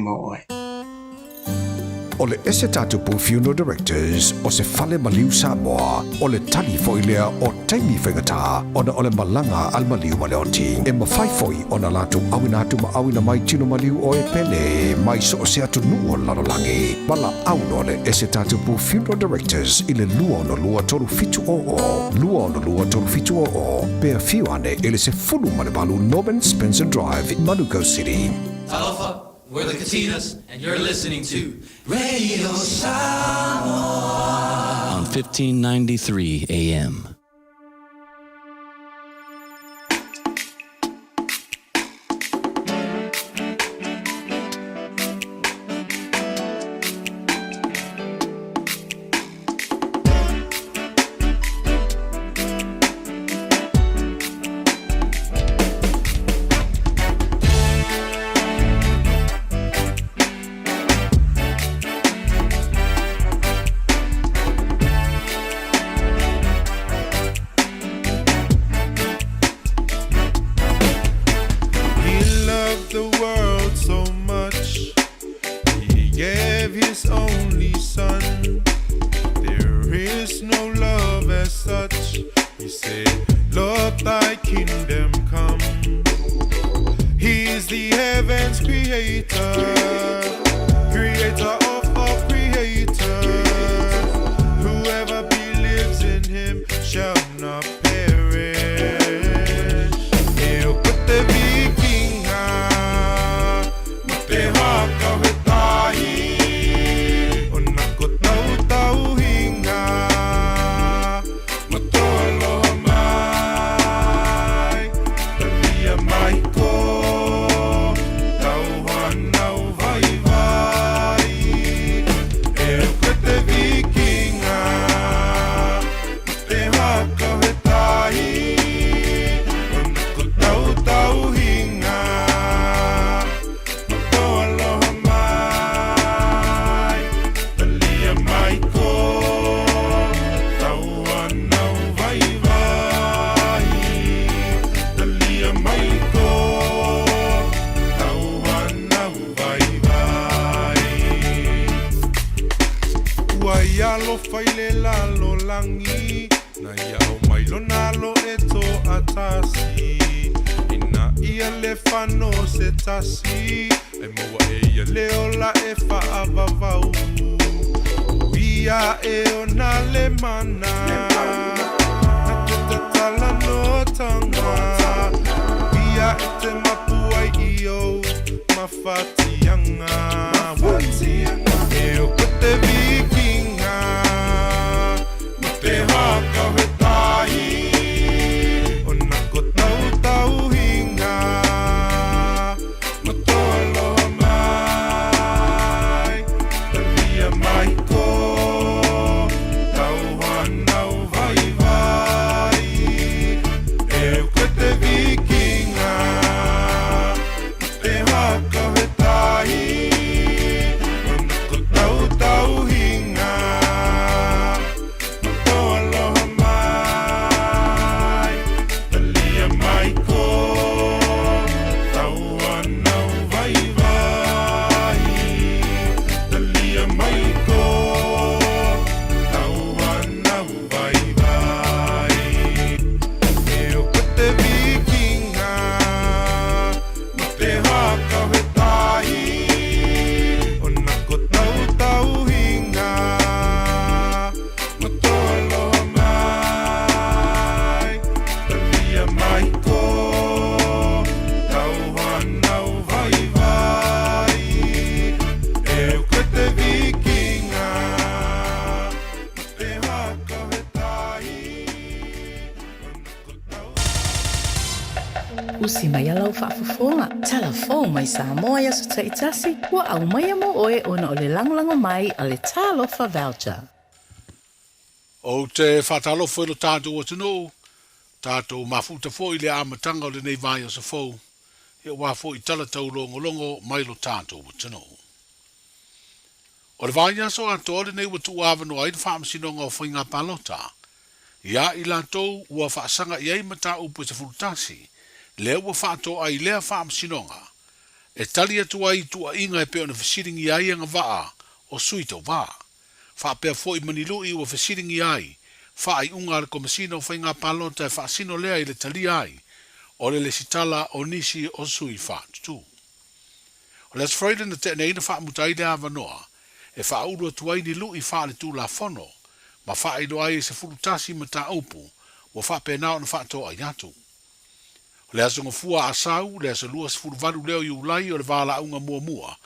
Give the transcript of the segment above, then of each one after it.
mo oe. O le ese tatou Funeral Directors o se fale maliu Samoa, o le tali foi lea o taimi faigata ona o le malaga a le maliu ma le oti. E mafai foi ona latou auina atu ma auina mai tino maliu o e pele mai so o se atunuu o le lalolagi. Valaau loa le ese tatou Funeral Directors i le 262 3700, 262 3700, pe afio ane i le 18 Norman Spencer Drive, Manukau City. Talofa, we're the Katinas, and you're listening to Radio Samoa on 1593 AM. He loved the world so much, he gave his only son. There is no love as such. He said, Lord, thy kingdom come. He is the heavens creator, creator of all creators. Whoever believes in him shall not perish. E o ko te vikinga, ma te haka he tahi, o na ko tau tauhinga, ma tō aloha mai, talia mai ko tau hanau vaivai. E o ko te vikinga, ma te haka he tahi, o na ko tau tauhinga, ma tō aloha mai, talia mai ko tau hanau vaivai. Talia mai ko tau hanau vaivai. Ua i alofa i le lalolagi, na ia au mai lona alo e toatasi. Ina ia le fano se tasi, e maua e ia le ola e faavavau. O ia e ona le mana, na te tatala no tanga. O ia e te mapu ai i ou mafatiaga. E o ko te vikinga, ma te haka he tahi, o na ko tau tauhinga, ma tō aloha mai, talia mai ko tau hanau vaivai. E o ko te vikinga, ma te haka he tahi, o na ko tau tauhinga, ma tō aloha mai, talia mai ko tau hanau vaivai. Talia mai ko tau hanau vaivai. E o ko te vikinga, ma te haka he tahi, o na ko tau tauhinga, ma tō aloha mai, talia mai ko tau hanau vaivai. E o ko te vikinga, ma te haka he tahi, o na ko tau. Usi mai a lau faafofoga, Tala fou mai Samoa i aso taitasi, ua aumaia mo oe ona o le lagolago mai a le Talofa Voucher. Ou te faatalofa i lo tatou atunuu, tatou mafuta foi i le amataga o lenei vaiaso fou, ia aua foi tala taulogologo mai lo tatou atunuu. O le vaiaso atoa lenei ua tuuavanoa ai le Faamasinoga o Faiga Palota ia i latou ua faasaga i ai mataupu e 11, lea ua faatoa ai lea Faamasinoga. e tali atu ai i tuuaiga e pei ona fesiligia ai agavaa o sui tauva. Faapea foi ma ni lu'i ua fesiligia ai faaiuga a le Komesina o Faiga Palota e faasino lea i le talia ai o le lesitala o nisi o sui faatutū. O le Aso Faraile na tea nei na faamuta ai le avanoa e faaulu atu ai ni lu'i faaletulafono ma faailoa ai e 11 mataupu ua faapena ona faatoai atu. O le Aso Gafua Asau, le aso 28 lea o Iulai o le valaauga muamua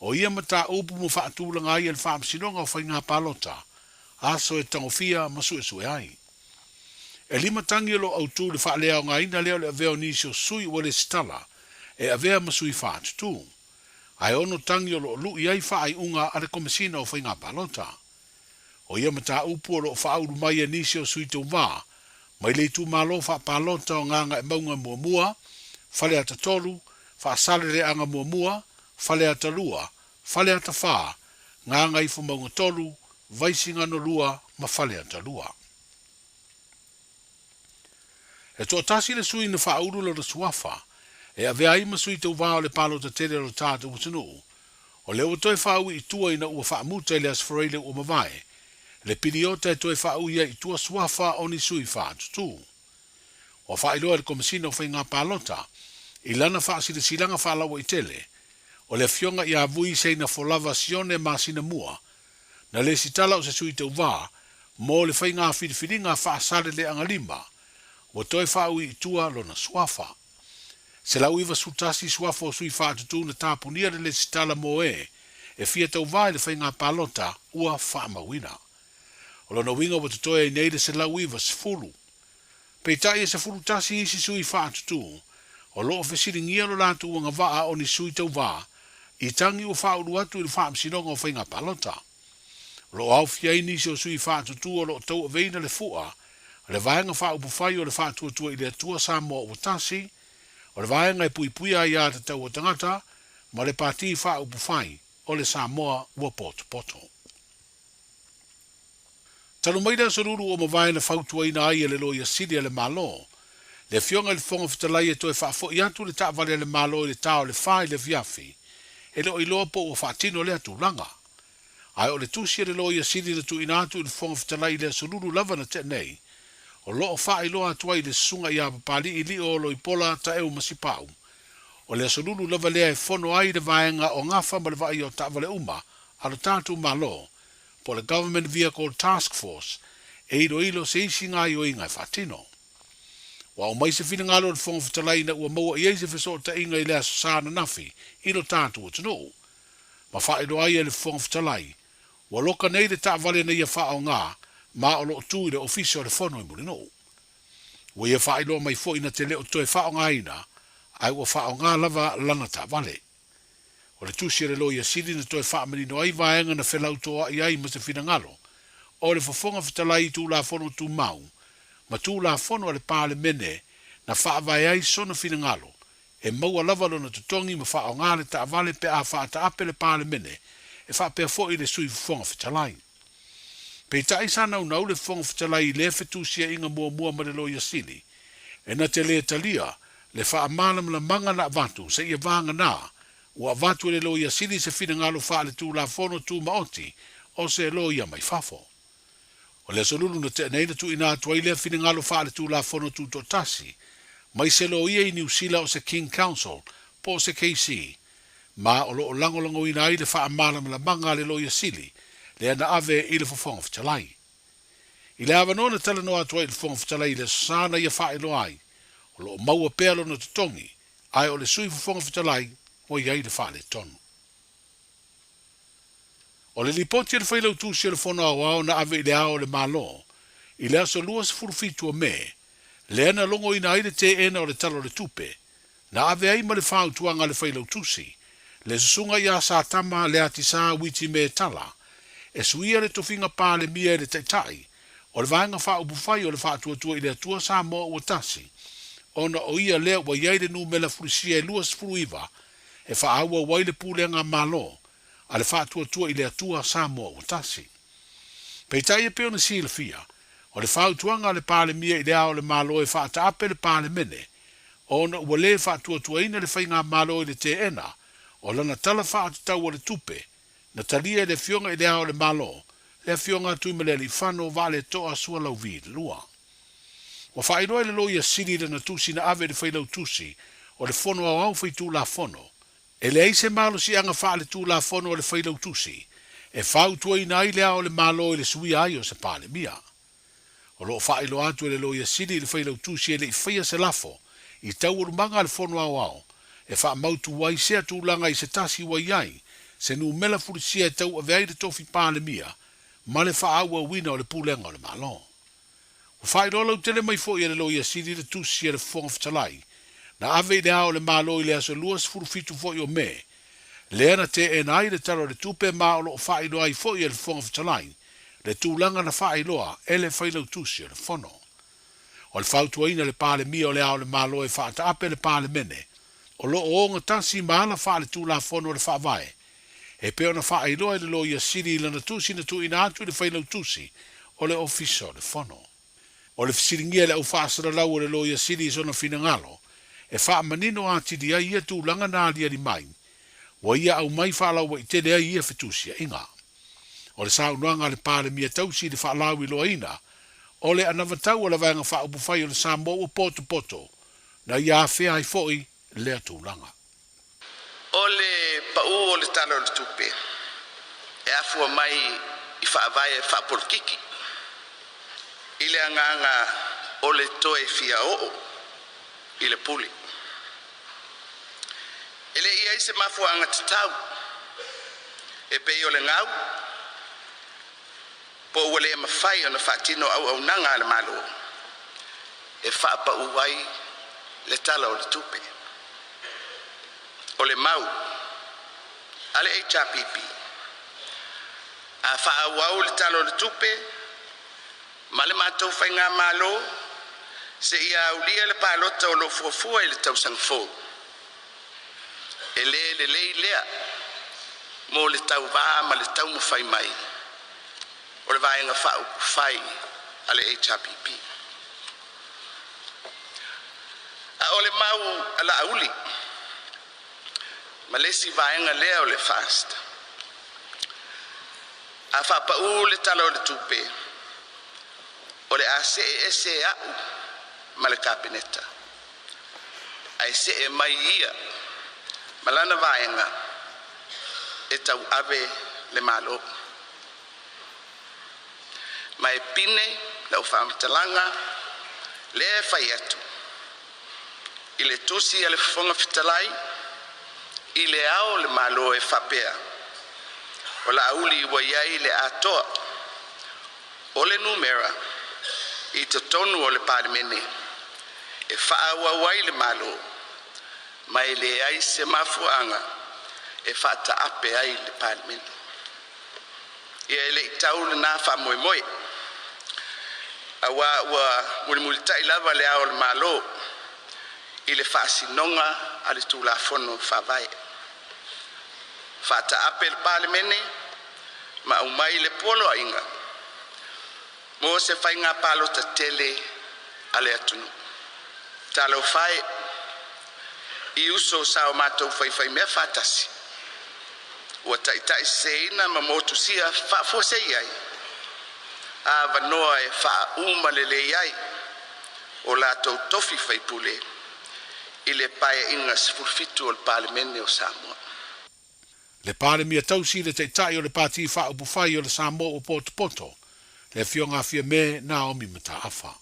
o ia mataupu ma faatulaga ai e le Faamasinoga o Faiga Palota, aso e tagofia ma suesue ai. E lima tagi o lo o autū i le faaleaogaina lea o le avea o nisi o sui ua lesitala e avea ma sui faatutū, ae ono tagi o lo o lu'i ai faaiuga a le Komesina o Faiga Palota. O ia mataupu o lo o faaulu mai e nisi o sui tauva mai le itumalo faapalota o Gagaemauga Muamua, Faleata 3, Faasaleleaga Muamua, Faleata 2, Faleata 4, Gagaifomauga 3, Vaisigano 2 ma Faleata 2. E toatasi le sui na faaulu lona suafa e avea ai ma sui tauva o le palota tele o lo tatou atunuu. O lea ua toe faaui i tua ina ua faamuta i le Aso Faraile ua mavae, le piliota e toe faaui ai i tua suafa o ni sui faatutū. Ua faailoa e le Komesina o Faiga Palota i lana faasilasilaga faalauaitele, o le Afioga ia Vui Seina Folava Sione masina mua, na lesitala o se sui tauva mo le faiga filifiliga faasaleleaga lima, ua toe faaui i tua lona suafa. 191 suafa o sui faatutū na tapunia le lesitala mo e e fia tauva i le faiga palota ua faamauina. O lona uiga ua totoe ai nei le 190. Peitai e 11 isi sui faatutū o lo o fesiligia lo latou agavaa o ni sui tauva i tagi ua faaulu atu i le Faamasinoga o Faiga Palota. O lo o aofia ai nisi o sui faatutū o lo o tauaveina le fu'a a le Vaega Faaupufai o le Faatuatua i le Atua Samoa Ua Tasi, o le Vaega e Puipuia Aiā Tatau a Tagata ma le Pati Faaupufai o le Samoa Ua Potopoto. Talu mai le Aso Lulu ua mavae na fautuaina ai e le Loia Sili a le Malo, le Afioga i le Fofoga Fetalai e toe faafoi atu le taavale a le Malo i le ta o le fa i le afiafi, e le o iloa po ua faatino lea tulaga. Ae o le tusi a le Loia Sili na tuuina atu i le Fofoga Fetalai i le Aso Lulu lava na tea nei, o lo o faailoa atu ai i le Susuga ia Papali'i Lio Loipola Taeu Masipau, o le Aso Lulu lava lea e fono ai le vaega o gafa ma le vaaia o taavale uma a lo tatou Malo, po o le Government Vehicle Task Force e iloilo se isi gaoioiga e faatino. Ua aumai se finagalo o le Fofoga Fetalai ina ua maua i ai se fesootaiga i le Aso Sa ananafi i lo tatou atunuu. Ma faailoa ai e le Fofoga Fetalai, ua loka nei le taavale na ia faaaoga ma o lo o tu i le Ofisa o le Fono i Mulinuu. Ua ia faailoa mai foi na te le o toe faaaogaina ae ua faaaoga lava lana taavale. O le tusi a le Loia Sili na toe faamanino ai vaega na felautoa'i ai ma se finagalo o le Fofoga Fetalai i Tulafono Tumau ma Tulafono a le Palemene na faavae ai sona finagalo e maua lava lona totogi ma faaaoga le taavale pe a faataape le Palemene e faapea foi le Sui Fofoga Fetalai. Peitai sa naunau le Fofoga Fetalai i lea fetusiaiga muamua ma le Loia Sili e na te lē talia le faamalamalamaga na avatu seia vagana ua avatu e le Loia Sili se finagalo faaletulafono tumaoti o se loia mai fafo. O le Aso Lulu na tea nei na tuuina atu ai lea finagalo faaletulafono tutoatasi mai se loia i Niu Sila o se King Counsel po o se KC ma o lo o lagolagoina ai le faamalamalamaga a le Loia Sili lea na ave i le Fofoga Fetalai. I le avanoa na talanoa atu ai i le Fofoga Fetalai i le Aso Sa na ia faailoa ai, o lo o maua pea lona totogi, ae o le Sui Fofoga Fetalai ua i ai le faaletonu. O le lipoti a le Failautusi o le Fono Aoao na ave i le Ao o le Malo i le aso 27 o Me, lea na logoina ai le teena o le Tala o le Tupe, na ave ai ma le fautuaga a le Failautusi, le Susuga ia Satama Leatisa Witi Metala, e suia le tofiga Palemia e le Taitai o le Vaega Faaupufai o le Faatuatua i le Atua Samoa Ua Tasi, ona o ia lea ua i ai le numera fulisia e 29 e faaauau ai le pulega Malo a le Faatuatua i le Atua Samoa Ua Tasi. Peitai e pei ona silafia, o le fautuaga a le Palemia i le Ao o le Malo e faataape le Palemene ona ua lē faatuatuaina le Faigamalo i le teena O lana Tala Faatatau o le Tupe, na talia e le Afioga i Le Ao o le Malo, le Afioga a Tuimalealiifano Vaaletoa Sualauvi ii. Ua faailoa e le Loia Sili lana tusi na ave i le Failautusi o le Fono Aoao Faitulafono, e leai se malosiaga faaletulafono a le Failautusi e fautuaina ai Le Ao o le Malo i le suia ai o se Palemia. O lo o faailoa atu e le Loia Sili i le Failautusi e le i faia se lafo i taualumaga a le Fono Aoao e faamautu ai sea tulaga i se tasi ua i ai se numela fulisia e tauave ai le tofi Palemia ma le faaauauina o le pulega o le Malo. Ua faailoa lautele mai foi e le Loia Sili le tusi a le Fofoga Fetalai na ave i Le Ao o le Malo i le aso 27 foi o Me, lea na teena ai le Tala o le Tupe ma o lo o faailoa ai foi e le Fofoga Fetalai le tulaga na faailoa e le Failautusi o le Fono. O le fautuaina le Palemia o Le Ao o le Malo e faataape le Palemene o lo o ogatasi ma ala faaletulafono o le Faavae e pei ona faailoa e le Loia Sili i lana tusi na tuuina atu i le Failautusi o le Ofisa o le Fono. O le fesiligia e le aufaasalalau o le Loia Sili i sona finagalo e faamanino atili ai ia tulaga na aliali mai, ua ia aumai faalauaitele ai ia fetusiaiga. O le saunoaga a le Palemia tausi i le faalauiloaina o le anavatau a le Vaega Faaupufai o le Samoa ua potopoto na ia afea ai foi lea tulaga. O le paū o le Tala o le Tupe e afua mai i faavae faapolokiki i le agaga o le toe fia oo i le pule. E le i ai se mafuaaga tatau e pei o le gau po ua le mafai ona faatino auaunaga a le Malo e faapaū ai le Tala o le Tupe. O le mau a le HRPP, a faaauau le Tala o le Tupe ma le matou faigamalo seia aulia le palota o lo o fuafua i le tausaga fou, e le lelei lea mo le tauvā ma le taumafai mai o le Vaega Faaupufai a le HRPP. A o le mau a Laauli ma le isi vaega lea o le FAST, a faapaū le Tala o le Tupe, o le a see ese a'u ma le Kapeneta, ae see mai ia ma lana vaega e tauave le Malo. Ma e pine lau faamatalaga lea e fai atu i le tusi a le Fofoga Fetalai i Le Ao o le Malo e faapea, o Laauli ua i ai le atoa o le numera i totonu o le Palemene e faaauau ai le Malo, ma e leai se mafuaaga e faataape ai le Palemene. Ia e le i tau lena faamoemoe, auā ua mulimulitai lava Le Ao o le Malo i le faasinoga a le Tulafono Faavae. Faataape le Palemene ma aumai le poloaiga mo se faiga palota tele a le atunuu. Talofa e i uso sa o matou faifaimea faatasi, ua taitaiseseina ma motusia faafuasei ai avanoa e faauma lelei ai o latou tofi faipule i le Paeaiga 17 o le Palemene o Samoa. Le Palemia tausi le Taitai o le Pati Faaupufai o le Samoa ua potopoto, le Afioga a Fiame Naomi Mataafa.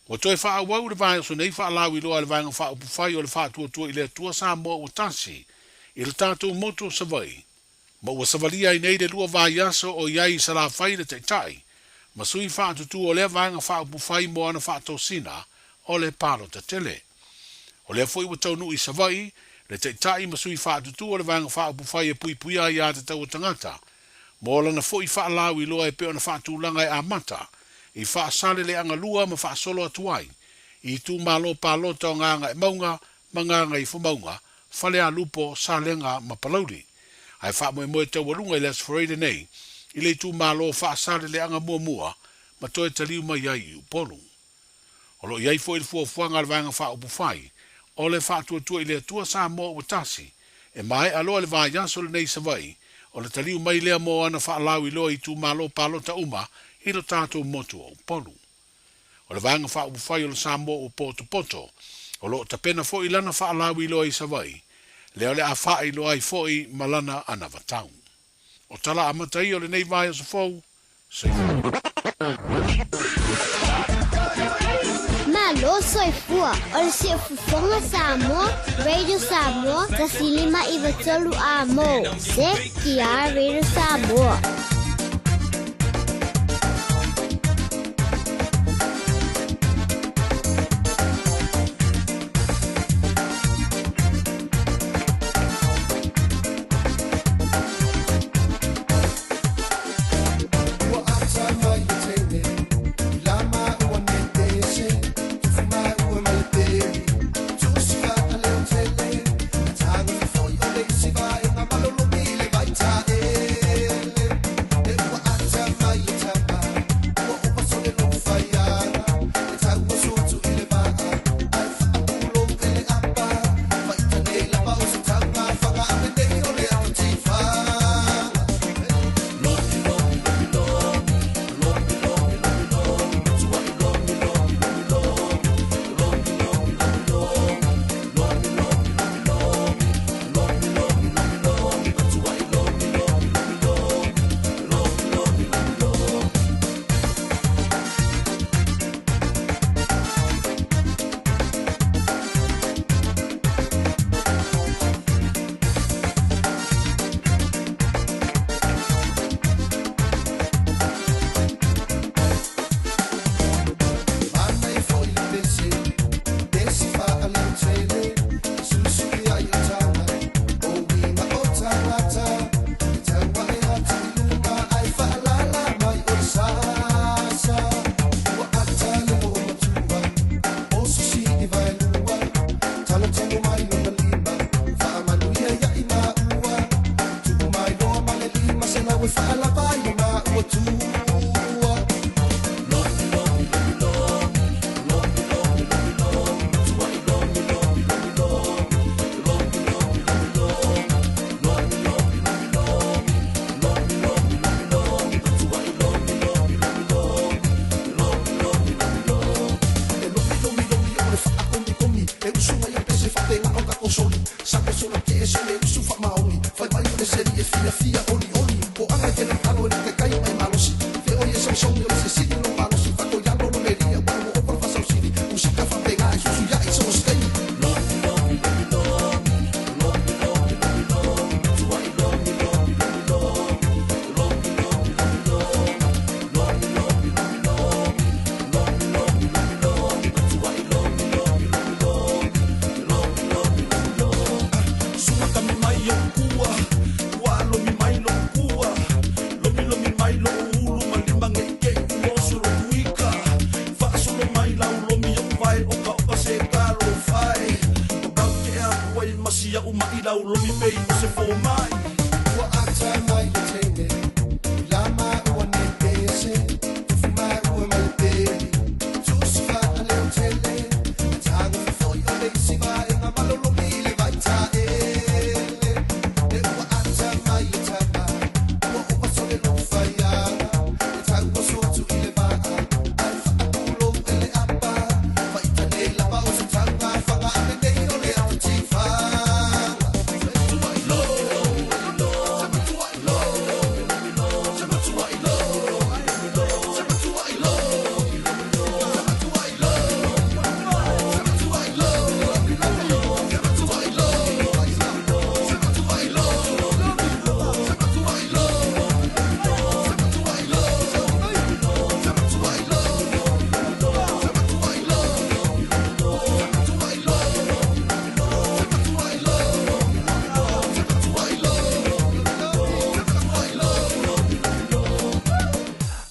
Ua toe faaauau le vaiaso nei faalauiloa a le Vaega Faaupufai o le Faatuatua i le Atua Samoa ua Tasi i le tatou motu o Savaii ma ua savalia ai nei le lua vaiaso o i ai i Salafai le Taitai ma sui faatutu o lea Vaega Faaupufai mo ana faatosina o le palota tele. O lea foi ua taunuu i Savaii le Taitai ma sui faatutu o le Vaega Faaupufai e puipuia aiatatau a tagata mo lana foi faalauiloa e pei ona faatulaga e amata i Faasaleleaga 2 ma faasolo atu ai i itumalo palota o Gagaemauga ma Gagaifomauga, Falealupo, Salega ma Palauli. Ae faamoemoe taualuga i le Aso Faraile nei i le itumalo o Faasaleleaga muamua ma toe taliu mai ai i Upolu. O lo o i ai foi le fuafuaga a le Vaega Faaupufai O le Faatuatua i le Atua Samoa ua tasi, e maea loa le vaiaso lenei i Savaii, o le taliu mai lea mo ana faalauiloa i itumalo palota uma i lo tatou motu o Upolu. O le Vaega Faaupufai o le Samoa ua potopoto, o lo o tapena foi lana faalauiloa i Savaii, lea o le a faailoa ai foi ma lana anavatau. O tala amata ia o lenei vaiaso fou, soifua. Malo soifua o le Siufofoga Samoa, Radio Samoa, 105 93 amo. ZTR Radio Samoa.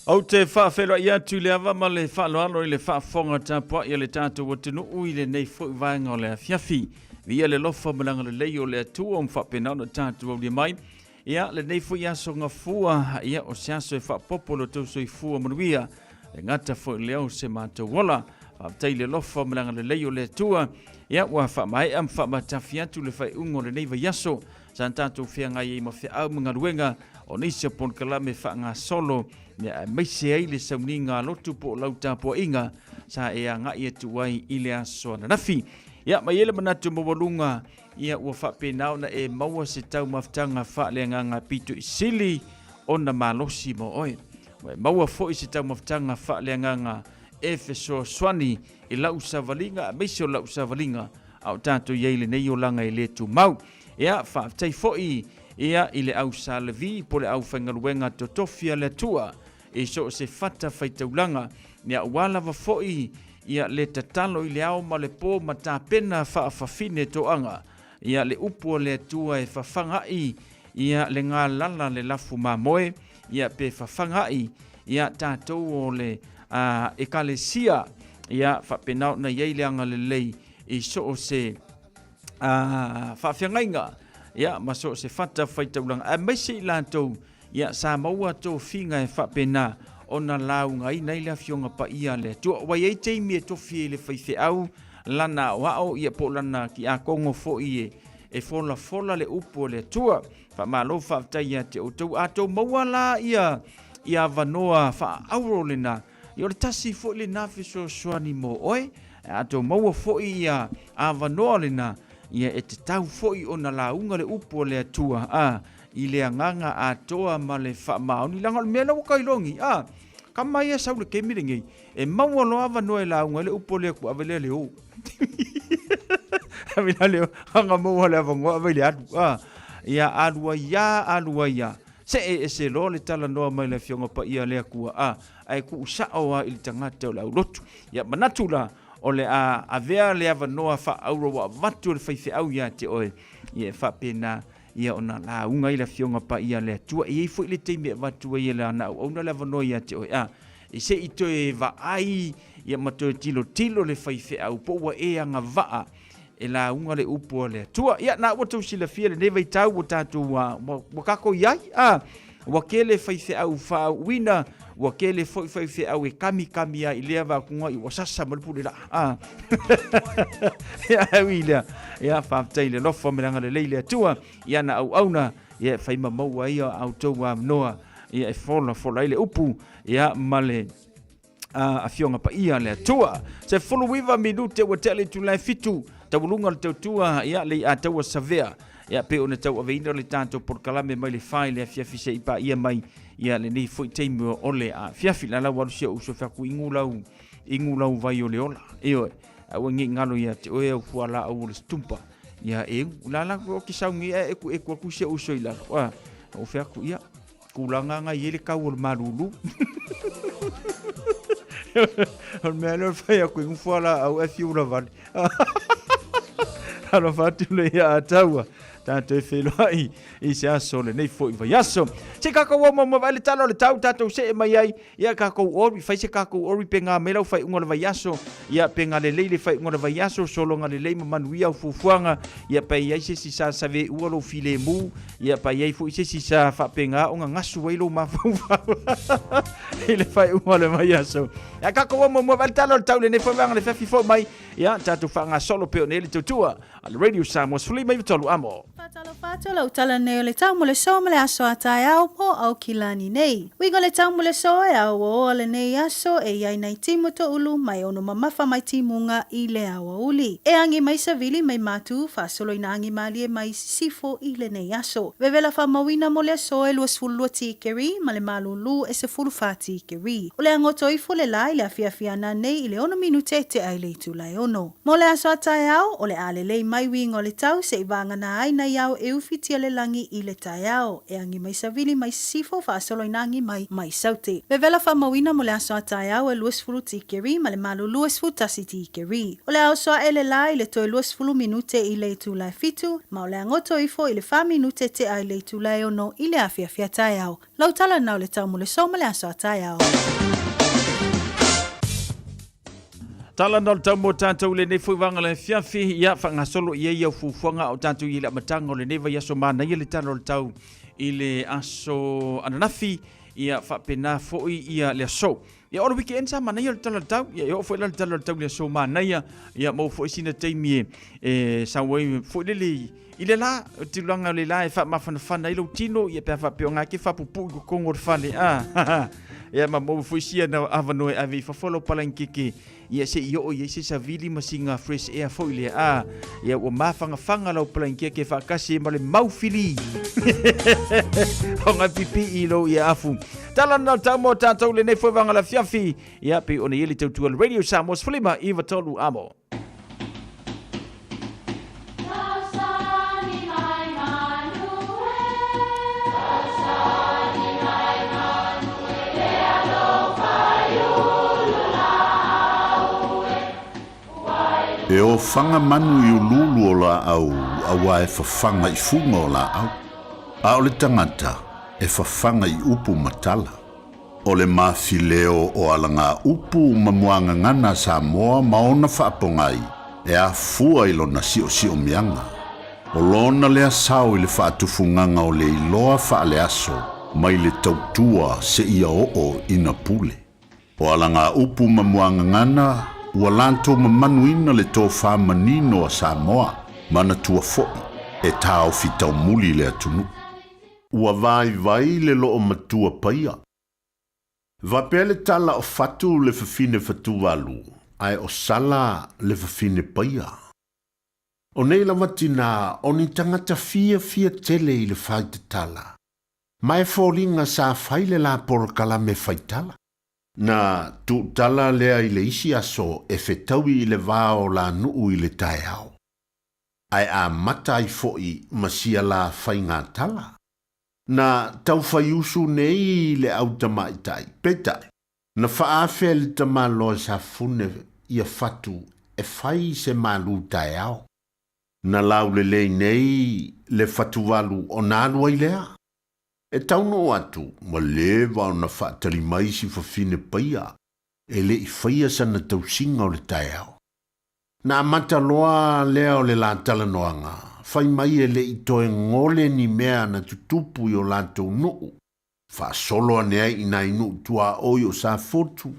Ou te faafeiloai atu i le ava ma le faaaloalo i le faafofoga tapuai a le tatou atunuu i lenei foi vaega o le afiafi. Viia le alofa ma le agalelei o le Atua ua faapena ona tatou aulia mai. Ia, lenei foi aso gafua, ia, o se aso e faapopo lo tou soifua manuia, le gata foi lea o se matou ola. Faafetai i le alofa ma le agalelei o le Atua. Ia, ua faamaea ma faamatafi atu le faaiuga o lenei vaiaso sa tatou feagai ai ma feau ma galuega o nisi o polokalame faagasolo, ia, aemaise ai le sauniga a lotu po o lau tapuaiga sa e agai atu ai i le aso ananafi. Ia, ma i ai le manatu maualuga, ia ua faapena ona e maua se taumafataga faaleagaga pito i sili ona malosi mo oe. Ua e maua foi se taumafataga faaleagaga e fesoasoani i lau savaliga aemaise o lau savaliga a o tatou i ai i lenei olaga e le tumau. Ia, faafetai foi ia i le au Sa Levi po o le aufaigaluega totofi a le Atua i so o se fata faitaulaga, ia aua lava foi ia le tatalo i le ao ma le po ma tapena faafafine toaga ia le upu a le Atua e fafaga'i ia le galala le lafu mamoe, ia pe fafaga'i ia tatou o le Ekalesia, ia faapena ona i ai le agalelei i so o se faafeagaiga, ia ma so o se fata faitaulaga, aemaise i latou ia sa maua tofiga e faapena ona laugaina ai le Afioga Paia a le Atua. Ua i ai taimi e tofi ai le faifeau lana aoao, ia po o lana kiakogo foi e folafola le upu a le Atua. Faamalo faafetai ia te outou. A tou maua la ia ia avanoa faaauro lena, ia o le tasi foi lena fesoasoani mo oe. A tou maua foi ia avanoa lena, ia e tatau foi ona lauga le upu a le Atua a i le agaga atoa ma le faamaoni, leaga o le mea lea ua kailogi, a kama ia sau le kemi lenei, e maua loa avanoa e lauga ai le upu a le Atua, ave lea le o. Ave lea le o, aga maua le avanoa ave le alu, a. Ia alu ai lava, alu ai lava. See ese loa le talanoa mai le Afioga Paia a le Atua, a, ae tuu sao lava i le tagata o le aulotu. Ia manatu la, o le a avea le avanoa faaauro ua avatu e le faifeau ia te oe, ia e faapena ia ona lauga ai le Afioga Paia a le Atua. E i ai foi le taimi e avatu ai e lana auauna le avanoa ia te oe, a, e se i toe vaai ia ma toe tilotilo le faifeau po ua e agavaa e lauga le upu a le Atua. Ia, na ua tou silafia lenei vaitau ua tatou, ua tatou i ai, a, ua tele faifeau faauuina, ua tele foi faifeau e kamikami ai i lea vakuga, ua sasa ma le pule laa. A. Ia, e ui i lea, ia, faafetai i le alofa ma le agalelei le Atua i ana auauna, ia, e fai ma maua ai a outou avanoa, ia, e folafola ai le upu, ia, ma le Afioga Paia a le Atua. 19 minute ua tea le itula e 7, taualuga o le tautua, ia, le Ataua Savea, ia, pei ona tauaveina le tatou polokalame mai le 4 i le afiafi seia paia mai, ia, lenei foi taimi o le afiafi. La la ua alu si ou uso fai atu, inu lau, inu lau vai o le ola. Ioe, aua ne i galo ia te oe au fualaau o le situmpa. Ia, e inu. La la, o ke sauni e eku eku atu si ou uso i lalo. A, ou fai atu, ia, tulaga na i ai le tau o le malulu. O le mea lea o le fai atu inu fualaau ae fiu lavale. Alofa atu le ia Ataua. Tatou e feiloai i se aso o lenei foi vaiaso. Se tatou o muamua vaai le tala o le tau tatou see mai ai. Ia tatou ori, fai se tatou ori pe gā mai lau faaiuga o le vaiaso. Ia pe gā lelei le faaiuga o le vaiaso, sologa lelei ma manuia au fuafuaga. Ia pe i ai se isi sa saveua lou filemu. Ia pe i ai foi se isi sa faapena ona gasu ai lou mafaufau i le faaiuga o le vaiaso. Ia tatou o muamua vaai le tala o le tau i lenei foi vaega o le afiafi foi mai. Ia tatou faagasolo pea o nei le tautua a le Radio Samoa 13 amo. Faatalofa atu lau tala nei o le tau mo le so ma le aso a taeao mo Aukilani nei. Uiga o le tau mo le so e aoaoa lenei aso e iai nai timu toulu mai ono mamafa mai timuga i le aoauli. E agi mai savili mai matu faasolo ina agi malie mai sisifo i lenei aso. Vevela faamauina mo le aso e 22 tikeri ma le malulu e 14 tikeri. O le agoto ifo le la i le afiafi ana nei i le ono minute tea i le itula e ono. Mo le aso a taeao, o le a lelei mai uiga o le tau seʻi vagana ai nai ao e ufitia le lagi i le taeao, e agi mai savili mai sisifo faasolo ina agi mai mai saute. Vevela faamauina mo le aso a taeao e 20 tikeri ma le malu 21 tikeri. O le a oso aʻe le la i le toe 20 minute i le itula e fitu, ma o le a goto ifo i le fa minute tea i le itula e ono i le afiafi a taeao. Lau tala na o le tau mo le so ma le aso a taeao. Tala na o le tau mo tātou lenei foi vaega le afiafi, ia faagasolo i ai au fuafuaga o tātou i le amataga o lenei vaiaso manaia le tala o le tau i le aso ananafi. Ia faapena foi ia le aso. Ia o le weekend sa manaia le tala o le tau. Ia e oo foi la le tala o le tau i le aso manaia. Ia maua foi sina taimi e, e sau ai foi lele i le la, o tulaga o le la e faamafanafana ai lou tino, ia pe a faapea o ngake faapupuu i totonu o le fale. Ah, ia ma maua foi sia na avanoa e ave i fafo lau palangikeke, ia se i oo i ai se savili ma sina fresh air foi lea. Ah, ia ua mafangafaga lau palangikeke faatasi ai ma le maufili o ngā pipii i lou ia afu. Tala na tau mo tātou lenei foi vanga la fiafi. Ia, pe ona i le tautua le Radio Samoa 15 93 amo. E ofaga manu i uluulu o laau auā e fafaga i fuga o laau, a o le tagata e fafaga i upu ma tala. O le mafileo o alagaupu ma muagagana a Samoa ma ona faapogai e afua i lona siosiomiaga. O lona lea sao i le faatufugaga o le iloa faaleaso mai le tautua seia oo ina pule. O alagaupu ma muagagana ua latou mamanuina le tofa manino a Samoa, manatua foi e taofi taumuli le atunuu. Ua vaivai le loo matua paia. Faapea le tala o Fatu le fafine Fatuvalu ae o Sala le fafine Paia. O nei lava tina o ni tagata fiafia tele i le faitatala, ma e foliga sa fai le la polokalame faitala. Na tuutala lea i le isi aso e fetaui i le va o la nuu i le taeao. Ae amata ai foʻi ma sia la faigatala. Na taufaiusu nei le au tamaitai, peitai, na faaafea le tamaloa Safune ia Fatu e fai se malu taeao. Na laulelei nei le fatuvalu ona alu ai lea. E taunuu atu, ua leva ona faatali mai si fafine paia e le i faia sana tausiga o le taeao. Na amata loa lea o le la talanoaga, fai mai e le i toe gole ni mea na tutupu i o latou nuu, faasolo ane ai i nai nuu tuaoi o Safotu,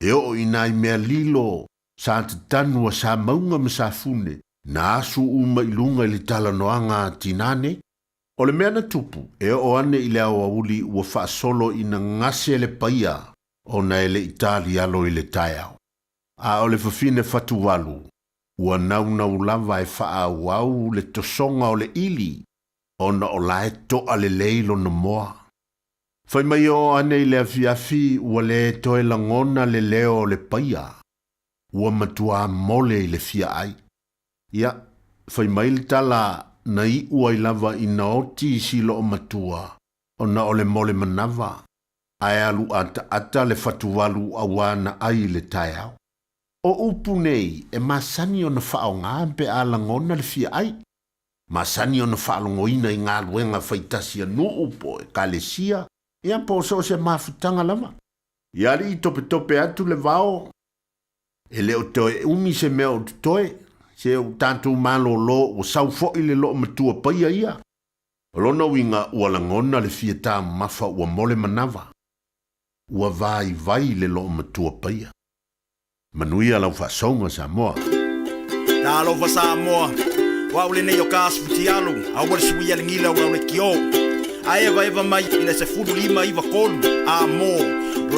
e oo i nai mea lilo sa tatanu a Samauga ma Safune, na asu uma i luga i le talanoaga a tinā nei. O le mea na tupu, e oo ane i le aoauli ua faasolo ina gase le paia ona e le i talialo i le taeao. A o le fafine fatuvalu, ua naunau lava e faaauau le tosoga o le ʻili, ona o la e toʻa lelei lona moa. Fai mai oo ane i le afiafi ua lē toe lagona le leo o le paia, ua matuā mole i le fia ʻai. Ia, fai mai le tala na iʻu ai lava ina oti si loomatua ona o le mole manava. Ae alu ataata le fatuvalu auā na ʻai i le taeao. O upu nei e masani ona faaaoga pe a lagona le fia ʻai. Masani ona faalogoina i galuega faitasi a nuu po o ekalesia, ia po o so o se mafutaga lava. Ia alii topetope atu le vao, e le o toe umi se mea o totoe, se o tatou malōlō ua sau foʻi le loomatua paia ia. O lona uiga ua lagona le fia taumafa ua mole manava, ua vaivai le loomatua paia. Manuia lau faasouga Samoa. Talofa Samoa, o au lenei o ka asu futialu, aua le suia le gila o lau lekiō. A evaeva mai i le 15 93 a mo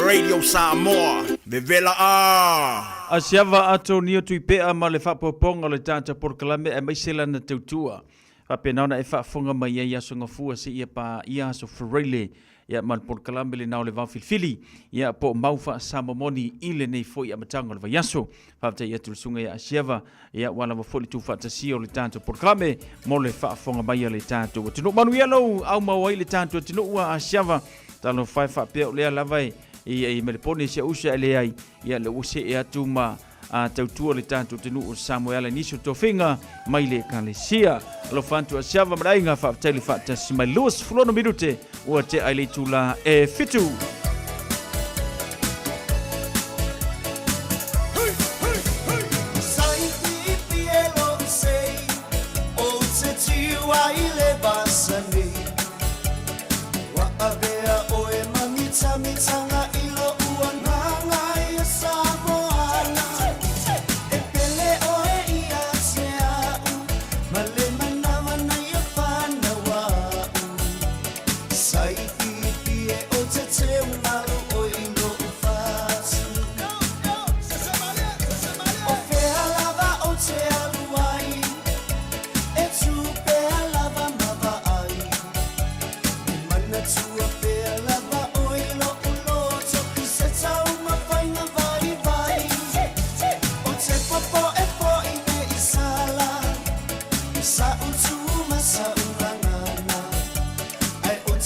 Radio Samoa, vevela a! Asiava Atonio Tuipea ma le faapopoga o le tata polokalame aemaise lana tautua. Faapena ona e faafofoga mai ai i Aso Gafua seia paia Aso Faraile, ia ma le polokalame lena o le Vaofilifili, ia po o mau faasamomoni i lenei foi amataga o le vaiaso. Faafetai atu i le susuga ia Asiava, ia ua lava foi le tuufaatasia o le tatou polokalame mo le faafofoga mai a le tatou atunuu. Manuia lou aumau ai le tatou atunuu a Asiava. Talofa e faapea o lea lava e i Melepone si au uso ae leai, ia lea ua see atu ma a tautua le tatou atunuu o Samoa e ala i nisi o tofiga mai le Ekalesia. Alofa atu Asiava ma le aiga, faafetai le faatasi mai. 26 minute ua tea i le itula e 7.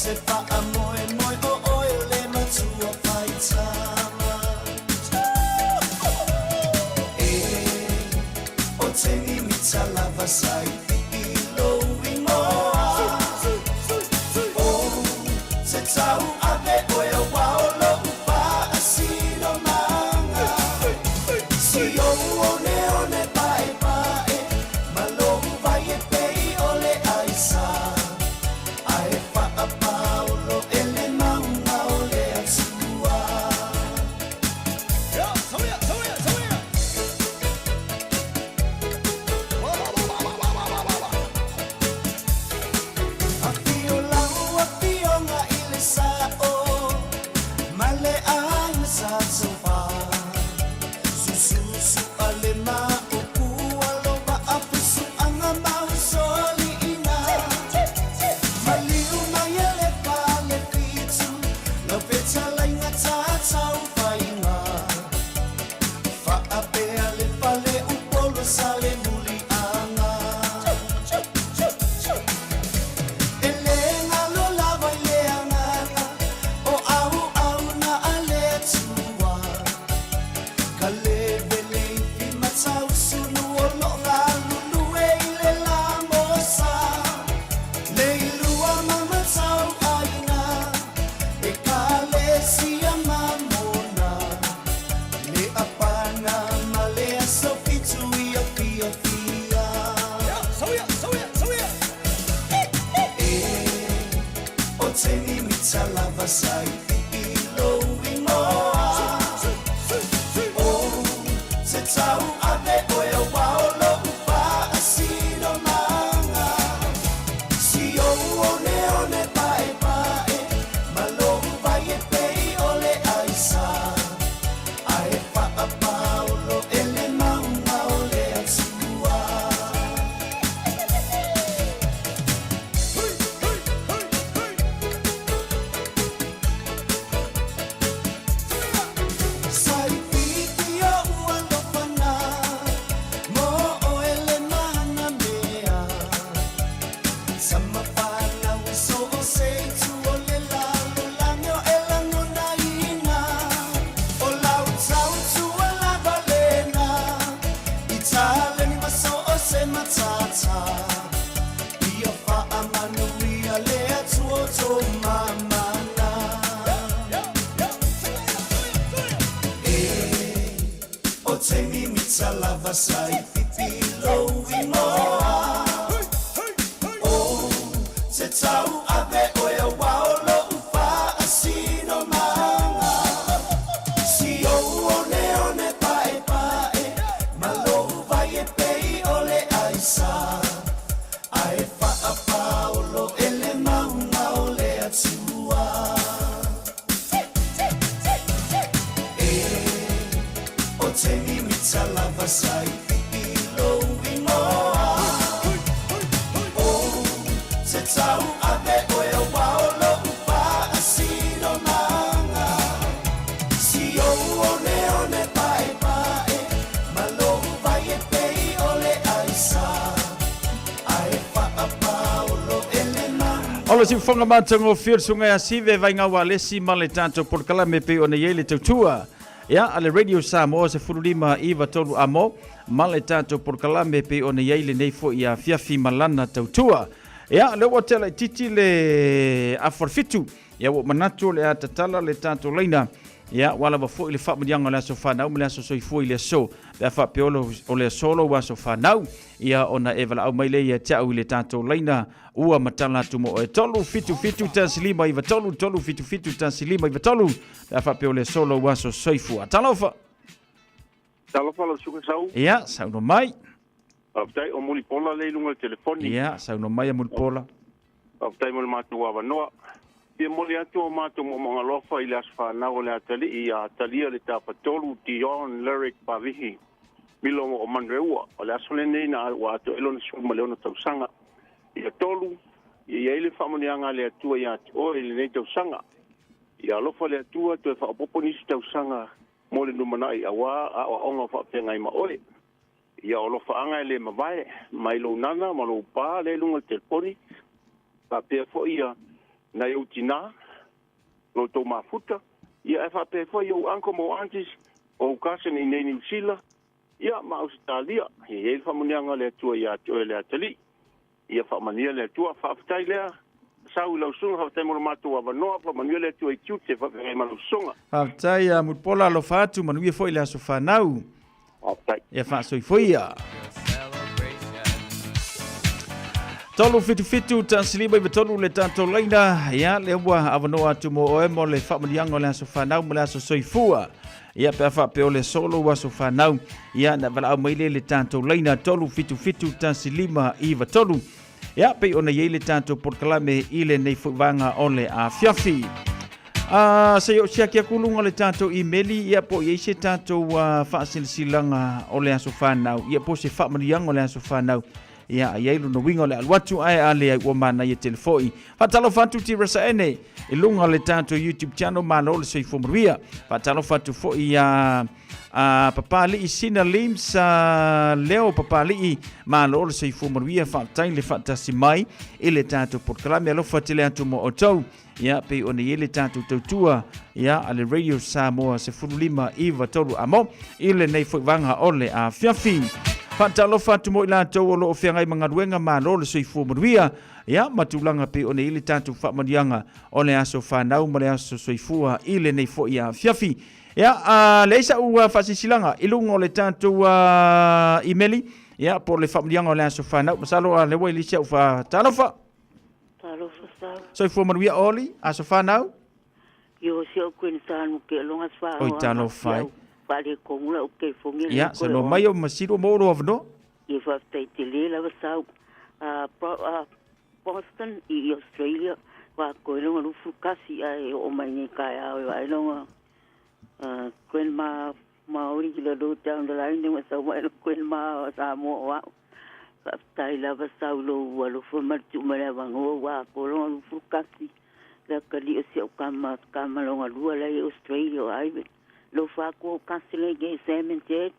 te faamoemoe o oe le matua faitama. E o te mimita lava sa i pipi lou igoa. O te tau ave oe auā o lou faasinomaga. Si ou oneone paepae ma lou vai e pei o le aisa. Ae faapaolo e le mauga o le Atua. Afio lau afioga i le Sa'o ma le aiga sa Taufa. Sususu a le Maopu alo vaa fesuaga ma usoaliiga. Maliu mai e le fale fitu lau fetalaiga Tataufaiga. Faapea le fale Upolu sa le muliaga. E le galo lava i le agaga o auauna a le Atua. Ka levele ifi matausunu o loo galulue i le lamosa. Le ilua ma matauaiga e kalesia mamona. Le apana ma le aso fitu ia fiafia. E o te mimita lava sa i pipi lou igoa. O te tau ave oe auā o lou faasinomaga. Si ou oneone paepae ma lou vai e pei o le aisa. Ae faapaolo e le mauga o le Atua. Sa i pipi o ua lofana mo oe le mana mea. Sa mafanau e so o se itu o le lalolagi o e lagonaina. O lau tautua lava lena i taleni ma so o se matata. Ia faamanuia le Atua o tō mamana. E o te mimita lava sa i pipi lou igoa. O te tau ave oe auā o lou faasinomaga. Si ou oneone paepae ma lou vai e pei o le aisa. Ae faapaolo e le mauga o le Atua. E o te mimita lava sa i pipi lou igoa. O te tau ave oe auā o lou faasinomaga. Si ou oneone paepae ma lou vai e pei o le aisa. Ae faapaolo e le mauga. O le siufoga matagofie le susuga ia Sive Vaigau Alesi ma le tatou polokalame pei ona i ai le tautua. Ia, a le Radio Samoa 15 9 3 amo ma le tatou polokalame pei ona i ai lenei foi afiafi ma lana tautua. Ia, lea ua tea laitiiti le afa o le fitu. Ia, ua ou manatu o le a tatala le tatou laina. Ia, ua lava foi le faamanuiaga o le aso fanau ma le aso soifua i le aso. Pe a faapea o le aso lou aso fanau, ia ona e valaau mai lea ia te au i le tatou laina ua matala atu mo oe. 3 7 7 1 5 9 3 3 7 7 1 5 9 3 pe a faapea o le aso lou aso soifua. Talofa! Talofa lau suka sau. Ia, saunoa mai. Faafetai o Mulipola lea i luga o le telefoni. Ia, saunoa mai a Mulipola. Faafetai mo le matou avanoa. Fia momoli atu o matou moomooga alofa i le aso fanau o le atalii ia Atalia le Tafatolu Dion Lyric Pavihi Milo o Manureua. O le aso lenei na ua atoa ai lona 16 tausaga. Ia tolu, ia i ai le faamanuiaga a le Atua ia te oe i lenei tausaga. Ia alofa le Atua toe faaopoopo nisi tausaga mo le lumanai auā aoaoga o faafeagai ma oe. Ia o alofaaga e le mavae mai lou nana ma lou pa lea i luga o le telefoni. Faapea foi ia Nai ou tinā, lo outou mafuta, ia ae faapea ai foi i ou uncle ma ou aunties, o ou cousin i inei Niu Sila, ia ma Ausetalia. Ia i ai le faamanuiaga a le Atua ia te oe le atalii. Ia faamanuia le Atua. Faafetai lea Sau i lau susuga, faafetai mo lo matou avanoa, faamanuia le Atua i tiute, faafeagai ma lau susuga. Faafetai ia Mulipola, alofa atu, manuia foi le aso fanau. Faafetai. Ia faasoifoia. 377 153 le tatou laina. Ia, lea ua avanoa atu mo oe mo le faamanuiaga o le aso fanau ma le aso soifua. Ia, pe a faapea o le solo ua aso fanau, ia, na valaau mai le le tatou laina 377 1593. Ia, pei ona i ai le tatou polokalame i lenei foi vaega o le afiafi. Se i ou siaki atu luga o le tatou imeli, ia po o i ai se tatou faasilasilaga o le aso fanau, ia po o se faamanuiaga o le aso fanau. Ia, a i ai lona uiga o le alu atu, ae a leai ua manaia tele foi. Faatalofa atu Tirasa Ene i luga o le tatou YouTube channel, malo le soifua manuia. Faatalofa atu foi ia Papali'i Sina Lims, Leo Papali'i, malo le soifua manuia, faafetai le faatasi mai i le tatou polokalame. Alofa tele atu mo outou. Ia, pei ona i ai le tatou tautua, ia, a le Radio Samoa 15 9 3 amo i lenei foi vaega o le afiafi. Faatalofa atu mo i latou o lo o feagai ma galuega, malo le soifua manuia, ia, ma tulaga pei ona i ai le tatou faamanuiaga o le aso fanau ma le aso soifua i lenei foi afiafi. Ia, leai sa'u faasilasilaga i luga o le tatou imeli, ia, po o le faamanuiaga o le aso fanau. Masalo lea ua i le isi au faatalofa. Talofa sau. Soifua manuia Oli, aso fanau. Io si au kuen tanu ke longa swa. Oi talofa ai. Wale kongu la o ke fongi. Ia, sa no mai o masiru mo ro avano. Ia whaftai te le lava sau. Boston i Australia. Wa koe longa lufu kasi ai o mai nei kai au e vai longa. Grandma Maori ki la down the line wa sau mai lo grandma Samoa o au. Faafetai lava sau lou alofa ma le tuu mai le avanoa ua atoa lona 21 le atalii o si au tama tama lona lua la e i Australia o Ivan. Alofa atu au kasi nei nei Sam and Jack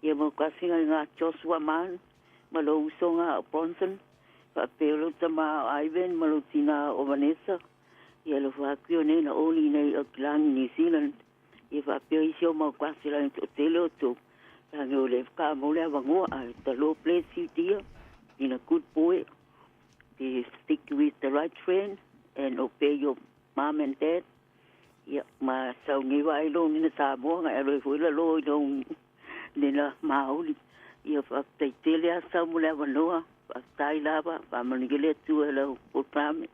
ia ma kasi nai nga Joshua Man ma lou uso nga o Bronson faapea lou tama o Ivan ma lou tina o Vanessa ia alofa atu ia nei na oli nei Auckland New Zealand. Ia faapea isi o mau kasi la toatele o tou lagi o le whakaamau le avanoa ae the Lord bless you dear been a good boy be stick with the right friend and obey your mom and dad ia ma sau nei vaai lo nina Samoa ngai alo e foi la lo i lo nina Māori ia whaapetai tele a sau mo le avanoa whaapetai lava whaamanuia le Atua i lau polokalame.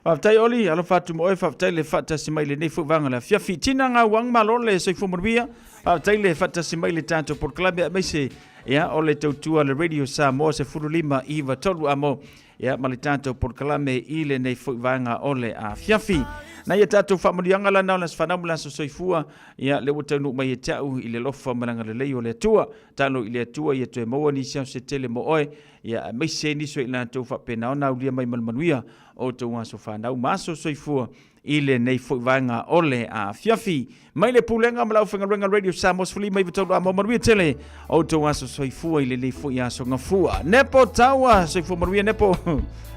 Faafetai Oli, alofa atu mo oe, faafetai le faatasi mai lenei foi vaega o le afiafi. Tina Gauang, malo le soifua manuia, faafetai le faatasi mai le tatou polokalame aemaise ia o le tautua le Radio Samoa 15 9 3 amo ia ma le tatou polokalame i lenei foi vaega o le afiafi. Na ia tatou faamanuiaga lana o le aso fanau ma le aso soifua, ia le ua taunuu mai e te au i le alofa ma le agalelei o le Atua. Talo i le Atua ia toe maua nisi ao se tele mo oe, ia aemaise nisi o i latou faapena ona aulia mai ma le manuia o outou aso fanau ma aso soifua i lenei foi vaega o le afiafi. Mai le Pulega ma le Aufaigaluega Radio Samoa 15 93 a mo manuia tele o outou aso soifua i lenei foi aso gafua. Nepo taua, soifua manuia Nepo.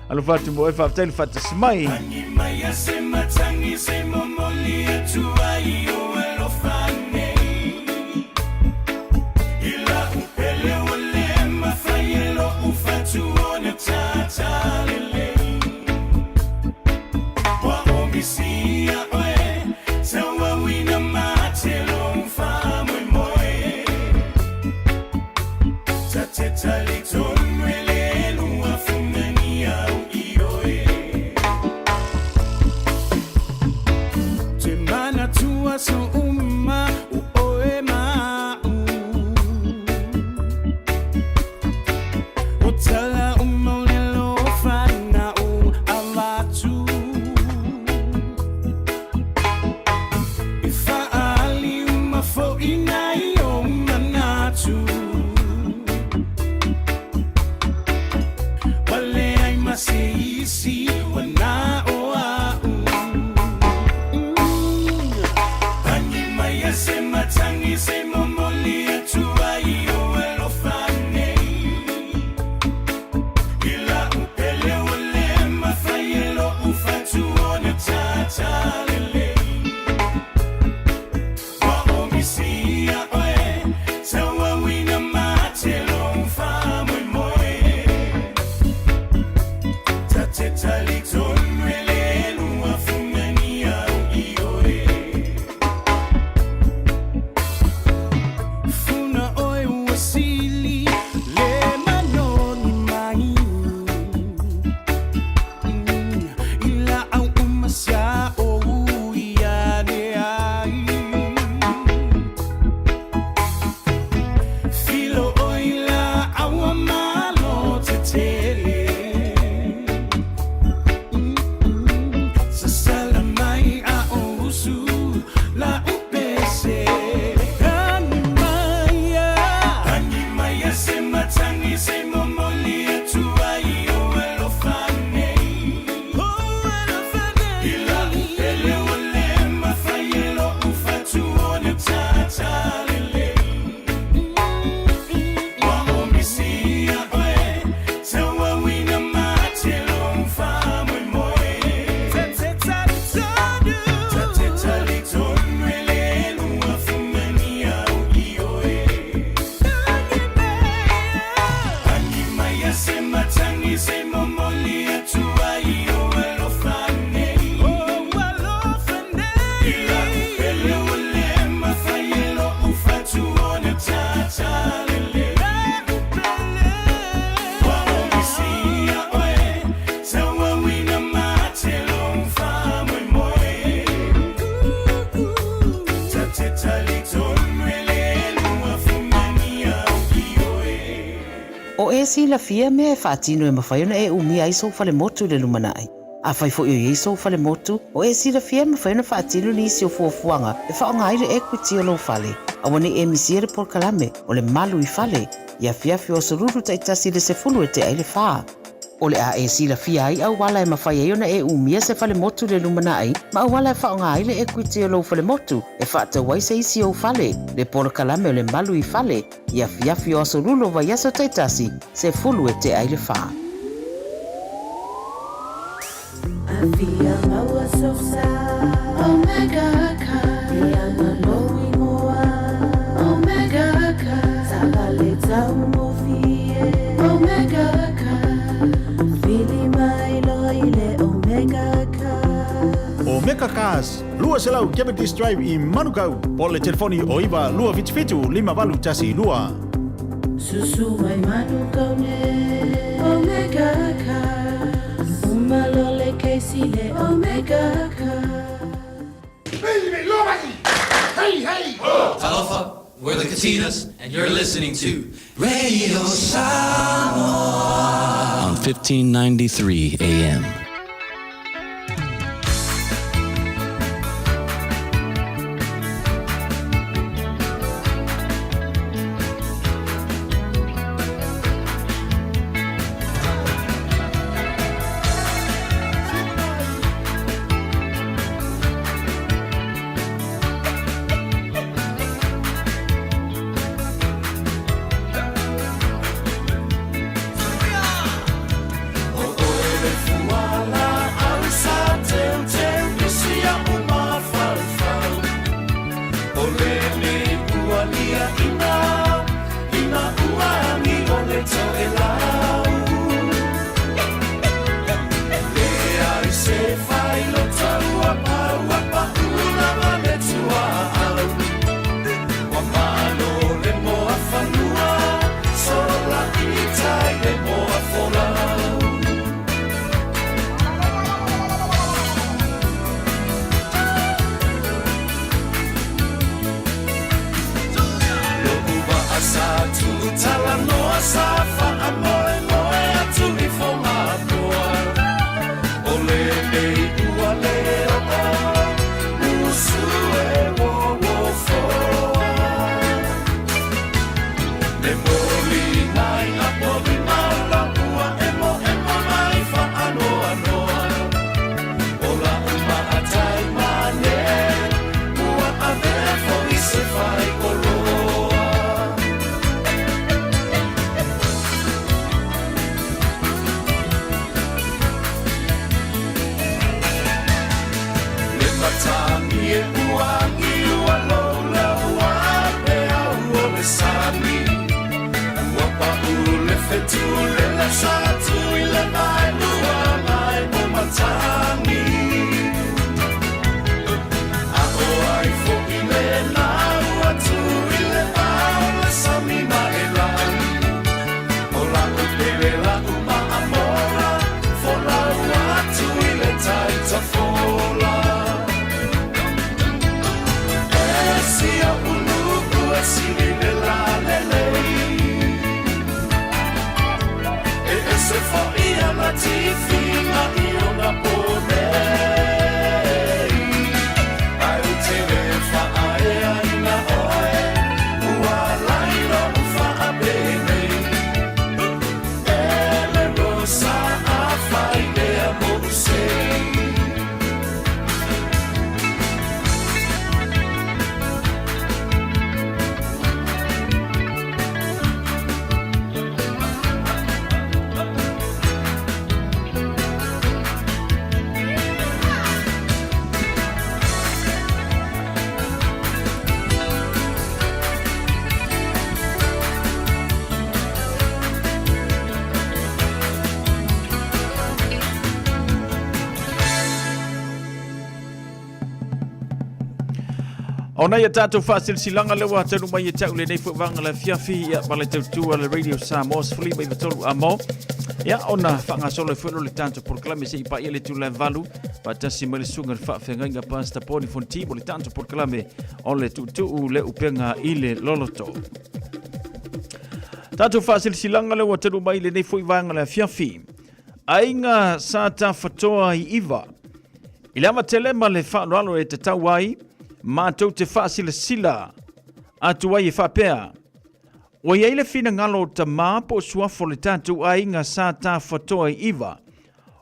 Alofa atu mo oe, faafetai le faatasi mai. Tangi mai a se matangi se momoli atu ai o alofa nei I lau pele ua le mafai e lo'u fatu ona tatalelei Ua omisi ia oe tauauina mate lou faamoemoe Ta te talitonu e le lua funani au i oe Te manatua so uma o oe ma'u O tala uma o le alofa na'u avatu E fa'aali uma fo'i nai ou manatu Ua leai ma se isi ua na o a'u. O e silafia mea e faatino e mafai ona e umia ai sou falemotu i le lumanai. Afai foi o i ai sou falemotu, o e silafia e mafai ona faatino nisi o fuafuaga e faaaoga ai le equity o lou fale. Aua ne i e misia le polokalame o le Malu i Fale i afiafi o Aso Lulu taitasi i le 10 e tea ai le fa. O le a e silafia ai auala e mafai ai ona e umia se falemotu i le lumanai ma auala e faaaoga ai le equity o lou falemotu e faatau ai se isi ou fale, le polokalame o le Malu i Fale i afiafi o Aso Lulu o vaiaso taitasi, 10 e tea ai le fa. Afia maua sosa Omega car Leaga lou igoa Omega car Taavale taugofie Omega car Vili mai loa i le Omega car Omega Cars, 200 Cavendish Drive i Manukau, po o le telefoni o 9 277 5812. Susu mai Manukau nei Omega Cars Uma loa le kesi le Omega Cars. Talofa, we're the Katinas, and you're listening to Radio Samoa on 1593 AM. Ona ia tatou faasilasilaga lea ua talu mai e te au lenei foi vaega le afiafi ia ma le tautua le Radio Samoa 153 amo ia ona faagasolo ai foi lo le tatou polokalame se i paia le tulae valu faatasi mai le susuga le faafeagaiga Pastor Poni Fonti mo le tatou polokalame o le tuutuu le upega i le loloto. Tatou faasilasilaga lea ua talu mai i lenei foi vaega o le afiafi. Aiga Sa Tafatoa i Iva. I le ava tele ma le faaaloalo e tatau ai, matou te faasilasila atu ai e faapea, Ua i ai le finagalo o tama po o suafa o le tatou aiga Sa Tafatoa i Iva,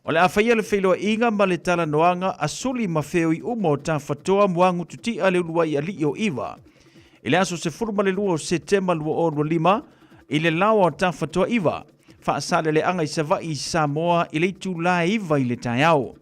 o le a faia le feiloaiga ma le talanoaga a suli ma feoi uma o Tafatoa Muagututia le uluai alii o Iva. I le aso 12 o Setema 2025, i le laoa o Tafatoa Iva, Faasaleleaga i Savaii i Samoa i le itula e 9 i le taeao.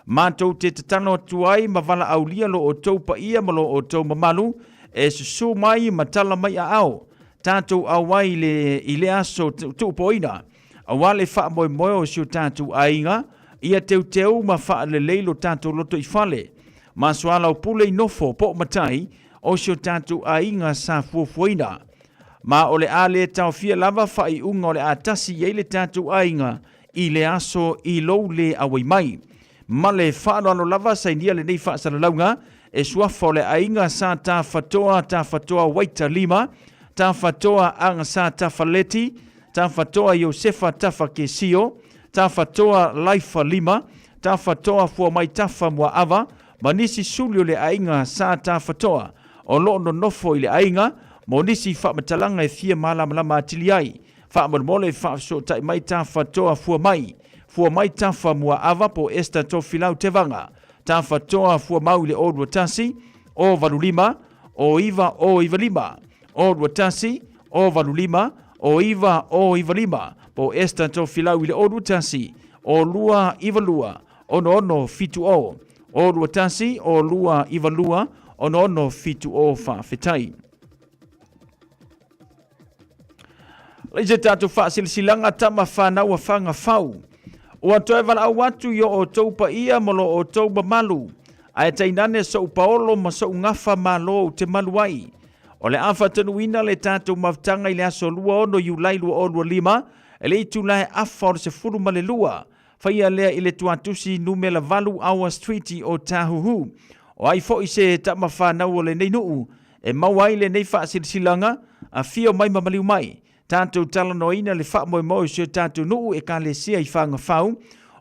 Matou te tatalo atu ai ma valaaulia lo outou paia ma lo outou mamalu e susu mai ma tala mai aao, tatou auai i le, i le aso tuupoina, aua le faamoemoe o si o tatou aiga, ia teuteu ma faalelei lo tatou lotoifale, ma soalaupule i nofo po o matai o si o tatou aiga sa fuafuaina. Ma o le a le taofia lava faaiuga o le a tasi i ai le tatou aiga i le aso i lou le auai mai. Ma le faaaloalo lava sainia lenei faasalalauga e suafa o le aiga Sa Tafatoa Tafatoa Waita Lima, Tafatoa Agasa Tafaleti, Tafatoa Iosefa Tafa Kesio, Tafatoa Laifa Lima, Tafatoa Fuamai Tafa Muaava, ma nisi suli o le aiga Sa Tafatoa o lo o nonofo i le aiga mo nisi faamatalaga e fia malamalama atili ai. Faamolemole faafesootai mai Tafatoa Fuamai, Fuamai Tafa Muaava po o Esther Tofilau Tevaga, Tafatoa Fuamau i le 021 085 09095, 021 085 09095 po o Esther Tofilau i le 021 292 6670, 021 292 6670. Faafetai. Lei se tatou faasilasilaga tama fanau a Fagafau. Ua toe valaau atu i o outou paia ma lo outou mamalu, ae tainane sou paolo ma sou gafa malo ou te malu ai. O le a faatanuuina le tatou mafutaga i le aso 26 Iulai 2025 i le itula e afa o le 12, faia lea i le tuatusi numela 8 Awa Street o Tāhuhu. O ai foi se tama fanau o lenei nuu e maua ai lenei faasilasilaga, afio mai ma maliu mai. Tatou talanoaina le faamoemoe o si o tatou nuu Ekalesia i Fagafau,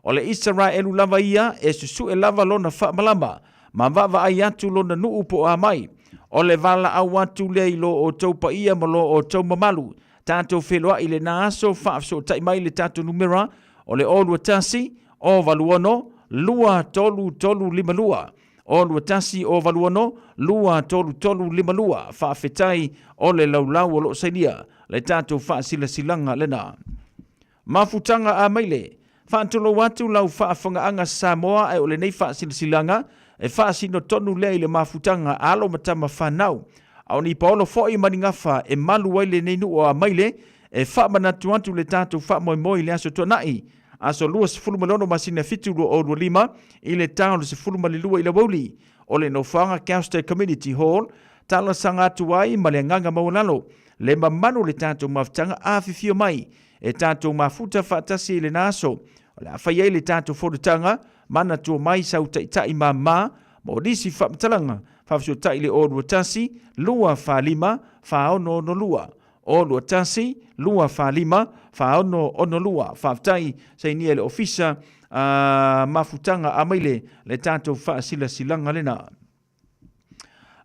o le Isaraelu lava ia e susue lava lona faamalama ma vaavaai atu lona nuu po o a mai. O le valaau atu lea i lo outou paia ma lo outou mamalu. Tatou feiloai i lena aso, faafesootai mai le tatou numera o le 021 086 23352. 021 086 23352. Faafetai o le laulau o lo o sainia le tatou faasilasilaga lena. Mafutaga a maile, faatulou atu lau faafogaaga Samoa ae o lenei faasilasilaga e faasino tonu lea i le mafutaga a alo ma tama fanau. A o ni paolo foi ma ni gafa e malu ai lenei nuu o Amaile e faamanatu atu le tatou faamoemoe i le Aso Tuanai, aso 26 masina 7 2025 i le ta o le 12 i le aoauli o le nofoaga Gauster Community Hall, talosaga atu ai ma le agaga maualalo le mamalu o le tatou mafutaga afifio mai e tatou mafuta faatasi i lena aso o le a fai ai le tatou fonotaga manatua mai sau taitai mama mo nisi faamatalaga faafesootai i le 021 245 4662 021 245 4662. Faafetai sainia i le Ofisa a Mafutaga Amaile le tatou faasilasilaga lena.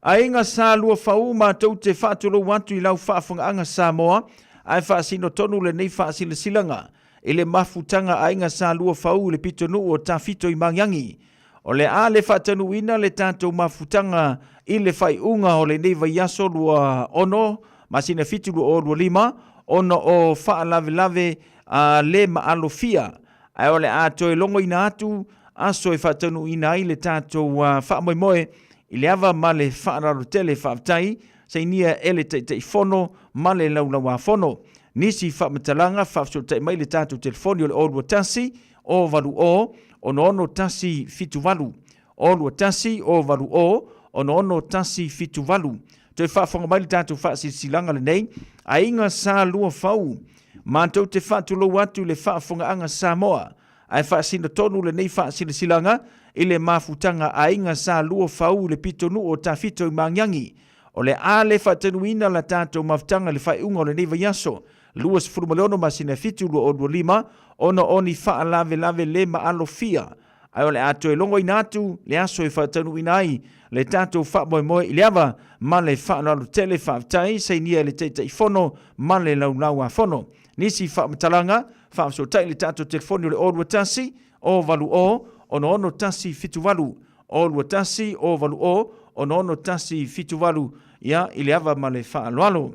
Aiga Sa Luafaū matou te faatulou atu i lau faafogaaga Samoa ae faasino tonu lenei faasilasilaga i le mafutaga Aiga Sa Luafaū i le pitonuu o Tafito i Magiagi. O le a le faataunuuina le tatou mafutaga i le faaiuga o lenei vaiaso 26 masina 7 2025 ona o faalavelave a le maalofia, ae o le a toe logoina atu aso e faataunuuina ai le tatou faamoemoe i le ava ma le faaaloalo tele. Faafetai sainia e le Taitaifono ma le Laulauafono. Nisi faamatalaga faafesootai mai le tatou telefoni o le 021 080 66178, 021 080 66178. Toe faafofoga mai le tatou faasilasilaga lenei, Aiga Sa Lua Fau, matou te faatulou atu i le faafofogaaga Samoa, ae faasino tonu lenei faasilasilaga i le mafutaga Aiga Sa Lua Fau i le pitonuu o Tafito i Magiagi. O le a le faatanuina la tatou mafutaga i le faaiuga o lenei vaiaso. 26 masina e 7 2025, ona o ni faalavelave le maalofia, ae o le a toe logoina atu le aso e faataunuuina ai le tatou faamoemoe i le ava ma le faaaloalo tele. Faafetai sainia e le Taitaifono ma le Laulau-a-Fono. Nisi faamatalaga, faafesootai i le tatou telefoni o le 021 080 6178, 021 080 6178, ia, i le ava ma le faaaloalo.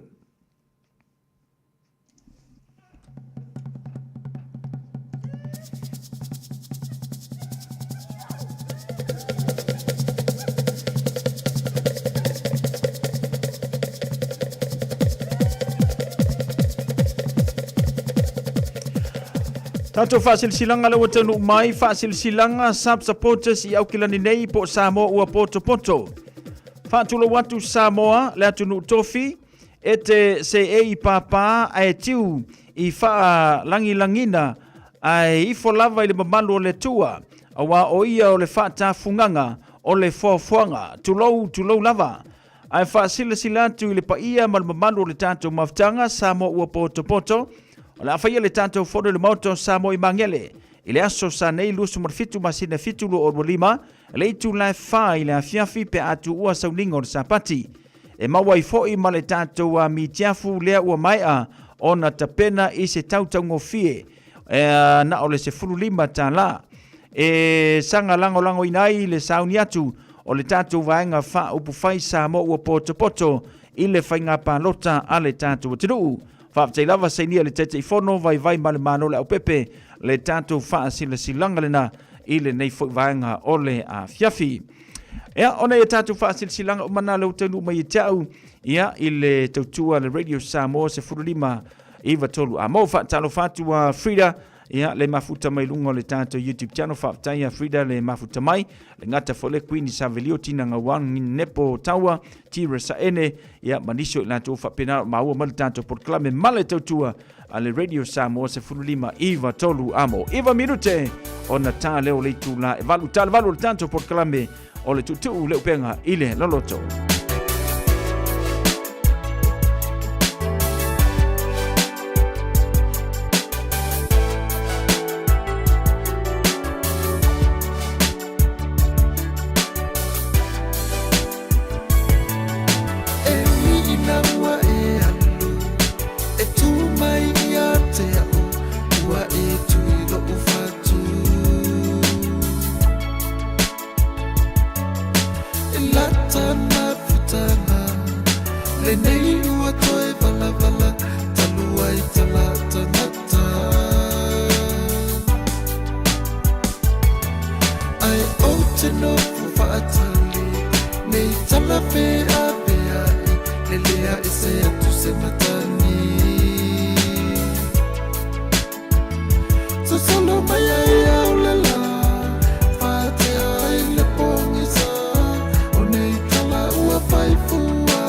Tatou faasilasilaga lea ua taunuu mai, faasilasilaga Sub Supporters i Aukilani nei po o Samoa ua potopoto. Faatulou atu Samoa, le atunuu tofi, E te seei pāpā ae tiu i faalagilagina ae ifo lava i le mamalu o le Atua, auā o ia o le faatafugaga o le foafoaga, tulou, tulou lava. Ae faasilasila atu i le paia ma le mamalu o le tatou mafutaga Samoa ua potopoto, o le a faia le tatou fono i le Maota o Samoa i Magele i le aso sa nei 27 masina 7 2025, le itula e 4 i le afiafi pe a tuua sauniga o le Sapati. E maua ai foi ma le tatou mitiafu lea ua maea ona tapena i se tautaugofie na o le $15 e saga lagolagoina ai le sauni atu o le tatou Vaega Faaupufai Samoa ua potopoto i le faiga palota a le tatou atunuu. Faafetai lava sainia le Taitaifono, vaivai ma le Malo le aupepe le tatou faasilasilaga lena i lenei foi vaega o le afiafi. Ia, ona ia tatou faasilasilaga uma na lea ua taunuu mai ia te au, ia, i le tautua le Radio Samoa 15 93 a mo faatalofa atu a Frida, ia, le mafuta mai luga o le tatou YouTube channel. Faafetai ia Frida le mafuta mai, le gata foi le Queen Savelio Tina Ngauang Nepo Taua Tira Saene, ia, ma nisi o i latou faapena o maua mai le tatou polokalame ma le tautua a le Radio Samoa 15 93 a mo 9 minute ona tā leo le itula e valu tā le valu o le tatou polokalame o le tuutuu le upega i le loloto. E ui ina ua e alu E tū mai ia te au Ua e tui lo'u fatu E lata mafutaga Lenei ua toe valavala Talu ai tala tangata Ae ou te nofo faatali Nei tala feaveai Lelea ese atu se matagi Sosolo mai ai au le la Faatea ai le pogisa O nei tala ua fai fua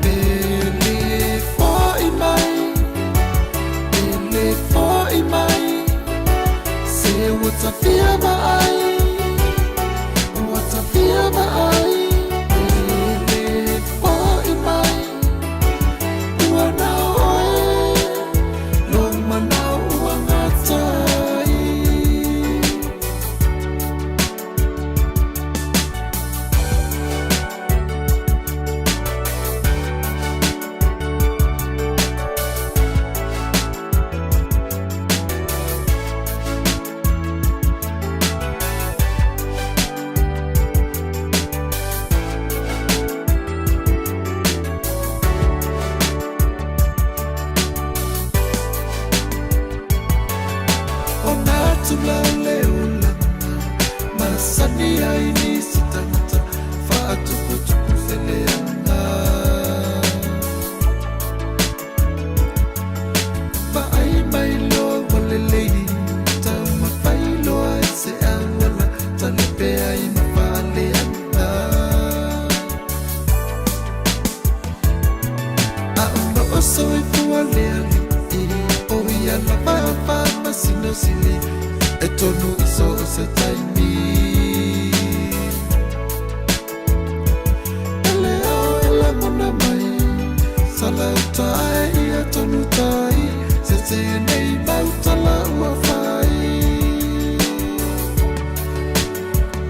Pele fo'i mai Pele fo'i mai Se ua tafia vaai Ua tafia vaai Pele fo'i mai Ua nao oe Lou manao ua gata ai. O nā tula o le olaga Masani ai nisi tangata Faatuputupu se leaga Vaai mai loa ua lelei Taumafai loa i se auala Talipe ai ma faaleaga A o loo soifua le alii O ia lava a faamasino sili E tonu i so o se taimi E le ao e lagona mai tala uta e ia tonu tai Se tēnei mau tala ua whai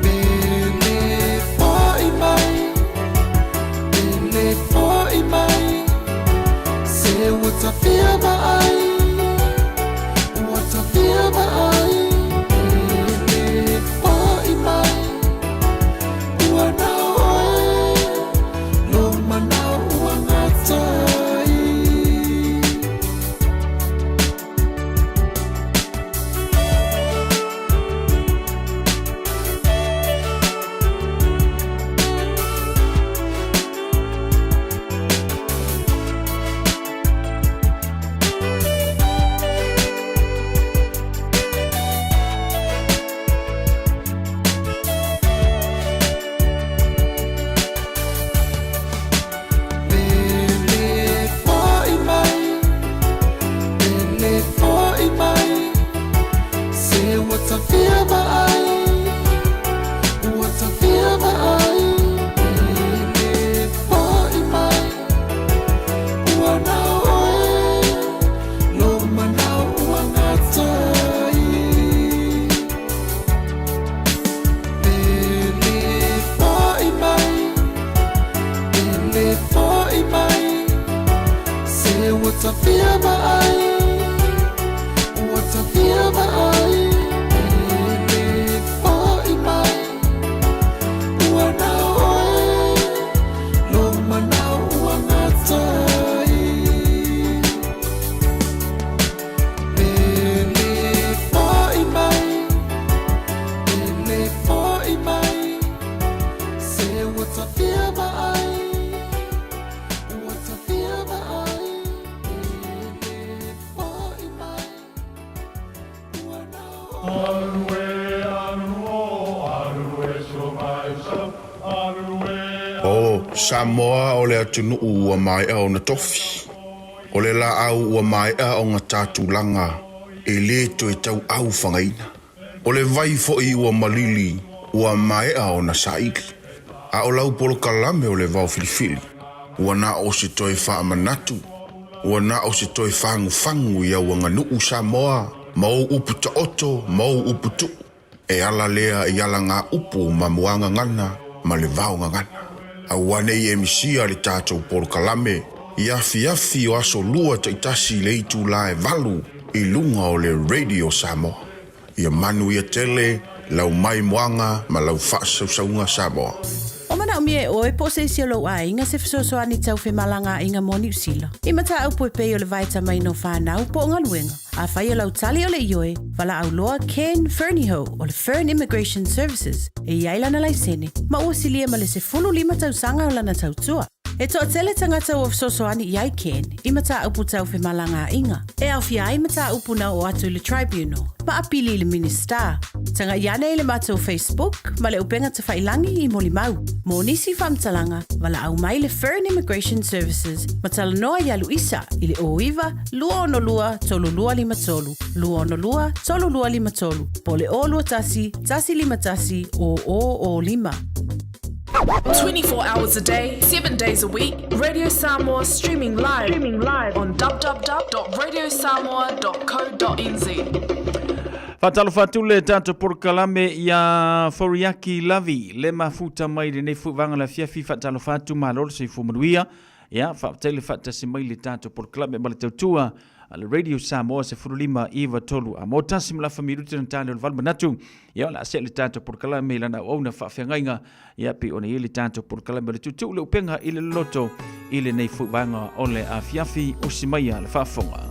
Pele foi mai Pele foi mai Se ua tawhia ma ai Ua tawhia ma ai Pele foi mai Ua nao oe Lo manao ua ngatai. Pele foi mai, pele foi mai, Se ua tawhia ma ai, ua tawhia ma ai, Pele foi mai, ua nao oe, lo manao ua ngatai. Pele foi mai, pele foi mai, Se ua tawhia ma ai, ua tawhia ma ai, Pele foi mai, ua nao oe, lo manao ua ngatai. Pele foi mai, pele foi mai, Se ua tawhia ma ai, ua tawhia ma ai, Pele foi mai, ua nao. O Samoa o le atunuu ua maea ona tofi. O le laau ua maea ona tatulaga e lē toe tauau fagaina. O le vai foʻi ua malili ua maea ona saili. A o lau polokalame o le vaofilifili. Ua na o se toe faamanatu. Ua na o se toe fagufagu i au aganuu Samoa ma ou upu taoto ma ou upu tuu. E ala lea i ala gā upu ma muagagana ma le vaogagana. Auā nei e misia le tatou polokalame i afiafi o aso lua taʻitasi i le itulā e 8 i luga o le Radio Samoa. Ia manu ia tele lau mai moaga ma lau faasausauga Samoa. O manaʻomia e oe po o se isi o lou aiga se fesoasoani tau femalagaaiga mo Niu Sila. I mataupu e pei o le vaetamaina o fanau po o galuega. Afai o lau tali o le ioe, valaau loa Ken Fernihough o le Fern Immigration Services e i ai lana laisene ma ua silia ma le 15 tausaga o lana tautua. E toatele tagata ua fesoasoani i ai Ken i mataupu tau femalagaaiga. E aofia ai mataupu na oo atu i le Tribunal ma apili i le Minisita. Tagai ane i le matou Facebook ma le upega tafailagi i molimau. Mo nisi faamatalaga, valaau mai le Fern Immigration Services ma talanoa ia Luisa i le 09 262 3253, 262 3253, po o le 021 151 0005. 24 hours a day, 7 days a week, Radio Samoa streaming live, streaming live on www.radiosamoa.co.nz. Faatalofa atu le tatou polokalame ia Foriaki Lavi le mafuta mai lenei foi vaega le afiafi. Faatalofa atu, malo le soifua manuia. Ia, faafetai le faatasi mai le tatou polokalame ma le tautua a le Radio Samoa 15 9 3 a mo tasi ma lafa minuti na tale o le valu manatu. Ia, o le a sea le tatou polokalame i lana auauna faafeagaiga. Ia, pei ona i ai le tatou polokalame o le tuutuu le upega i le loloto i lenei foi vaega o le afiafi. Usi maia le faafofoga.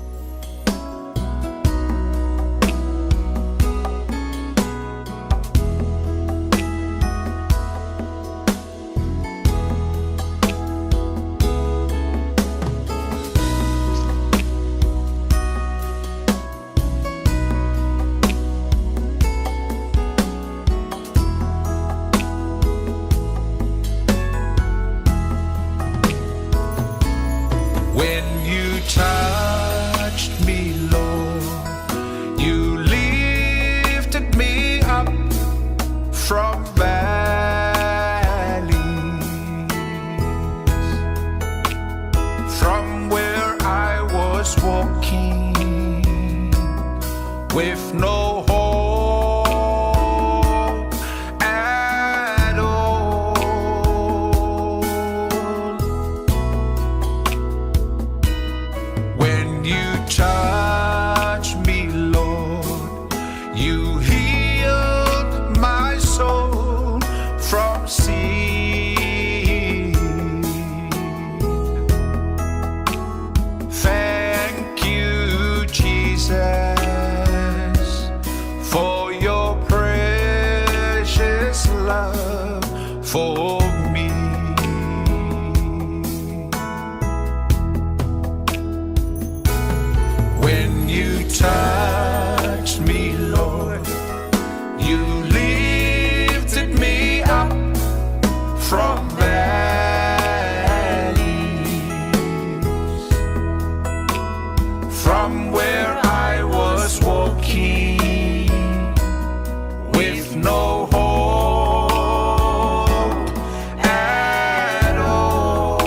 When you touch for me. When you touched me, Lord, you lifted me up from valleys, from where I was walking with no hope at all.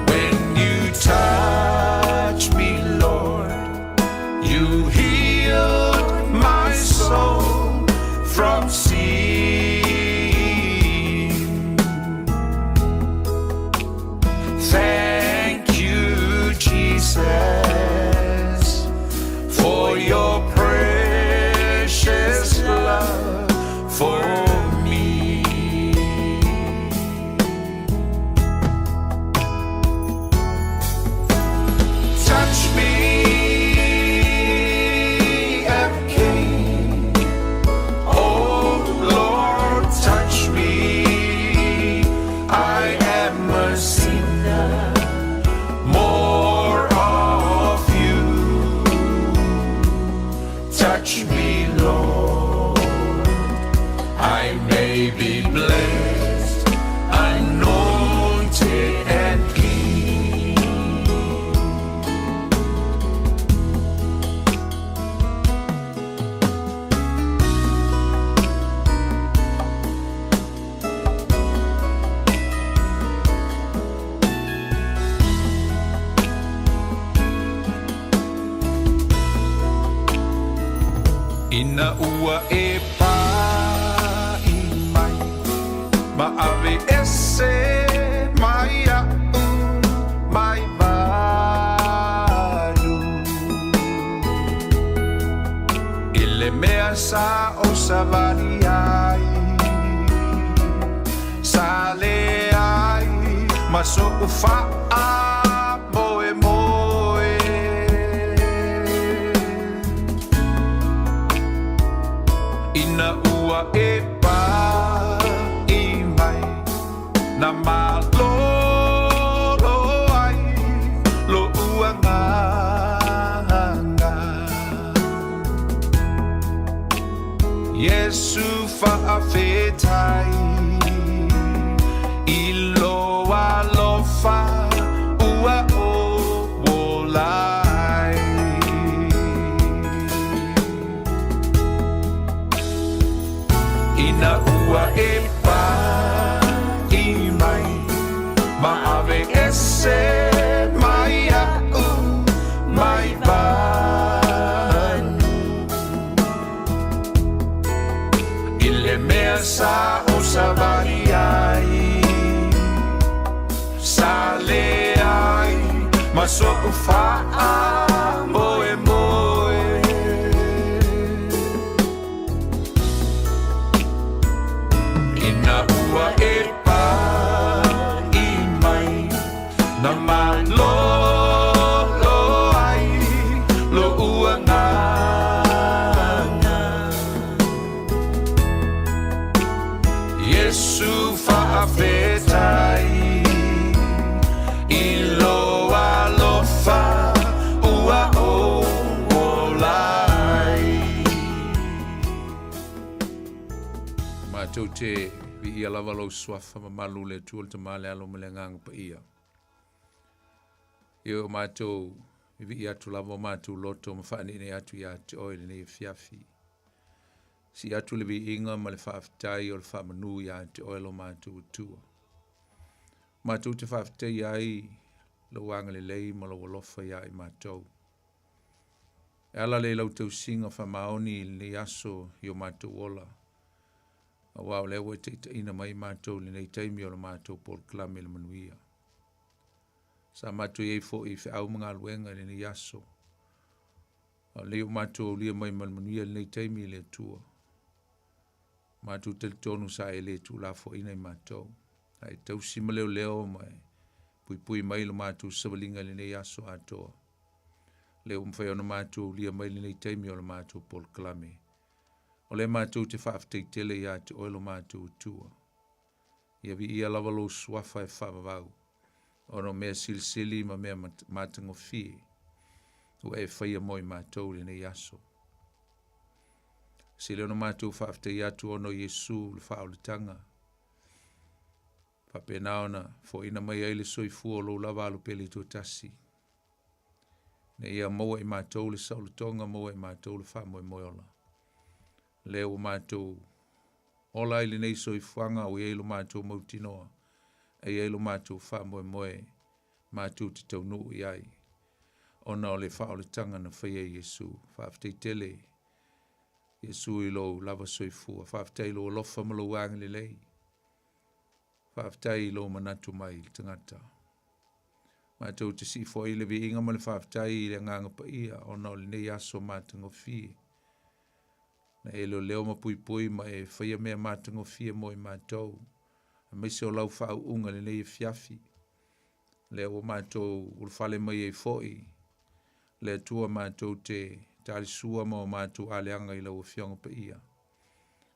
When you touch me, Lord, you healed my soul from sin. Thank you, Jesus, for your precious love for me. Touch me again. Oh Lord, touch me. I am a sinner. More of you. Touch me, Lord. I may be blessed, anointed, and clean. Ina ua e pa'i mai ma ave ese mai a'u mai malu i le mea sa ou savali ai sa leai ma so'u fa'amoemoe. Ina ua e pa'i mai na malōlō ai lo'u agaga. Iesu fa'afetai i lou alofa ua ou ola ai. Ina ua e pa'i mai ma ave ese mai a'u mai vanu i le mea sa ou savali ai sa leai ma so'u fa'amoemoe. Ina ua e pa'i mai na malōlō ai lo'u agaga. Iesu fa'afetai i lou alofa ua ou ola ai. Matou te viia lava lou suafa mamalu le Atua le Tama le Alo ma le Agaga Paia. Ia o matou vivii atu lava o matou loto ma faaneenee atu ia te oe lenei afiafi. Sii atu le viiga ma le faafetai o le faamanu ia te oe lo matou Atua. Matou te faafetaia ai lou agalelei ma lou alofa ia i matou. E ala lea i lau tausiga faamaoni i lenei aso i o matou ola, aua o lea ua e taitaiina mai matou i lenei taimi o le matou polokalame i le manuia. Sa matou i ai foi i feau ma galuega i lenei aso, a o lenei ua matou aulia mai ma le manuia i lenei taimi i le Atua. Matou talitonu sa e le tuulafoaiina i matou, a e tausi ma leoleo ma e puipui mai lo matou savaliga i lenei aso atoa. Lea ua mafai ona matou ulia mai lenei taimi o le matou polokalame. O lea matou te faafetai tele ia te oe lo matou Atua. Ia viia lava lou suafa e faavavau, ona o mea silisili ma mea matagofie ua e faia mo i matou i lenei aso. Sili ona matou faafetai atu ona o Iesu le faaolataga, faapena ona foaiina mai ai le soifua o lou lava alo pele toatasi, ina ia maua i matou le saolotoga, maua i matou le faamoemoe ola. Lea ua matou ola ai lenei soifuaga ua i ai lo matou mautinoa, e i ai lo matou faamoemoe matou te taunuu i ai, ona o le faaolataga na faia e Iesu. Faafetai tele Iesu i lou lava soifua. Faafetai i lou alofa ma lou agalelei. Faafetai i lou manatu mai i le tagata. Matou te sii foi le viiga ma le faafetai i le Agaga Paia ona o lenei aso matagofie. Na e leoleo ma puipui ma e faia mea matagofie mo i matou, aemaise o lau faauuga i lenei afiafi. Lea ua matou ulufale mai ai foi le Atua matou te talisua ma o matou aleaga i lau Afioga Paia.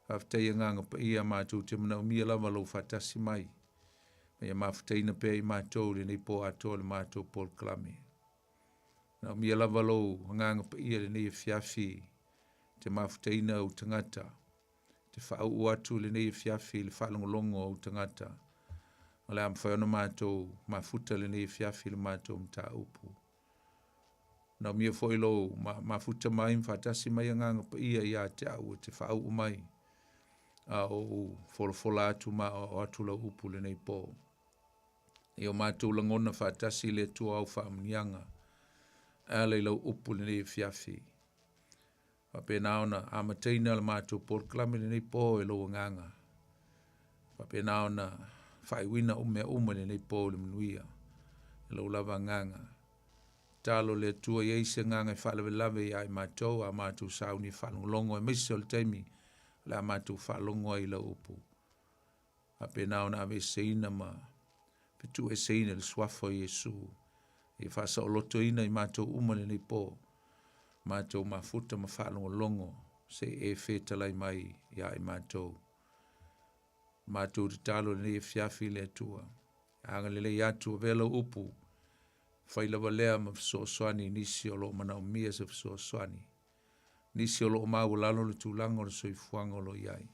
Faafetai Agaga Paia, matou te manaomia lava lou faatasi mai, ma ia mafutaina pea i matou i lenei po atoa o le matou polokalame. Manaomia lava lou Agaga Paia i lenei afiafi te mafutaina ou tagata, te faauu atu i lenei afiafi i le faalogologo a ou tagata, o le a mafai ona matou mafuta i lenei afiafi i le matou mataupu. Manaomia foi lou mafuta mai ma faatasi mai Agaga Paia ia te au e te faauu mai, a o ou folafola atu ma aoao atu lau upu i lenei po. Ia o matou lagona faatasi le Atua au faamanuiaga e ala i lau upu i lenei afiafi. Faapena ona amataina le matou polokalame i lenei po e lou agaga. Faapena ona faaiuina mea uma i lenei po i le manuia e lou lava agaga. Tatalo le Atua ia i ai se agaga e faalavelave ia i matou a matou sauni e faalogologo aemaise o le taimi o le a matou faalogo ai i lau upu. Faapena ona aveeseina ma fetuueseina i le suafa o Iesu, ia faasaolotoina i matou uma i lenei po, matou mafuta ma faalogologo se i e fetalai mai ia i matou. Matou tatalo i lenei afiafi i le Atua, agalelei atu, avea lau upu, fai lava lea ma fesoasoani i nisi o lo o manaomia se fesoasoani. Nisi o lo o maualalo le tulaga o le soifuaga o lo o i ai.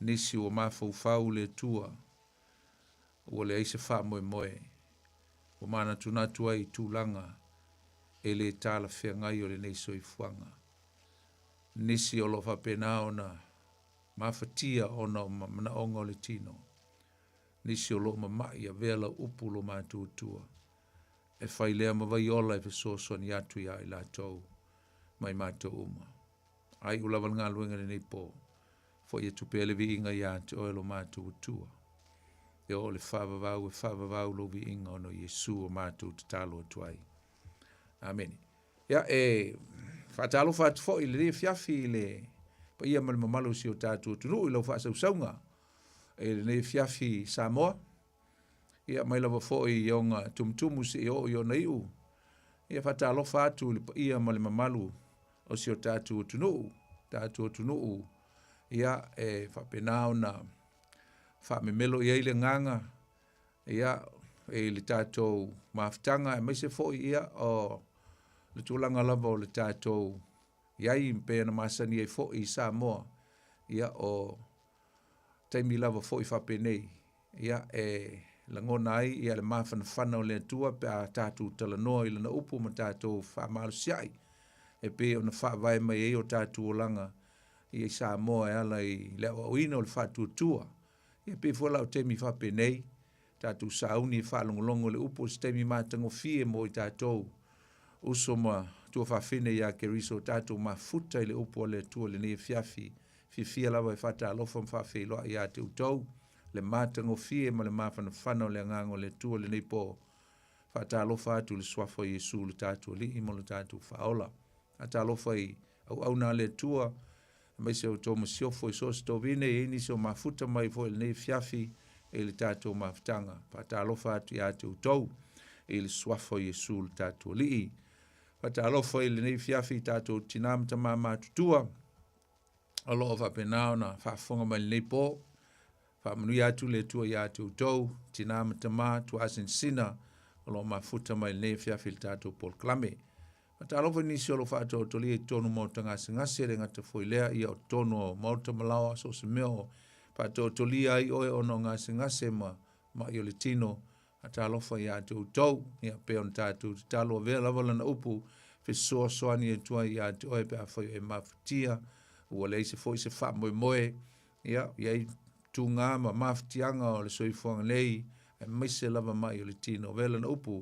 Nisi ua mafaufau i le Atua, ua leai se faamoemoe, ua manatunatu ai i tulaga e le talafeagai o lenei soifuaga. Nisi o lo o faapena ona mafatia ona o manaoga o le tino. Nisi o lo o mama'i, avea lau upu lo matou Atua, e fai lea ma vaiola e fesoasoani atu iā i latou ma i matou uma. Aiu lava le galuega i lenei po, fo'i atu pea le viiga iā te oe lo matou Atua. E oo le faavavau e faavavau lou viiga ona o Iesu o matou tatalo atu ai. Amene. Ia, e faatalofa atu foi i lenei afiafi i le paia ma le mamalu o si o tatou atunuu i lau faasausauga i lenei afiafi Samoa. Ia, mai lava foi i ona tumutumu seia oo i ona iu. Ia, faatalofa atu i le paia ma le mamalu o si o tatou atunuu, tatou atunuu, ia, e faapena ona faamemelo i ai le agaga, ia, i le tatou mafutaga, aemaise foi, ia, o le tulaga lava o le tatou i ai pei ona masani ai foi i Samoa, ia, o taimi lava foi faapenei, ia, e lagona ai ia le mafanafana o le Atua pe a tatou talanoa i Lana upu ma tatou faamalosiai e pei ona faavae mai ai o tatou olaga i Samoa e ala i le aoaoina o le faatuatua. Ia pei foi la o taimi faapenei, tatou sauni e faalogologo i le upu o se taimi matagofie mo i tatou uso ma tuafafine ia Keriso, tatou mafuta i le upu a le Atua i lenei afiafi. Fiafia lava e faatalofa ma faafeiloai ia te outou le matagofie ma le mafanafana o le Agaga o le Atua i lenei po. Faatalofa atu i le Suafa o Iesu lo tatou Alii ma lo tatou Faaola. Faatalofa i auauna a le Atua, aemaise o outou masiofo i so o se tovine, e i ai nisi o mafuta mai foi i lenei afiafi i le tatou mafutaga. Faatalofa atu ia te outou i le Suafa o Iesu lo tatou Alii. Faatalofa i lenei afiafi i tatou tinā ma tamā matutua o lo o faapena ona faafofoga mai lenei po. Faamanuia atu le Atua iā te outou, tinā ma tamā, tuaasinasina o lo o mafuta mai lenei afiafi i le tatou polokalame. Faatalofa i nisi o lo o faatoatolia i totonu o maota gasegase, e le gata foi lea, ia o totonu o maota ma laoa, so o se mea o faatoatolia ai oe ona o gasegase ma ma'i o le tino, Faatalofa ia te outou, ia pei ona tatou tatalo avea lava lana upu fesoasoani atu ai ia te oe pe afai o e mafatia, ua leai se foi se faamoemoe, ia, i ai tugā ma mafatiaga o le soifuaga nei, aemaise lava mai o le tino. Avea lana upu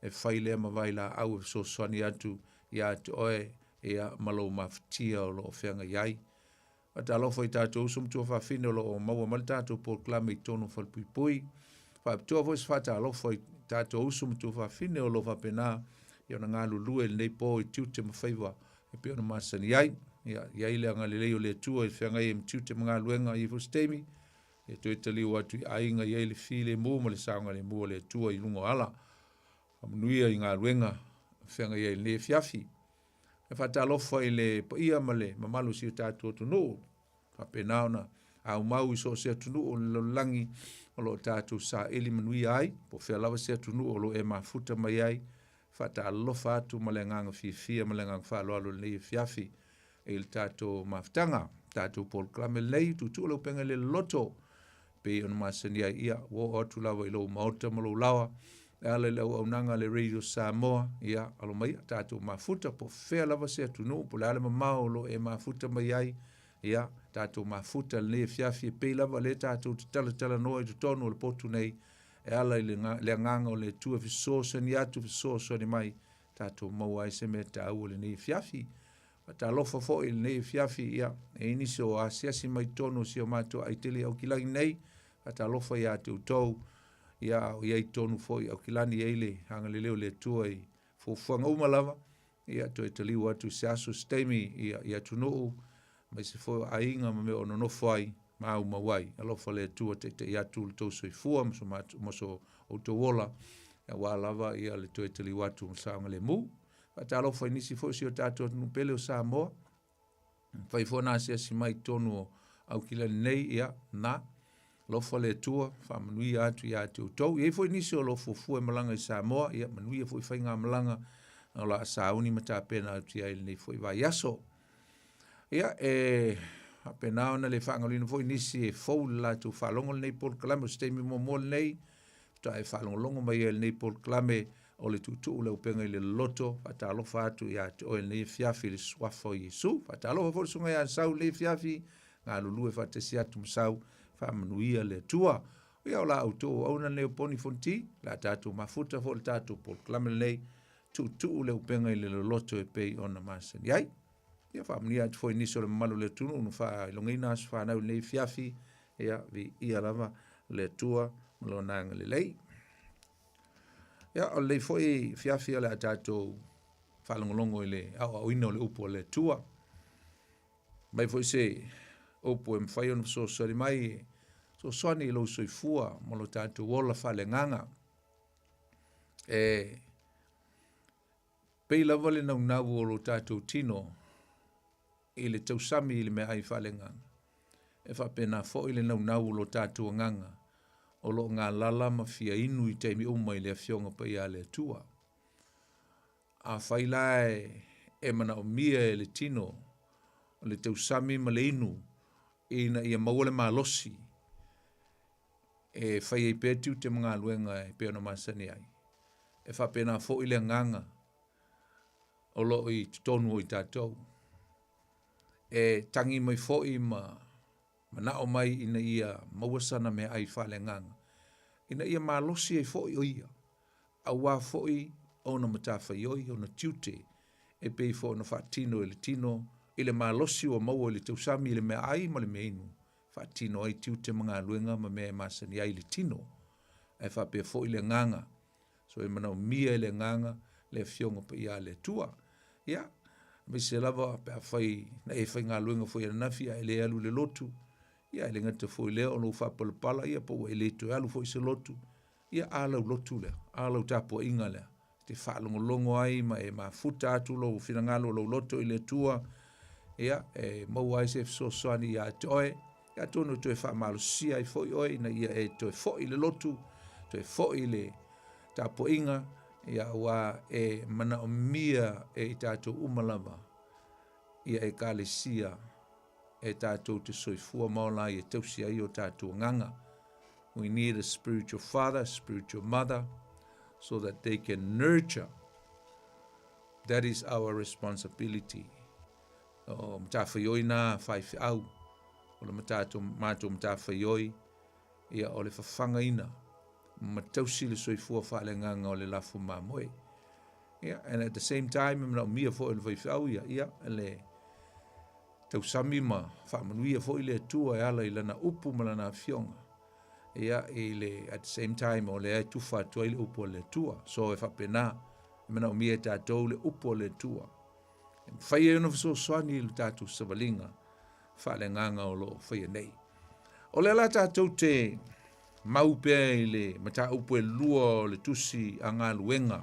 e fai lea ma vailaau e fesoasoani atu ia te oe, ia, ma lou mafatia o lo o feagai ai. Faatalofa i tatou uso ma tuafafine o lo o maua mai le tatou polokalame i totonu o Falepuipui. Faapitoa foi se faatalofa i tatou uso ma tuafafine o lo o faapena i ona galulue i lenei po i tiute ma faiva e pei ona masani ai. Ia, i ai le agalelei o le Atua i feagai ai ma tiute ma galuega i foi se taimi, ia toe taliu atu i aiga i ai le filemu ma le saogalemu o le Atua i luga o ala. Faamanuia i galuega feagai ai i lenei afiafi. E faatalofa i le paia ma le mamalu o si o tatou atunuu, faapena ona aumau i so o se atunuu o le lalolagi o lo o tatou saili manuia ai, po o fea lava se atunuu o lo o e mafuta mai ai. Faatalofa atu ma le agaga fiafia ma le agaga faaaloalo i lenei afiafi i le tatou mafutaga, tatou polokalame lenei, tuutuu le upega i le loloto pei ona masani ai, ia, ua oo atu lava i lou maota ma lou laoa, e ala i le auaunaga a le Radio Samoa, ia, alo mai, tatou mafuta, po o fea lava se atunuu, po o le a le mamao o lo o e mafuta mai ai, ia, tatou mafuta lenei afiafi, e pei lava lea tatou te talatalanoa i totonu o le potu nei, e ala i le, le agaga o le Atua e fesoasoani atu, fesoasoani mai, tatou maua ai se mea taua lenei afiafi. Faatalofa foi i lenei afiafi, ia, e i ai nisi o asiasi mai totonu o si o matou aitele i Aukilani nei, faatalofa ia te outou, ia, a o i ai tonu foi i Aukilani i ai le agalelei o le Atua i fuafuaga uma lava, ia, toe taliu atu i se aso, se taimi, ia, i atunuu, aemaise foi o aiga ma mea o nonofo ai, ma aumau ai. Alofa le Atua taitai atu le tou soifua ma so matou, ma so outou ola, aua lava ia le toe taliu atu ma saogalemu. Faatalofa i nisi foi o si o tatou atunuu pele o Samoa, fai foi ona asiasi mai i totonu o Aukilani nei, ia, na, alofa le Atua, faamanuia atu ia te outou. E i ai foi nisi o lo o fuafua e malaga i Samoa, ia, manuia foi faigamalaga o le a sauni ma tapena atu i ai i lenei foi vaiaso. Ia, e faapena ona le faagaloina foi nisi e fou i le latou faalogo lenei polokalame, o se taimi muamua lenei, faatoa e faalogologo mai ai i lenei polokalame o le tuutuu le upega i le loloto, faatalofa atu ia te oe i lenei afiafi i le suafa o Iesu. Faatalofa foi le susuga ia Sau i lenei afiafi, galulue faatasi atu ma Sau, faamanuia le Atua. Ia o la outou auauna lenei o Poni Fonti, o le a tatou mafuta foi le tatou polokalame lenei, tuutuu le upega i le loloto e pei ona masani ai. Ia faamanuia atu foi nisi o le mamalu o le atunuu na faailogaina aso fanau i lenei afiafi, ia viia lava le Atua ma lona agalelei. Ia o lenei foi afiafi o le a tatou faalogologo i le aoaoina o le upu a le Atua. Mai foi se upu e mafai ona fesoasoani mai e fesoasoani i lou soifua ma lo tatou ola faaleagaga. E pei lava le naunau o lo tatou tino i le tausami i le meaai faaleagaga, e faapena foi le naunau o lo tatou agaga o lo o galala ma fia inu i taimi uma i le Afioga Paia a le Atua. Afai la e manaomia e le tino le tausami ma le inu ina ia maua le malosi e fai ai pea tiute ma galuega e pei ona masani ai, e faapena foi le agaga o lo o i totonu o i tatou. E tagi mai foi ma manao mai ina ia maua sana meaai faaleagaga, ina ia malosi ai foi o ia, aua foi ona matafaioi, ona tiute, e pei foi ona faatino e le tino i le malosi ua maua i le tausami i le meaai ma le meainu, faatino ai tiute ma galuega ma mea e masani ai le tino. Ae faapea foi le agaga, so e manaomia e le agaga le Afioga Paia a le Atua. Ia, aemaise lava pe afai na e faigaluega foi ananafi ae le alu i le lotu, ia e le gata foi lea o lou faapalapala, ia po ua e le toe alu foi i se lotu, ia a lau lotu lea, a lau tapuaiga lea. te faalogologo ai ma e mafuta atu lou finagalo o lou loto i le Atua, ia, e maua ai se fesoasoani ia te oe, ia atonu e toe faamalosia ai foi oe ina ia e toe foi i le lotu, toe foi i le tapuaiga, ia aua e manaomia e i tatou uma lava ia Ekalesia e tatou te soifua ma ola ai e tausi ai o tatou agaga. We need a spiritual father, spiritual mother, so that they can nurture. That is our responsibility. O matawhaioi nā whaiwhiau, o le matatou, mātou matawhaioi, ia o le whawhangaina, ma tausi le soifua whaaleagaga o le lafu mamoe. Ia, and at the same time, e manaomia foi e le faifeau ia, ia, le tausami ma faamanuia foi le Atua e ala i lana upu ma lana afioga. Ia, i le, at the same time, o lea e tufa atu ai le upu a le Atua. So e faapena, e manaomia e tatou le upu a le Atua. E mafai ai ona fesoasoani i le tatou savaliga faaleagaga o lo o faia nei. O lea la tatou te mau pea i le mataupu e lua o le tusi a galuega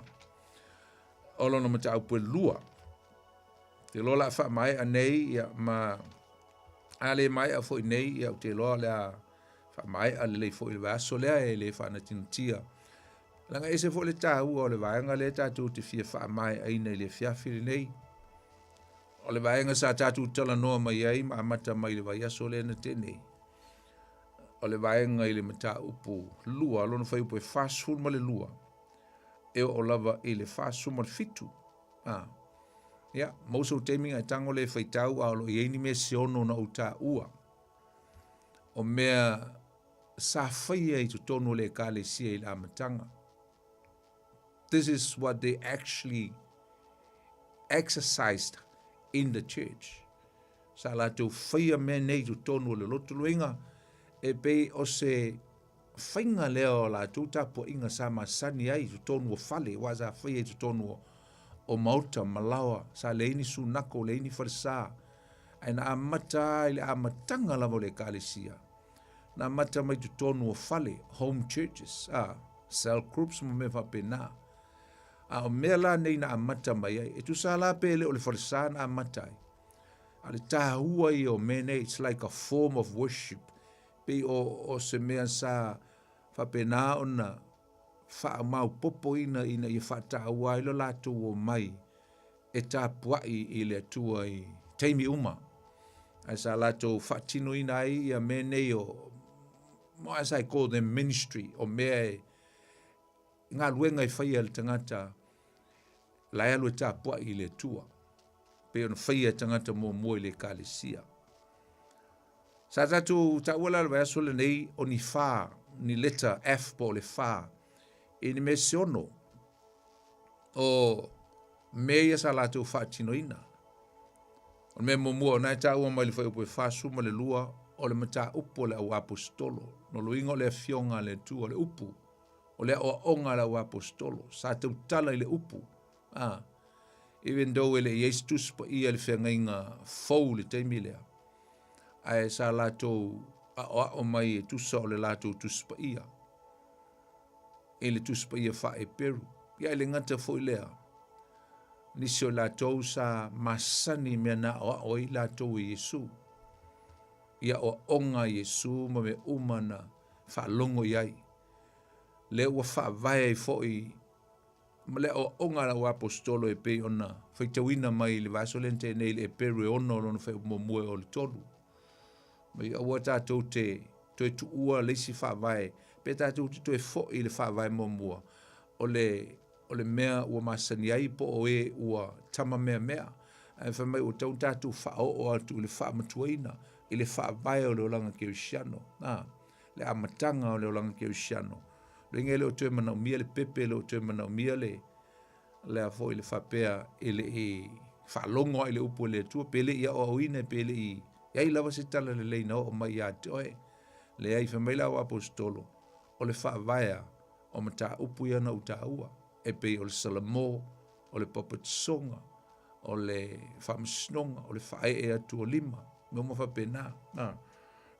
o lona mataupu e lua. Te loa la faamaea nei ia, ma a le maea foi nei ia, ou te iloa o le a faamaea lelei foi i le vaiaso lea e le faanatinatia. Leaga e ese foi le taua o le vaega lea tatou te fia faamaeaina i le afiafi lenei. O le vaega sa tatou talanoa mai ai ma amata mai i le vaiaso lea na tea nei, o le vaega i le mataupu lua, lona fuaiupu e 42, e oo lava i le 47. Ah. Ia, maua sou taimi e tago lea e faitau, a o lo o i ai ni mea se ono na ou taua. O mea sa faia i totonu o le Ekalesia i le amataga. This is what they actually exercised in the church. Sa latou faia mea nei i totonu o le lotu luiga, e pei o se faiga lea o latou tapuaiga sa masani ai i totonu o fale, aua sa faia i totonu o, o maota ma laoa, sa leai ni sunako, leai ni falesa. Ae na amata i le amataga lava o le Ekalesia, na amata mai totonu o fale, home churches, a, cell groups ma mea faapena. A o mea la nei na amata mai ai, e tusa la pe le o le falesa na amata ai. A le tāua ia o mea nei, it's like a form of worship. Pei o, o se mea sa faapena ona faamaopopoina ina ia faataua ai lo latou omai e tapuai i le Atua i taimi uma. Ae sa latou faatinoina ai ia mea nei o, as I call them ministry, o mea e, galuega e faia e le tagata la e alu e tapuai i le Atua, pei ona faia e tagata muamua i le Ekalesia. Sa tatou taua la le vaiaso lenei o ni fa, ni leta F po o le fa, i ni mea se ono o mea ia sa latou faatinoina. O le mea muamua o na e taua mai le fuaiupu e 42 o le mataupu o le au aposetolo. No luiga o le afioga a le Atua, le upu, o le aoaoga a le au aposetolo, sa tautala i le upu. A, even though e le i ai se tusi paia i le feagaiga fou i le taimi lea, ae sa latou aoao mai e tusa o le latou tusi paia, i le tusi paia faa-Eperu. Ia e le gata foi lea, nisi o latou sa masani i mea na aoao ai latou e Iesu. I aoaoga a Iesu ma mea uma na faalogo i ai. Lea ua faavae ai foi ma le aoaoga a le auaposetolo e pei ona faitauina mai i le vaiaso lea na tea nei i le Eperu e ono lona fuaiupu muamua e oo i le tolu. Mai aua tatou te toe tuua le isi faavae, pe tatou te toe foi i le faavae muamua, o le, o le mea ua masani ai po o e ua tamameamea. Ae fai mai ua tatau ona tatou faaoo atu i le faamatuaina, i le faavae o le olaga kerisiano, a, le amataga o le olaga kerisiano. Loiga e le o toe manaomia le pepe, e le o toe manaomia le, lea foi le faapea e le i faalogo lava i le upu a le Atua, pe le i aoaoina, pe le i i ai lava se tala lelei na oo mai ia te oe. Leai, fai mai le auaposetolo, o le faavae a o mataupu ia na ou taua, e pei o le Salamo, o le papatisoga, o le faamasinoga, o le faaee atu o lima, mea uma faapena. Na,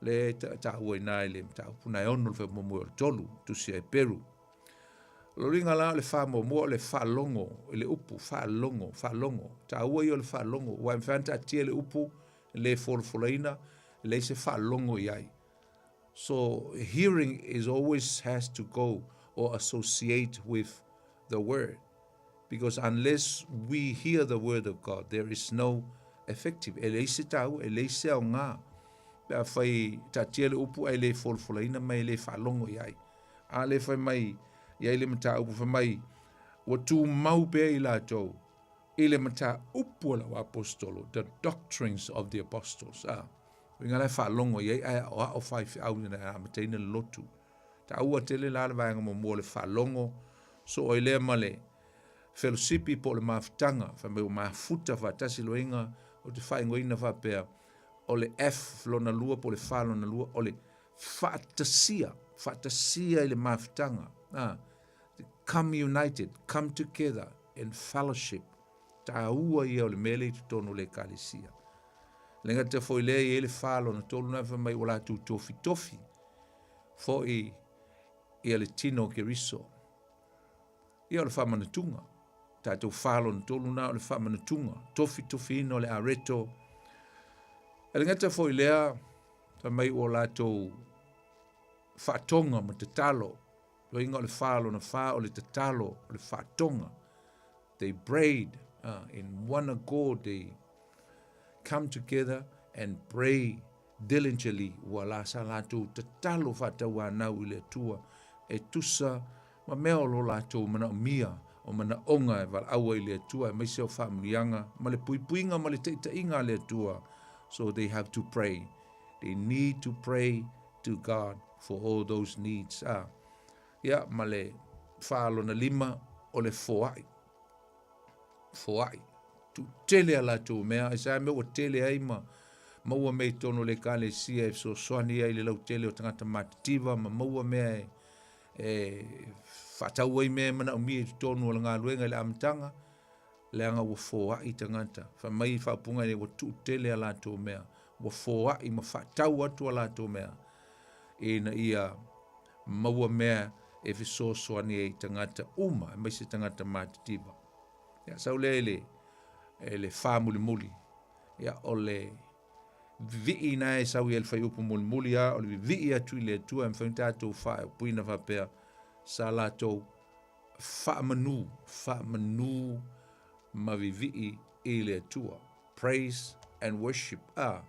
le taua i ina i le mataupu na e ono le fuaiupu muamua o le tolu, tusi a Eperu. O lona uiga la o le faamuamua o le faalogo i le upu, faalogo, faalogo. Taua ia o le faalogo, aua e mafai ona taatia le upu le folafolaina, e leai se faalogo i ai. So hearing is always has to go or associate with the word. Because unless we hear the word of God, there is no effective. E leai se taua, e leai se aoga. Pe afai taatia le upu ae le folafolaina ma e le faalogo i ai. A le fai mai i ai le mataupu fai mai ua tumau pea i latou i le mataupu a lau apostolo, the doctrines of the apostles. A, uiga la e faalogo i ai ae aoao faifeau ina e amataina le lotu. Taua tele la le vaega muamua o le faalogo, so ai lea ma le felosipi po o le mafutaga, fai mai ua mafuta faatasi loiga o te faaigoaina faapea o le F lona lua po o le F lona lua o le faatasia, faatasia i le mafutaga, a, come united, come together in fellowship. Taua ia o le mea lea i totonu o le ekalesia. Le gata foi lea i ai le fa lona tolu na fai mai ua latou tofitofi foi ia le tino o Keriso. Ia o le faamanatuga. Tatou fa lona tolu na o le faamanatuga, tofitofiina o le areto. E le gata foi lea, fai mai ua latou faatoga ma tatalo. Loiga o le fa lona fa o le tatalo, o le faatoga. They prayed in one accord, they come together and pray diligently. Ua la sa latou tatalo faatauanau i le Atua e tusa ma mea o lo latou manaomia o manaoga e valaau ai i le Atua aemaise o faamanuiaga ma le puipuiga ma le taitaiga a le Atua. So they have to pray. They need to pray to God for all those needs. Ah. Ia, ma le whaalona lima o le foai. Foai. Tu tele a latou mea, ai sa mea ua tele ai ma maua mea i totonu o le ekalesia e fesoasoani ai i le lautele o tagata matitiva ma maua mea e, e faatau ai mea e manaomia i totonu o le galuega i le amataga, leaga ua foai tagata. Fai mai faaupuga nei ua tuutele a latou mea, ua foai ma faatau atu a latou mea ina ia maua mea e fesoasoani ai i tagata uma, aemaise tagata matitiva. Ia, sau lea i le, i le fāmulimuli. Ia, o le vivii na e sau i le whaiupu mulimuli a, o le vivii atu i le Atua e mawhai ona tātou whaeopuina whapea sa latou whaamanu, whaamanu ma vivii i le Atua. Praise and worship. A,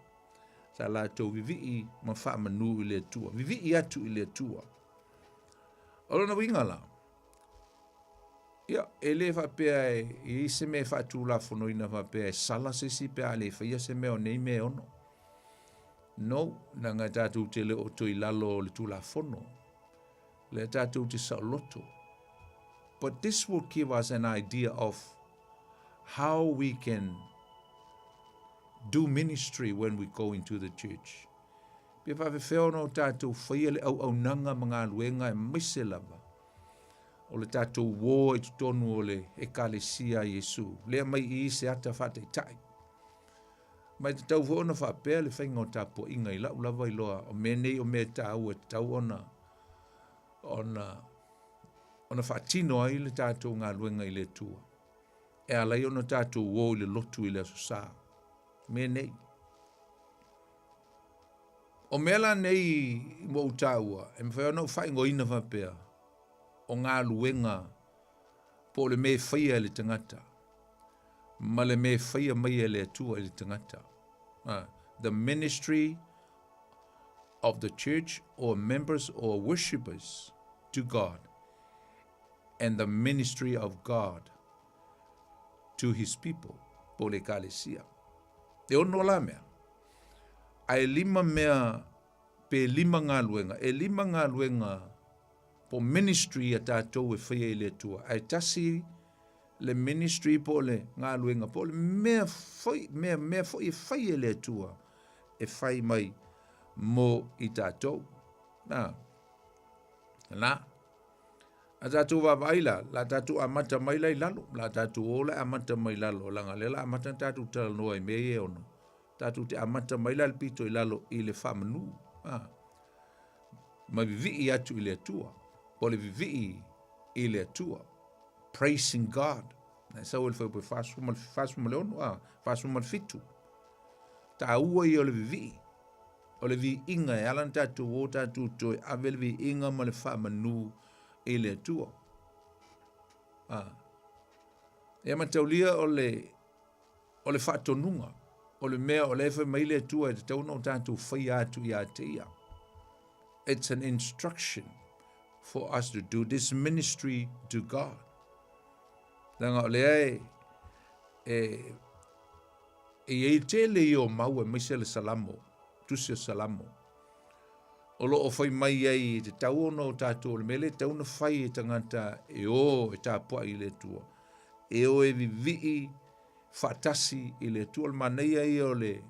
sa latou vivii ma whaamanu i le Atua. Vivii atu i le Atua. O lona uiga la, Ia, e le faapea e i ai se mea e faatulafonoina faapea e sala se isi pe a le faia se mea o nei mea e ono. No, leaga e tatou te le o toe i lalo o le Tulafono. Lea tatou te saoloto. But this will give us an idea of how we can do ministry when we go into the church. Pe faafefea ona o tatou faia le auaunaga ma galuega aemaise lava o le tatou uō i totonu o le Ekalesia a Iesu, lea mai i i se ata faataitai. Ma e tatau foi ona faapea le faiga o tapuaiga i lau lava iloa, o mea nei o mea taua e tatau ona, ona, ona faatino ai le tatou galuega i le Atua. E ala ai ona tatou uō i le lotu i le Aso Sa. Mea nei. O mea la nei ua ou taua, e mafai ona ou faaigoaina faapea, o galuega po o le mea e faia e le tagata ma le mea e faia mai e le Atua i le tagata. The ministry of the church or members or worshippers to God and the ministry of God to his people, po o le ekalesia. E ono la mea. Ae lima mea pe lima galuega, e lima galuega po ministry a tatou e faia i le Atua. Ae tasi le ministry po o le galuega po o le mea foi, mea, mea foi e fai e le Atua e fai mai mo i tatou. Na, na, a tatou vaavaai la, la tatou amata mai la i lalo, la tatou o la amata mai lalo, leaga lea la amata na tatou talanoa i mea ia e ono. Tatou te amata mai la le pito i lalo i le faamanu, a, ma vivii atu i le Atua, po o le vivii. i le Atua. Praising God. Na e sau e le fuaiupu e 46, a, 47. Taua ia o le vivii, o le viiga e ala ona tatou o tatou toe ave le viiga ma le faamanu i le Atua. A. E mataulia o le o le faatonuga, o le mea o lea e fai mai le Atua e tatau ona o tatou faia atu ia te ia. It's an instruction for us to do this ministry to God. Leaga o lea e, e, e i ai tele ia o mau aemaise le Salamo, tusi o Salamo. O lo o fai mai ai e tatau ona o tatou, o le mea lea e tatau ona fai e tagata e o e tapuai i le Atua. E o e vivii faatasi i le Atua. O le manaia ia o le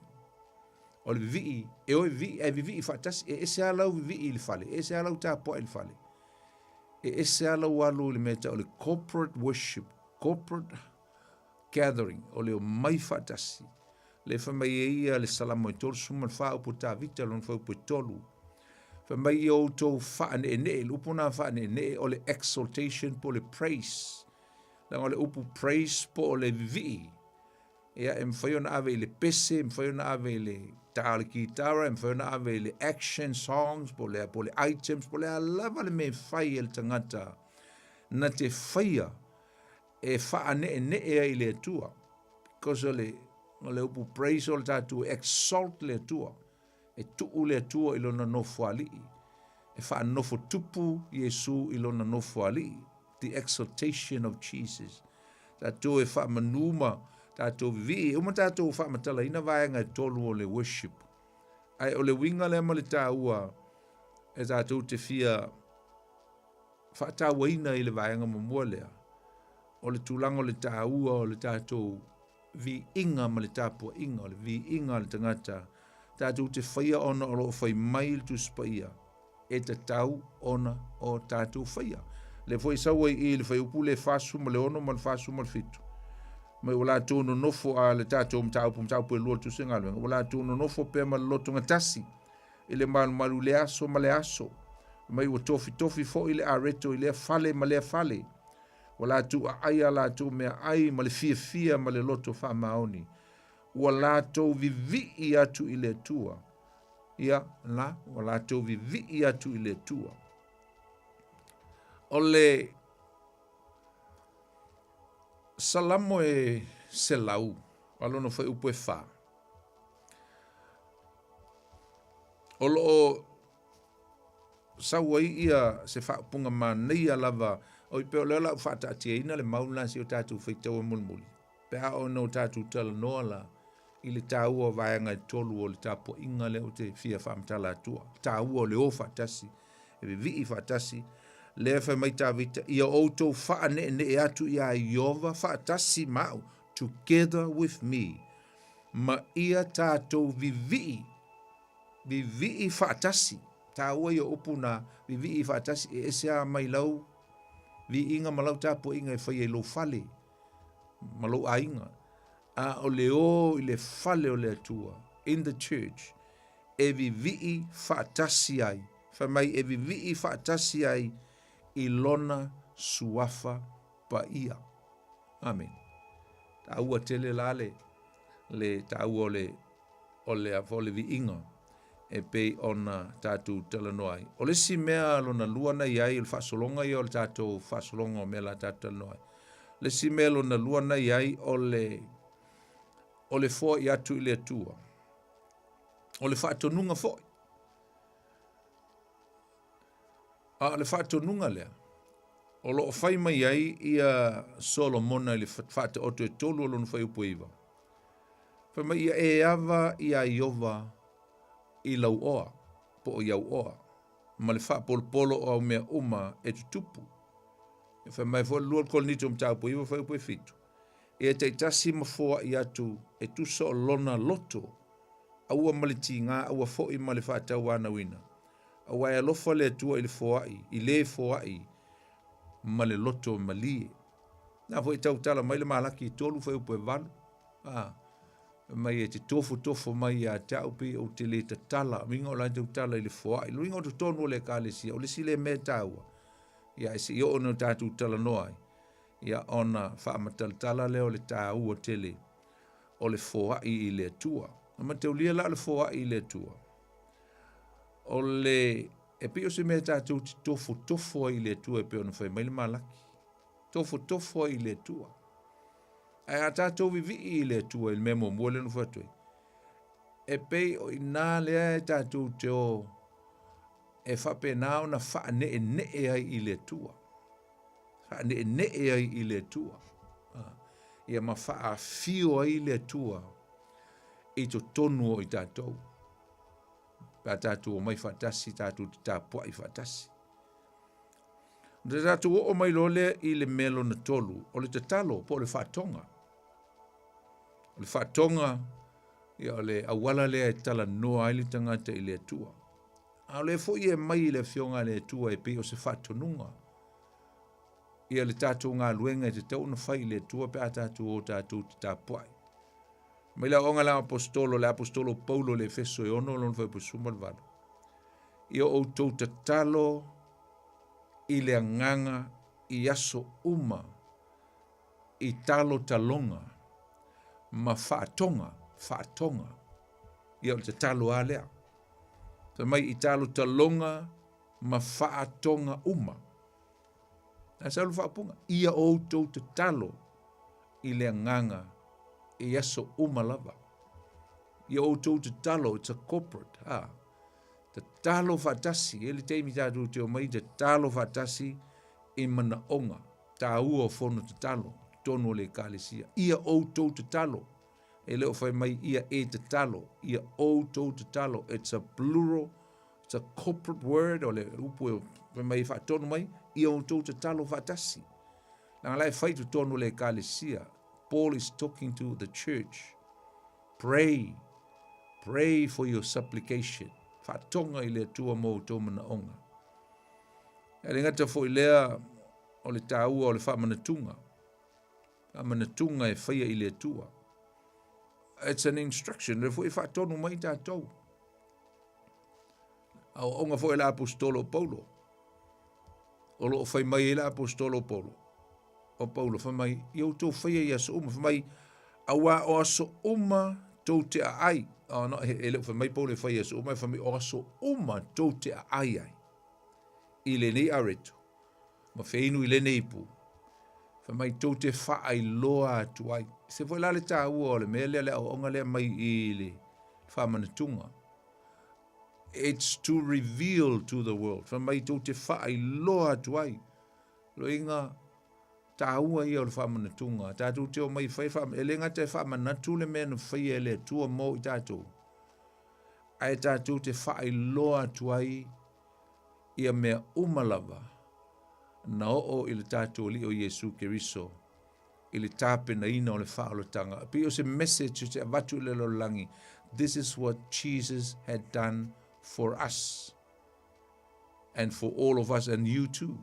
o le vivii, e o e vivii, ae vivii faatasi. E ese lava lau vivii i le fale, e ese lava lau tapuai i le fale. E ese lava lau alu i le mea e tau o le corporate worship, corporate gathering, o le omai faatasi. Lea fai mai ai ia le Salamo e 34 upu Tavita lona fuaiupu e 3. Fai mai ia outou faaneenee, le upu na faaneenee o le exaltation po o le praise. Leaga o le upu praise po o le vivii, ia e mafai ona ave i le pese, e mafai ona ave i le tā o le kitara, e mafai ona ave i le action songs, po o le, po o le items, po o le a lava le mea e fai e le tagata na te faia e faaneenee ai i le Atua. Because o le, o le upu praise o le tatou exalt le Atua. E tuu le Atua i lona nofoalii. E faanofo tupu Iesu i lona nofoalii. The exaltation of Jesus. Tatou e faamanu ma tatou vivii. E uma tatou faamatalaina vaega e tolu o le worship. Ae o le uiga lea ma le taua e tatou te fia faatauaina i le vaega muamua lea, o le tulaga o le taua o le tatou viiga ma le tapuaiga, o le viiga a le tagata, tatou te faia ona o lo o fai mai le Tusi Paia, e tatau ona o tatou faia. Lea foi e sau ai i le fuaiupu lea 46 ma le 47, mai ua latou nonofo a le tatou mataupu, mataupu e lua o le Tusi Galuega, ua latou nonofo pea ma le lotogatasi, i le malumalu i lea aso ma lea aso. Mai ua tofitofi foi le areto i lea fale ma lea fale. Ua latou aai a latou meaai ma le fiafia ma le loto faamaoni. Ua latou vivii atu i le Atua. Ia, la, ua latou vivii atu i le Atua. O le Salamo e 100, a lona fuaiupu e 4. O lo o sau ai ia se faaupuga manaia lava, oi pei o lea o le a ou faataatiaina le mau lena se i o tatou faitaua mulimuli, pe a oo ina o tatou talanoa la i le taua o vaega e tolu o le tapuaiga lea ou te fia faamatala atua, taua o le o faatasi, e vivii faatasi, lea e fai mai Tavita, ia outou faaneenee atu iā Ieova faatasi ma au, together with me, ma ia tatou vivii, vivii faatasi. Taua ia upu na, vivii faatasi, e ese a mai lau viiga ma lau tapuaiga e faia i lou fale ma lou aiga. A o le o i le fale o le Atua, in the church, e vivii faatasi ai, fai mai e vivii faatasi ai i lona suafa paia. Amene. Taua tele la le, le taua o le, o le, o le viiga e pei ona tatou talanoa ai. O le isi mea lona lua na i ai, o le faasologa ia o le tatou faasologa o mea la tatou talanoa ai. Le isi mea lona lua na i ai, o le, o le foai atu i le Atua. O le faatonuga foi. A o le faatonuga lea, o lo o fai mai ai ia Solomona i le faataoto e tolu o lona fuaiupu e iva. Fai mai ia e ava iā Iova i lau oa, po o iau oa, ma le faapolopolo o au mea uma e tutupu. E fai mai foi le lua o le Korinito mataupu e iva fuaiupu e fitu, Ia taitasi ma foai atu e tusa o lona loto, aua ma le tiga, aua foi ma le faatauanauina. Aua e alofa le Atua i le foai, i le foai ma le loto malie. Na foi e tautala mai le Malaki e tolu fuaiupu e valu, a, fai mai e te tofotofo mai ia te au pei ou te le tatala, uiga o la e tautala i le foai. Uiga o totonu o le Ekalesia, o le isi lea mea e taua, Ia, e se i oo ina tatou talanoa ai, ia ona faamatalatala lea o le taua tele o le foai i le Atua. Na mataulia la o le foai i le Atua, o le e pei o se mea tatou te tofotofo ai i le Atua e pei ona fai mai le Malaki. Tofotofo ai i le Atua. Ae a tatou vivii i le Atua i le mea muamua lea na fai atu ai, e pei o i ina lea e tatou te o e faapena ona faaneenee ai i le Atua. Faaneenee ai i le Atua. Ia ma faafio ai le Atua i totonu o i tatou. Pe a tatou omai faatasi, tatou te tapuai faatasi. Na tatou oo mai loa lea i le mea lona tolu, o le tatalo po o le faatoga. O le faatoga, ia o le auala lea e talanoa ai le tagata i le Atua. A o lea foi e aumai i le Afioga a le Atua e pei o se faatonuga. Ia le tatou galuega e tatau ona fai i le Atua pe a tatou o tatou te tapuai. Mai le aoaoga a le Aposetolo, le Aposetolo Paulo i le Efeso e 6 lona fuaiupu 18. Ia outou tatalo i le agaga i aso uma i talotaloga ma faatoga, faatoga. Ia o le tatalo lava lea. Fai mai i talotaloga ma faatoga uma. A sau le faaupuga, ia outou tatalo i le agaga i aso uma lava. Ia outou tatalo, it's a corporate, ha. Tatalo faatasi, e le taimi tatou te omai, tatalo faatasi i manaoga taua o fono tatalo, totonu o le ekalesia. Ia outou tatalo. E le o fai mai ia e tatalo, ia outou tatalo. It's a plural, it's a corporate word, o le upu e fai mai e faatonu mai, ia outou tatalo faatasi. Leaga la e fai totonu o le ekalesia. Paul is talking to the church. Pray, pray for your supplication. Faatoga i le Atua mo outou manaoga. E le gata foi lea o le taua o le faamanatuga. Faamanatuga e faia i le Atua. It's an instruction, lea foi e faatonu mai tatou. Aoaoga foi a le Aposetolo o Paulo. O lo o fai mai ai le Aposetolo o Paulo. O Paulo fai mai, ia outou faia i aso uma, fai mai, auā o aso uma tou te aai. Oh, no, e le o fai mai Paulo e fai i aso uma, e fai mai o aso uma tou te aai ai. I lenei areto, ma feinu i lenei ipu, fai mai tou te faailoa atu ai. Se foi la le taua o le mea lea, le aoaoga lea mai i le faamanatuga. It's to reveal to the world. Fai mai tou te faailoa atu ai. Loiga, taua ia o le faamanatuga. Tatou te omai fai, e le gata e faamanatu le mea na faia e le Atua mo i tatou, ae tatou te faailoa atu ai ia mea uma lava na oo i le tatou Alii o Iesu Keriso i le tapenaina o le faaolataga. E pei o se message se avatu i le lalolagi, this is what Jesus had done for us and for all of us and you too.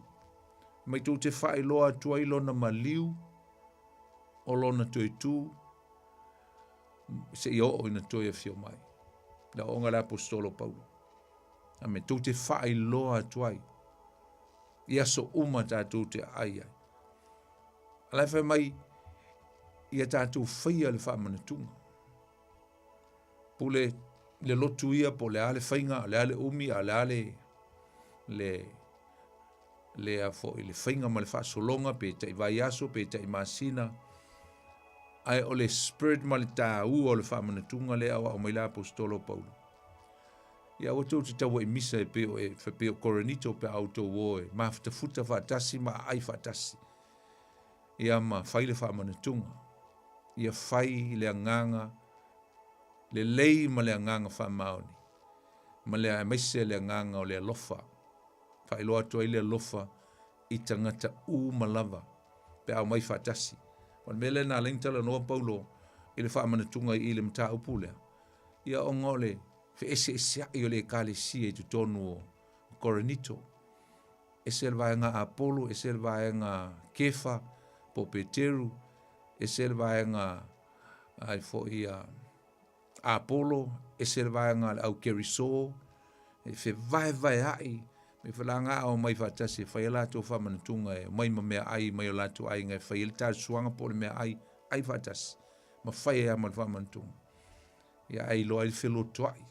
Mai tou te faailoa atu ai lona maliu o lona toe tū seia oo ina toe afio mai. Le aoaoga a le Aposetolo Paulo. Ame, tou te faailoa atu ai i aso uma tatou te aai ai. A la e fai mai, ia tatou faia le faamanatuga. Pule le lotu ia po o le a le faiga, o le a le umi, a o le a le, le, le a foi le faiga ma le faasologa pe tai vaiaso pe tai masina ae o le spirit ma le taua o le faamanatuga lea aoao mai le aposetolo o Paulo. Ia aua tou te taua i misa e pei o e pei o Korinito pe a outou o e mafutafuta faatasi ma aai faatasi. Ia ma fai le faamanatuga. Ia fai le agaga lelei ma le agaga faamaoni ma le aemaise le agaga o le alofa. Faailoa atu ai le alofa i tagata uma lava pe a omai faatasi. O le mea lea na ala ai ona talanoa Paulo i le faamanatuga i le mataupu lea, ia ona o le feeseeseai o le Ekalesia i totonu o Korinito. Ese le vaega a Apolo, ese le vaega a Kefa po o Peteru, ese le vaega ai foi a Apolo, ese le vaega a le au Keriso, e fevaevaea'i Me falaga a omai faatasi e fai a latou faamanatuga e omai ma meaai mai o latou aiga e fai ai le tasuaga po o le meaai ai faatasi ma fai ai lava ma le faamanatuga. Ia ae iloa ai le felotoai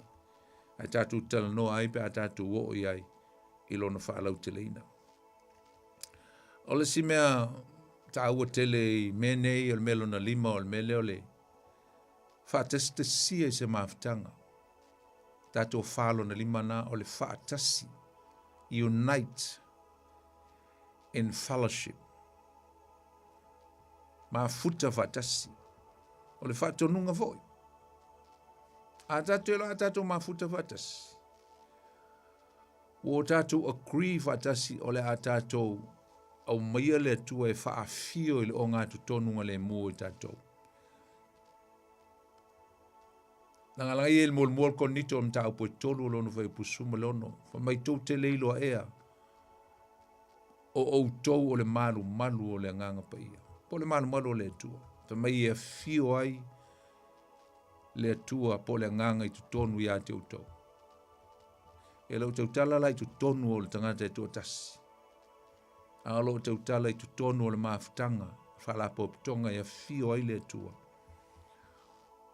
ae tatou talanoa ai pe a tatou oo i ai i lona faalauteleina. O le isi mea taua tele i mea nei o le mea lona lima o le mea lea o le faatasitasia i se mafutaga. Tatou fa lona lima na o le faatasi. Unite in fellowship. Mafuta faatasi. O le faatonuga foi. A tatou iloa a tatou mafuta faatasi. Ua o tatou agree faatasi o le a tatou aumaia le Atua e faafio i le ogatotonu lemu o i tatou. Lagalaga ia i le muamua o le Korinito o le mataupu e 3 o lona fuaiupu 16. Fai mai tou te le iloa ea o outou o le malumalu o le Agaga Paia. Po o le malumalu o le Atua. Fai mai e afio ai le Atua po o le Agaga i totonu ia te outou. E le o tautala la i totonu o le tagata e toatasi. A o lo o tautala i totonu o le mafutaga, faalapotopotoga e afio ai le Atua.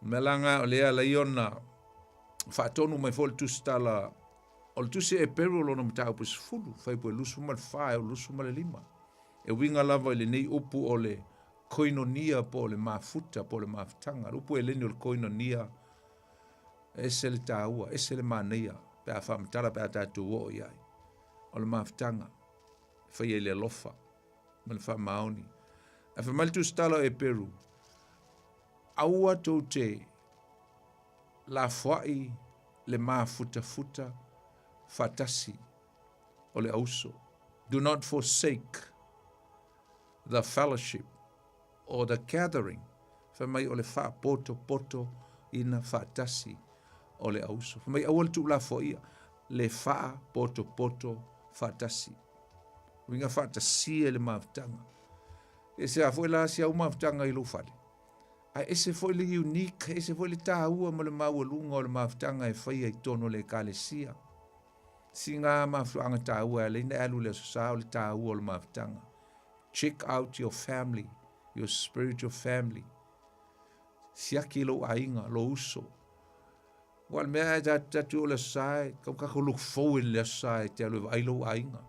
O mea la nga o lea alai ona faatonu mai foi le tusitala o le tusi Eperu o lona mataupu e 10, fuaiupu e 24 e 25. E uiga lava i lenei upu o le koinonia po o le mafuta po o le mafutaga. Le upu eleni o le koinonia e ese le taua, ese le manaia pe a faamatala pe a tatou oo i ai. O le mafutaga e faia i le alofa ma le faamaoni. Ae fai mai le tusitala o Eperu, aua tou te lafoai le mafutafuta faatasi o le auso. Do not forsake the fellowship or the gathering. Fai mai o le faapotopoto ina faatasi o le auso. Fai mai aua le tuulafoaia le faapotopoto faatasi. Uiga faatasia i le mafutaga. E se a foi la si au mafutaga i lou fale. Ae ese foi le unique, ese foi le taua ma le maualuga o le mafutaga e faia i totonu o le ekalesia. Siga mafuaaga taua e ala ai ona e alu i le Aso Sa o le taua o le mafutaga. Check out your family, your spiritual family. Siaki lou aiga, lou uso. Ua le mea e tatu o le Aso Sa e, kau kako look forward i le Aso Sa e te alu e vaai lou aiga.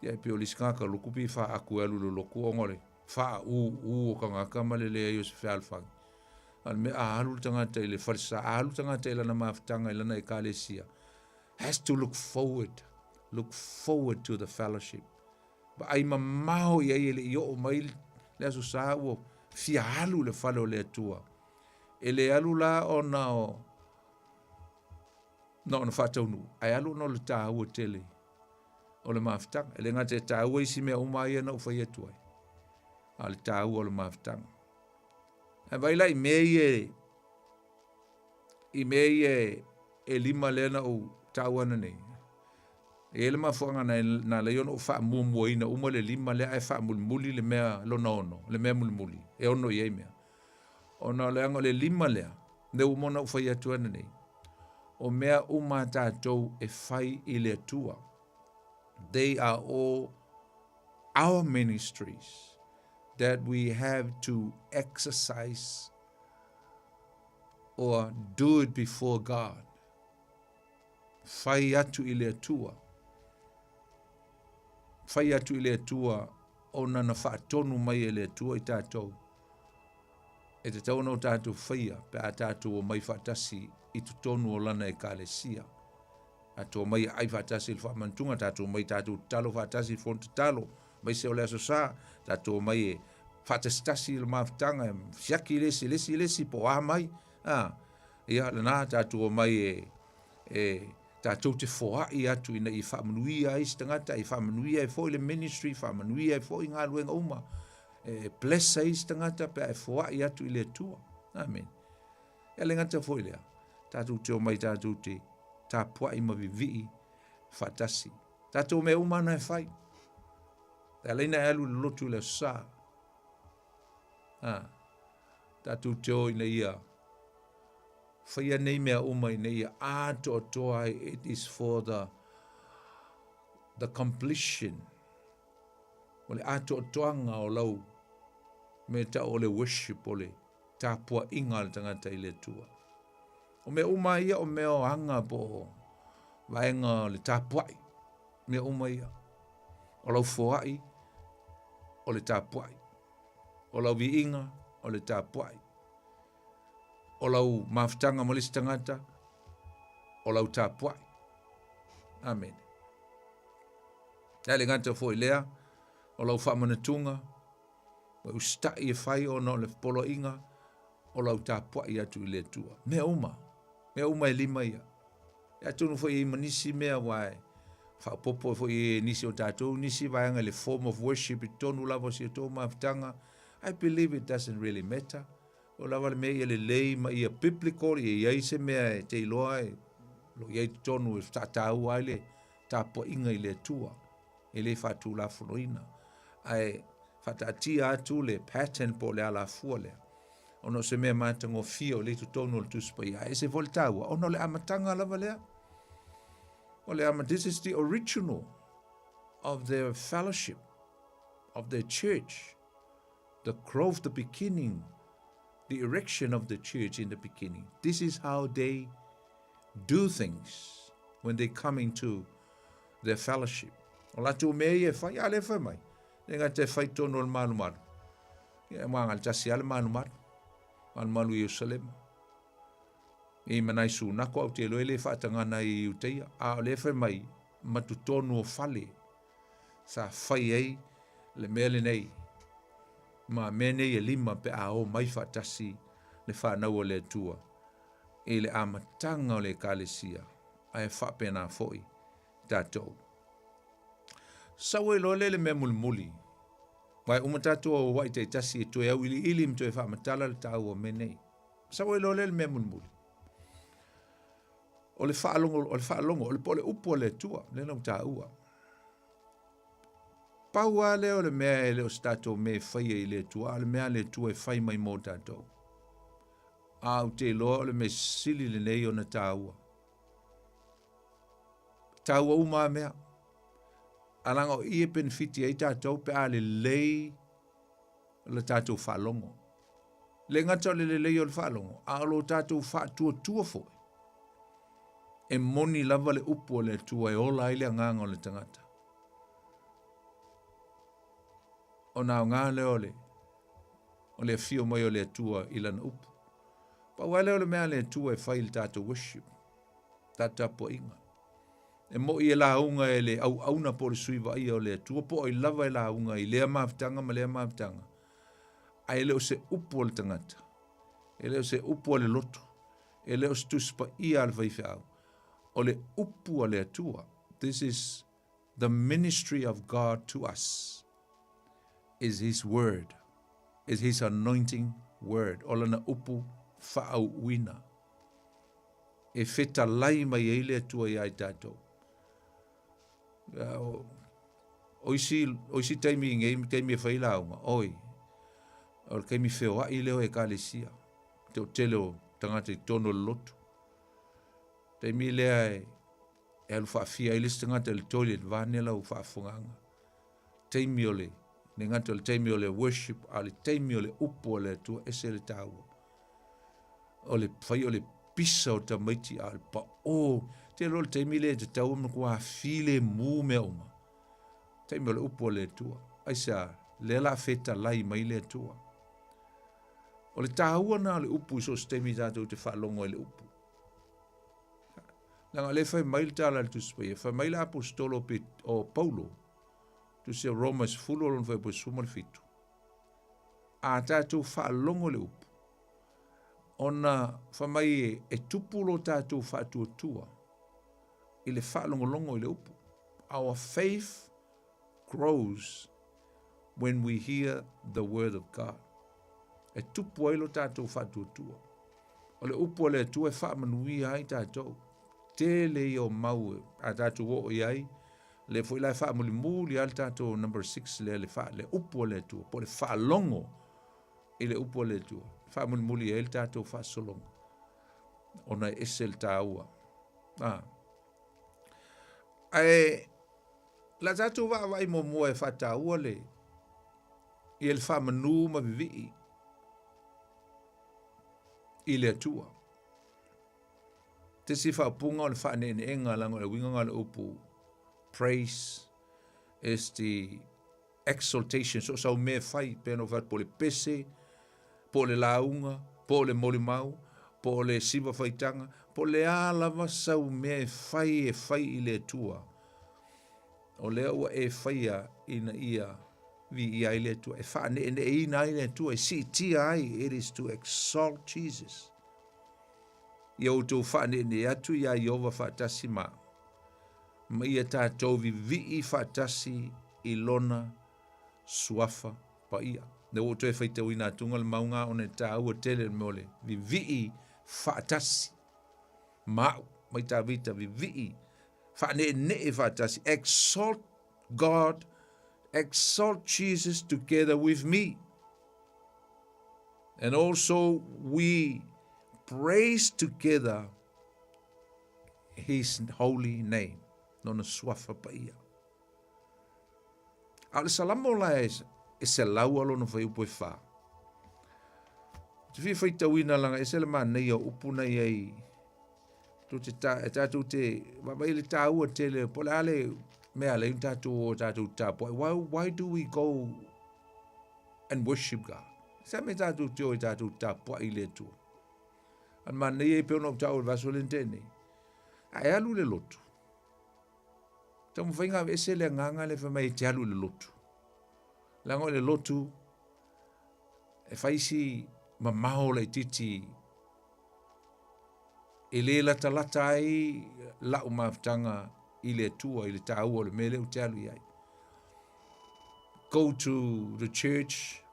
Ia e pei o le isi tagata loku pei faaaku e alu i le lotu ona o le faaūū o tagata ma le leai o se fealofani. A o le mea a alu le tagata i le falesa, a alu le tagata i lana mafutaga i lana ekalesia, has to look forward, look forward to the fellowship. Vaai mamao i ai e le i oo mai le Aso Sa ua fia alu i le fale o le Atua. E le alu la ona o na ona faataunuu, ae alu ona o le taua tele o le mafutaga. E le gata e taua isi mea uma ia na ou fai atu ai, a o le taua o le mafutaga. Ae vaai la i mea ia i mea ia e lima lea na ou taua ana nei. E i ai le mafuaaga na, na ala ai ona ou faamuamuaina uma le lima lea ae faamulimuli le mea lona ono, le mea mulimuli, e ono i ai mea. Ona o leaga o le lima lea, lea ua uma ona ou fai atu ana nei, o mea uma a tatou e fai i le Atua. They are all our ministries that we have to exercise or do it before God. Fai atu i le Atua. Fai atu i le Atua ona na faatonu mai e le Atua i tatou. E tatau ona o tatou faia pe a tatou omai faatasi i totonu o lana ekalesia. Tatou omai e ai faatasi i le faamanatuga, tatou omai tatou tatalo faatasi i le fono tatalo, aemaise o le Aso Sa, tatou omai e faatasitasi i le mafutaga, e siaki le isi, le isi, le isi, po o a mai. A, ia, lena, tatou omai e, e tatou te foai atu ina ia faamanuia ai se tagata, e faamanuia ai foi le ministry, faamanuia ai foi galuega uma. E bless ai se tagata pe a e foai atu i le Atua. Amen. E le gata foi lea, tatou te omai tatou te tapuai ma vivii faatasi. Tatou mea uma ana e fai. E ala ina e alu i le lotu i le aso sa. Ha. Tatou te o ina ia faia nei mea uma ina ia atoatoa ai. It is for the The completion o le atoatoaga o lau mea tau o le worship o le tapuaiga a le tagata i le Atua. O mea uma ia o mea o aga po o vaega o le tapuai, mea uma ia. O lau foai o le tapuai. O lau viiga o le tapuai. O lau mafutaga ma le isi tagata o lau tapuai. Amene. Ae le gata foi lea, o lau faamanatuga, ua usitai e fai ona o le poloaiga o lau tapuai atu i le Atua. Mea uma, mea uma e lima ia. E atonu foi e i ma nisi mea ua e faapopo foi e nisi o tatou, nisi vaega i le form of worship i totonu lava o si o tou mafutaga. I believe it doesn't really matter. O lava le mea ia lelei ma ia biblical, ia i ai se mea e te iloa e lo i ai totonu e faataua ai le tapuaiga i le Atua, e le faatulafonoina. Ae faataatia atu le pattern po o le alafua lea, ona o se mea matagofie o lea i totonu o le Tusi Paia. Ae ese foi le taua, ona o le amataga lava lea. O le ama, this is the original of their fellowship, of their church. The growth, the beginning, the erection of the church in the beginning. This is how they do things when they come into their fellowship. O latou mea ia e fai, a le fai mai. E gata e fai tonu o le malumalu. Ia e maga le tasi a le malumalu. Malumalu i Ierusalema. I manai sunako au te loe le whaatangana i Iuteia. A o le fai mai, matutonu o fale. Sa fai ai le mea lenei. Ma mea nei e lima pe a o mai whaatasi le whanau o le Atua i le amataga o le Ekalesia, ae faapena foi tatou. Sau ai loa lea i le mea mulimuli, aua e uma tatou auauai taitasi e toe auiliili ma toe faamatala le taua o mea nei. Sau ai loa lea i le mea mulimuli, o le faalogo, o le faalogo, o le, po o le upu a le Atua, lea na ou taua. Pau lava lea o le mea e le o se tatou mea e faia i le Atua, a o le mea a le Atua e fai mai mo tatou. A ou te iloa o le mea sili lenei ona taua. Taua uma a mea. A leaga o i e penefiti ai tatou pe a lelei le tatou faalogo. Le gata o le lelei o le faalogo, a o lo tatou faatuatua foi. E moni lava le upu a le Atua e ola ai le agaga o le tagata. Ona aoga lea o le o le afio mai o le Atua i lana upu. Pau lava lea o le mea a le Atua e fai i le tatou worship, tatou tapuaiga. E moi e lauga e le auauna po o le sui vaaia o le Atua, po o ai lava e lauga i lea mafutaga ma lea mafutaga, ae e le o se upu a le tagata, e le o se upu a le loto, e le o se tusi paia a le faifeau, o le upu a le Atua. This is the ministry of God to us is His word, is His anointing word, o lana upu faauuina. E fetalai mai ai le Atua iā i tatou. O isi, o isi taimi i nei, taimi e fai lauga, oi, o le taimi feoai lea o ekalesia, te o tele o tagata i totonu o le lotu. Taimi lea e, e alu faafia ai le isi tagata i le toilet vaeane lau faafofogaaga. Taimi o le, le gata o le taimi o le worship, a o le taimi o le upu a le Atua, ese le taua. O le fai o le pisa o tamaiti, a o le paʻō. Te iloa o le taimi lea e tatau ona matua filemu mea uma. Taimi o le upu a le Atua. Aisea? Lea la fetalai mai le Atua. O le taua na o le upu i so o se taimi tatou te faalogo ai i le upu. Leaga o lea e fai mai le tala a le Tusi Paia, fai mai le Aposetolo o, o Paulo, Tusi o Roma 10 o lona fuaiupu e 17. A tatou faalogo le upu, ona fai mai e, e tupu lo tatou faatuatua i le faalogologo i le upu. Our faith grows when we hear the word of God. E tupu ai lo tatou faatuatua. O le upu a le Atua e faamanuia ai tatou. Tele ia o mau a tatou oo i ai, lea foi la e faamulimuli lava le tatou number 6 lea le, fa, le upu a le Atua, po o le faalogo i le upu a le Atua. Faamulimuli ai le tatou faasologa, ona e ese le taua. Ah. Ae, Le a tatou vaavaai muamua e faataua le ia le faamanu ma vivii i le Atua. Tesi faaupuga o le faaneeneega leaga o le uiga o le upu praise is the exaltation so sau mea fai pe no fai po le pese po le lauga po le molimau po le siva faitaga po le a lava sau mea e fai e fai i le Atua o lea ua e faia ina ia viia ai le Atua e faaneeneeina ai le Atua e siitia ai. It is to exalt Jesus. Ia outou faaneenee atu iā Ieova faatasi ma ma ia tatou vivii faatasi i lona suafa paia. Lea ua ou toe faitauina atuga le mauga ona e taua tele le mea o le vivii faatasi ma au mai Tavita vivii faaneenee faatasi. Exalt God, exalt Jesus together with me. And also we praise together his holy name. Lona suafa paia. A o le salamo la e, e selaua lona fuaiupu e whā. Te fia faitauina langa e se le manaia o upu na iai tu te ta, e tātou te vaavaai le tāua tele po le ale mea le tātou o tātou tāpua. Why do we go and worship God? Se me tātou te o i tātou tāpua i le Atua. An manaia i peo no tāu le vaso le tēnei. A e alu le lotu. Taumafaiga aveese le agaga lea fai mai e te alu i le lotu. Leaga o le lotu e fai si mamao laitiiti e le latalata ai la'u mafutaga i le Atua i le taua o le mea lea ou te alu i ai. Go to the church,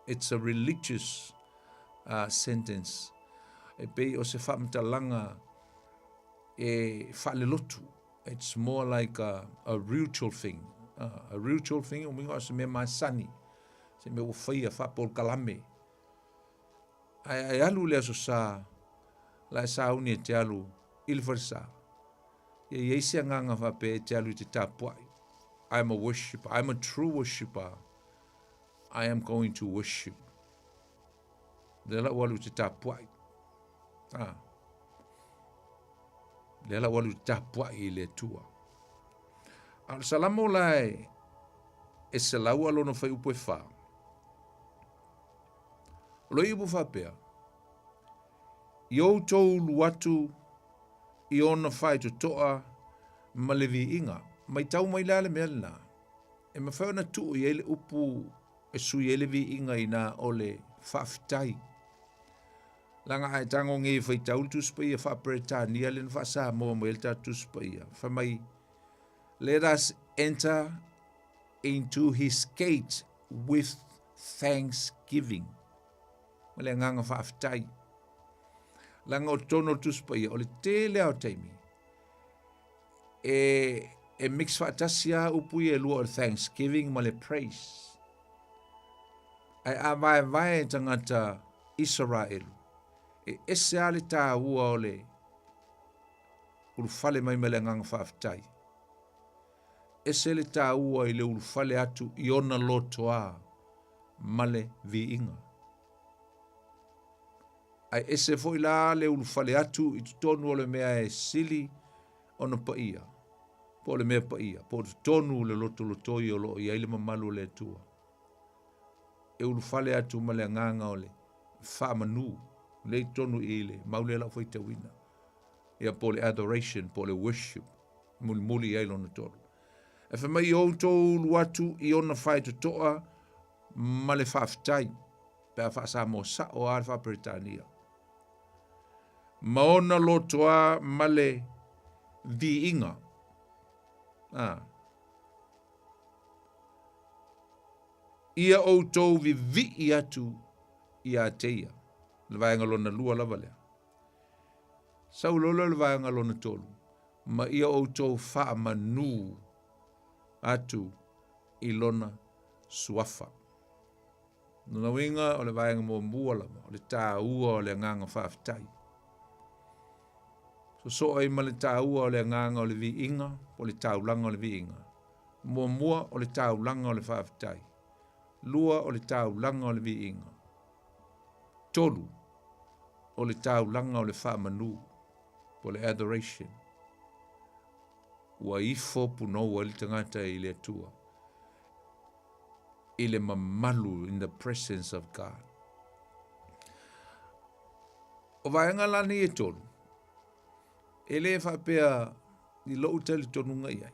it's a religious sentence. E pei o se faamatalaga e faalelotu. It's more like a ritual thing. A ritual thing, o uiga o se mea masani, se mea ua faia faapolokalame. Ae ai alu le aso sa, la e sauni e te alu i le falesa. Ia i ai se agaga faapea e te alu i te tapuai. I'm a worshipper. I'm a true worshipper. I am going to worship. Lea la ua alu i te tapuai. Ah. Lea la ua alu i te tapuai i le Atua. A o le Salamo la e, e selaua lona fuaiupu e whā. O lo iupu faapea, i outou ulu atu i ona faitotoa ma le viiga. Maitau mai la le mea lena, e mafai ona tuu i ai le upu e sui ai le viiga inā o le faafetai. Leaga a e tago nei e faitau le Tusi Paia faa-Peretania lea na faa-Samoa mai ai le tatou Tusi Paia, fai mai, Let us enter into his gate with thanksgiving. Ma le agaga faafetai. Leaga o totonu o le Tusi Paia, o le tele lava o taimi, e, e mix faatasi lava upu ia e lua o le thanksgiving ma le praise. Ae a vaevae tagata Isaraelu, e ese lava le taua o le ulufale mai ma le agaga faafetai. Ese le taua i le ulufale atu i ona lotoa ma le viiga. Ae ese foi la le ulufale atu i totonu o le mea e sili ona paia, po o le mea paia, po o totonu o le lotolotoi o lo o i ai le mamalu o le Atua. E ulufale atu ma le agaga o le faamanu, lea i totonu i le mau lea lau faitauina. Ia po o le adoration, po o le worship, mulimuli i ai lona tolu. E fai mai i outou ulu atu i ona faitotoa ma le faafetai, pe a faa-Samoa sao lava le faa-Peretania. Ma ona lotoa ma le viiga. Ah. Ia outou vivii atu ia te ia. Le vaega lona lua lava lea. Sau loa lea o le vaega lona tolu, ma ia outou faamanū atu i lona suafa. Lona uiga o le vaega muamua lava, o le taua o le agaga faafetai. Sosoo ai ma le taua o le agaga o le viiga, po o le taulaga o le viiga. Muamua o le taulaga o le faafetai. Lua o le taulaga o le viiga. Tolu o le taulaga o le faamanu po o le adoration. Ua ifo punou ai le tagata i le Atua i le mamalu in the presence of God. O vaega la nei e tolu, e le faapea i lou talitonuga i ai.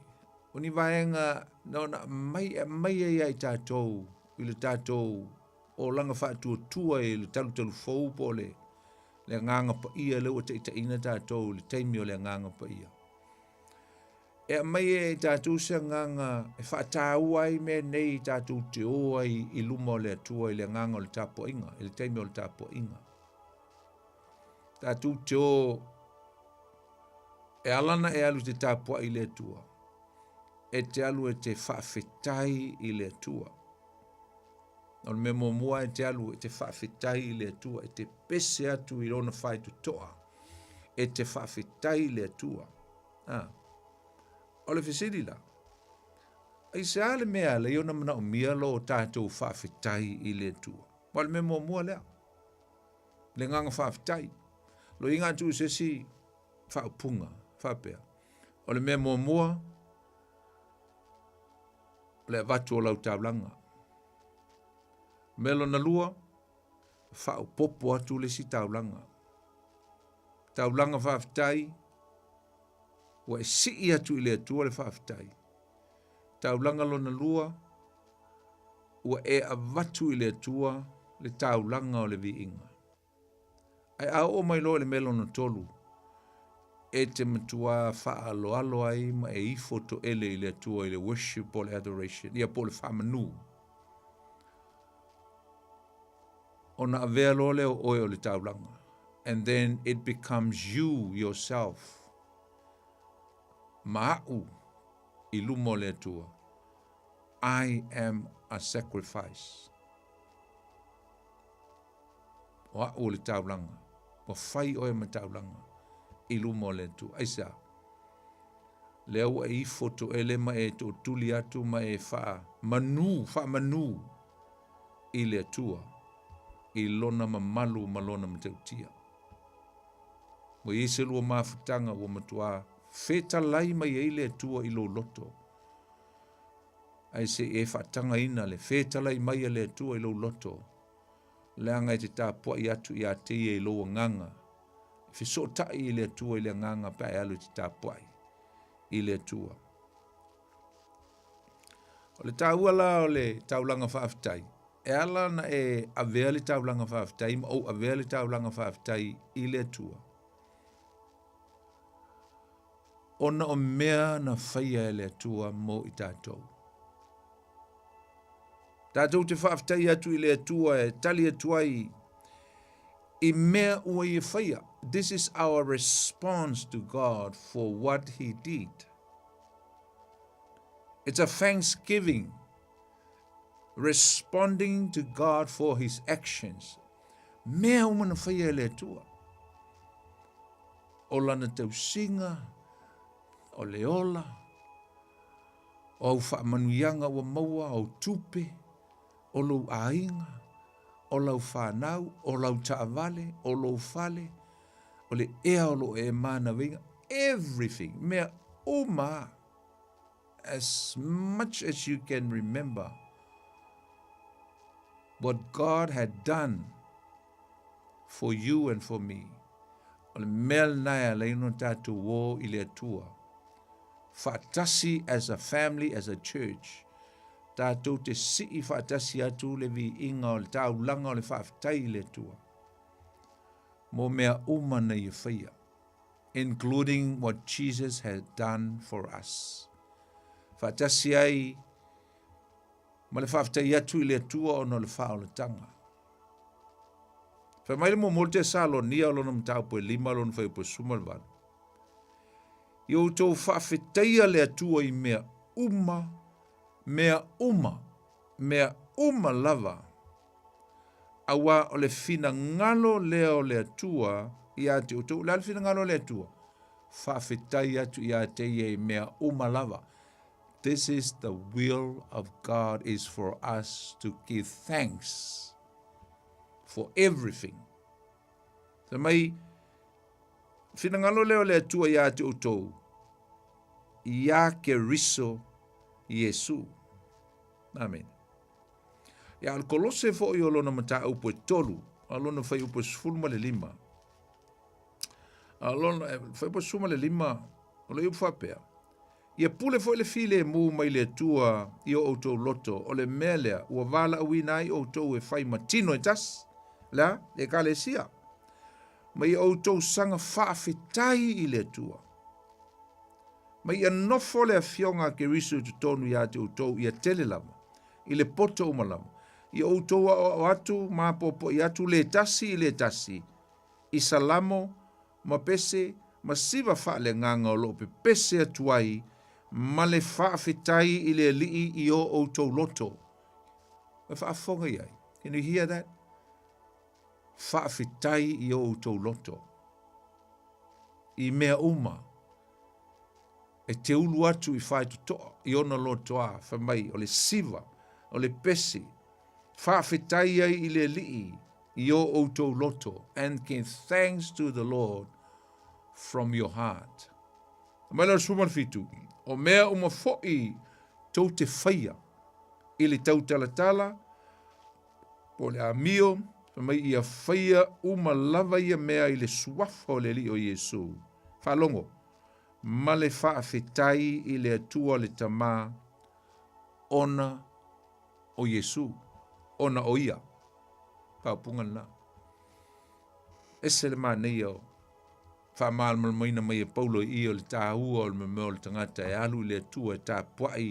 O ni vaega na ona aumai e aumai ai ia i tatou i le tatou olaga faatuatua i le talutalu fou po o le, le agaga paia lea ua taitaiina tatou i le taimi o le agaga paia. E aumai ai i tatou se agaga e faataua ai mea nei tatou te o ai i luma o le Atua i le agaga o le tapuaiga, i le taimi o le tapuaiga. Tatou te o e ala ona e alu i te tapuai i le Atua, e te alu e te faafetai i le Atua. O le mea muamua e te alu e te faafetai i le Atua, e te pese atu i lona faitotoa, e te faafetai i le Atua. Ah. O le fesili la, aisea le mea e ala ai ona manaomia lo tatou faafetai i le Atua? Aua o le mea muamua lea, le agaga faafetai. Loiga atu i se isi faaupuga faapea, o le mea muamua, o le avatu o lau taulaga. Mea lona lua, faaopoopo atu le isi taulaga. Taulaga faafetai, ua e sii atu i le Atua le faafetai. Taulaga lona lua, ua e avatu i le Atua le taulaga o le viiga. Ae a oo mai loa i le mea lona tolu, e te matuā faaaloalo ai ma e ifo toele i le Atua i le worship po o le adoration, ia po o le faamanu. Ona avea loa lea o oe o le taulaga. And then it becomes you yourself ma a'u i luma o le Atua. I am a sacrifice. O a'u o le taulaga, ua fai oe ma taulaga i luma o le Atua. Aisea? Lea ua e ifo toele ma e tootuli atu ma e faamanu, faamanu i le Atua i lona mamalu ma lona matautia. Ua i ai se lua mafutaga ua matuā fetalai mai ai le Atua i lou loto. Ae se i e faatagaina le fetalai mai a le Atua i lou loto, leaga e te tapuai atu ia te ia i lou agaga, e fesootai i le Atua i le agaga pe a e alu e te tapuai i le Atua. O le taua la o le taulaga faafetai, e ala ona e avea le taulaga faafetai ma ou avea le taulaga faafetai i le Atua, ona o mea na faia e le Atua mo i tatou. Tatou te faafetai atu i le Atua e tali atu ai i mea ua ia faia. This is our response to God for what he did. It's a thanksgiving responding to God for his actions. Mea uma na faia e le Atua. O lana tausiga, o le ola, o au faamanuiaga ua maua, o tupe, o lou aiga, o lau fanau, o lau taavale, o lou fale, o le ea o loo e manawaiga, everything, mea uma as much as you can remember what God had done for you and for me. O le mea lena e ala ai ona tatou o i le Atua. Faatasi as a family, as a church, tatou te sii faatasi atu le viiga o le taulaga o le faafetai i le Atua mo mea uma na ia faia, including what Jesus had done for us. Faatasi ai ma le faafetai atu i le Atua ona o le faaolataga. Fai mai le muamua o le Tesalonia o lona mataupu e lima lona fuaiupu e 18. Ia outou faafetaia le Atua i mea uma, mea uma, mea uma lava, auā o le finagalo lea o le Atua ia te outou. O le a le finagalo o le Atua? Faafetai atu ia te ia i mea uma lava. This is the will of God is for us to give thanks for everything. Fai mai, finagalo lea o le Atua iā te outou, iā Keriso Iesu. Amene. Ia, o le Kolose foi o lona mataupu e tolu, a lona fuaiupu e 15. A lona fuaiupu e 15, o le upu faapea, Ia pule foi le filemu mai le Atua i o outou loto, o le mea lea ua valaauina ai outou e fai ma tino e tasi, le a? Le Ekalesia. Ma ia outou saga faafetai i le Atua. Ma ia nofo le Afioga a Keriso i totonu iā te outou ia tele lava, i le poto uma lava. Ia outou aoao atu ma apoapoai atu le tasi i le tasi, i salamo, ma pese, ma siva faaleagaga o lo o pepese atu ai ma le faafetai i le Alii i o outou loto. E faafofoga i ai. Can you hear that? Faafetai i o outou loto. I mea uma e te ulu atu i faitotoa i ona lotoa, fai mai o le siva, o le pese, faafetai ai i le Alii i o outou loto, and give thanks to the Lord from your heart. Mai le 17, o mea uma foi tou te faia i le tautalatala, po o le amio, fai mai ia faia uma lava ia mea i le suafa o le Alii o Iesu. Faalogo, ma le faafetai i le Atua le Tama, ona o Iesu, ona o ia. Faaupuga lena. Ese le manaia o faamalamalamaina mai e Paulo i i o le tāua o le mea o le tagata e alu i le Atua e tapuai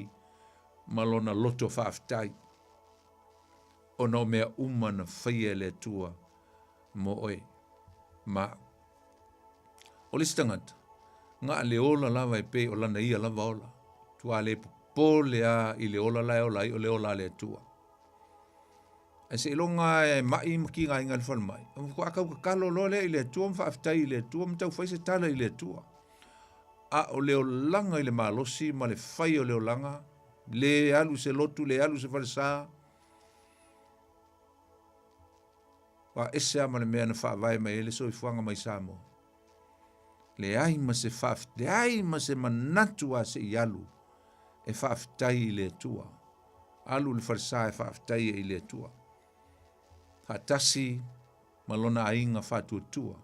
ma lona loto faafetai ona o mea uma na faia e le Atua mo oe ma au. O le isi tagata, na le ola lava e pei o lana ia lava ola. Tua le popole a i le ola la e ola ai o le ola a le Atua. Ae seiloga e ma'i ma kigaina i le falemai, ona faatoa tau tatalo loa lea i le Atua ma faafetai i le Atua ma tau fai se tala i le Atua. A o le olaga i le malosi ma le fai o le olaga, le alu i se lotu, le alu i se falesa, ua ese lava ma le mea na faavae mai ai le soifuaga mai Samoa. Leai ma se leai ma se manatu a se i alu e faafetai i le Atua. Alu i le falesa e faafetai ai i le Atua. Faatasi ma lona aiga faatuatua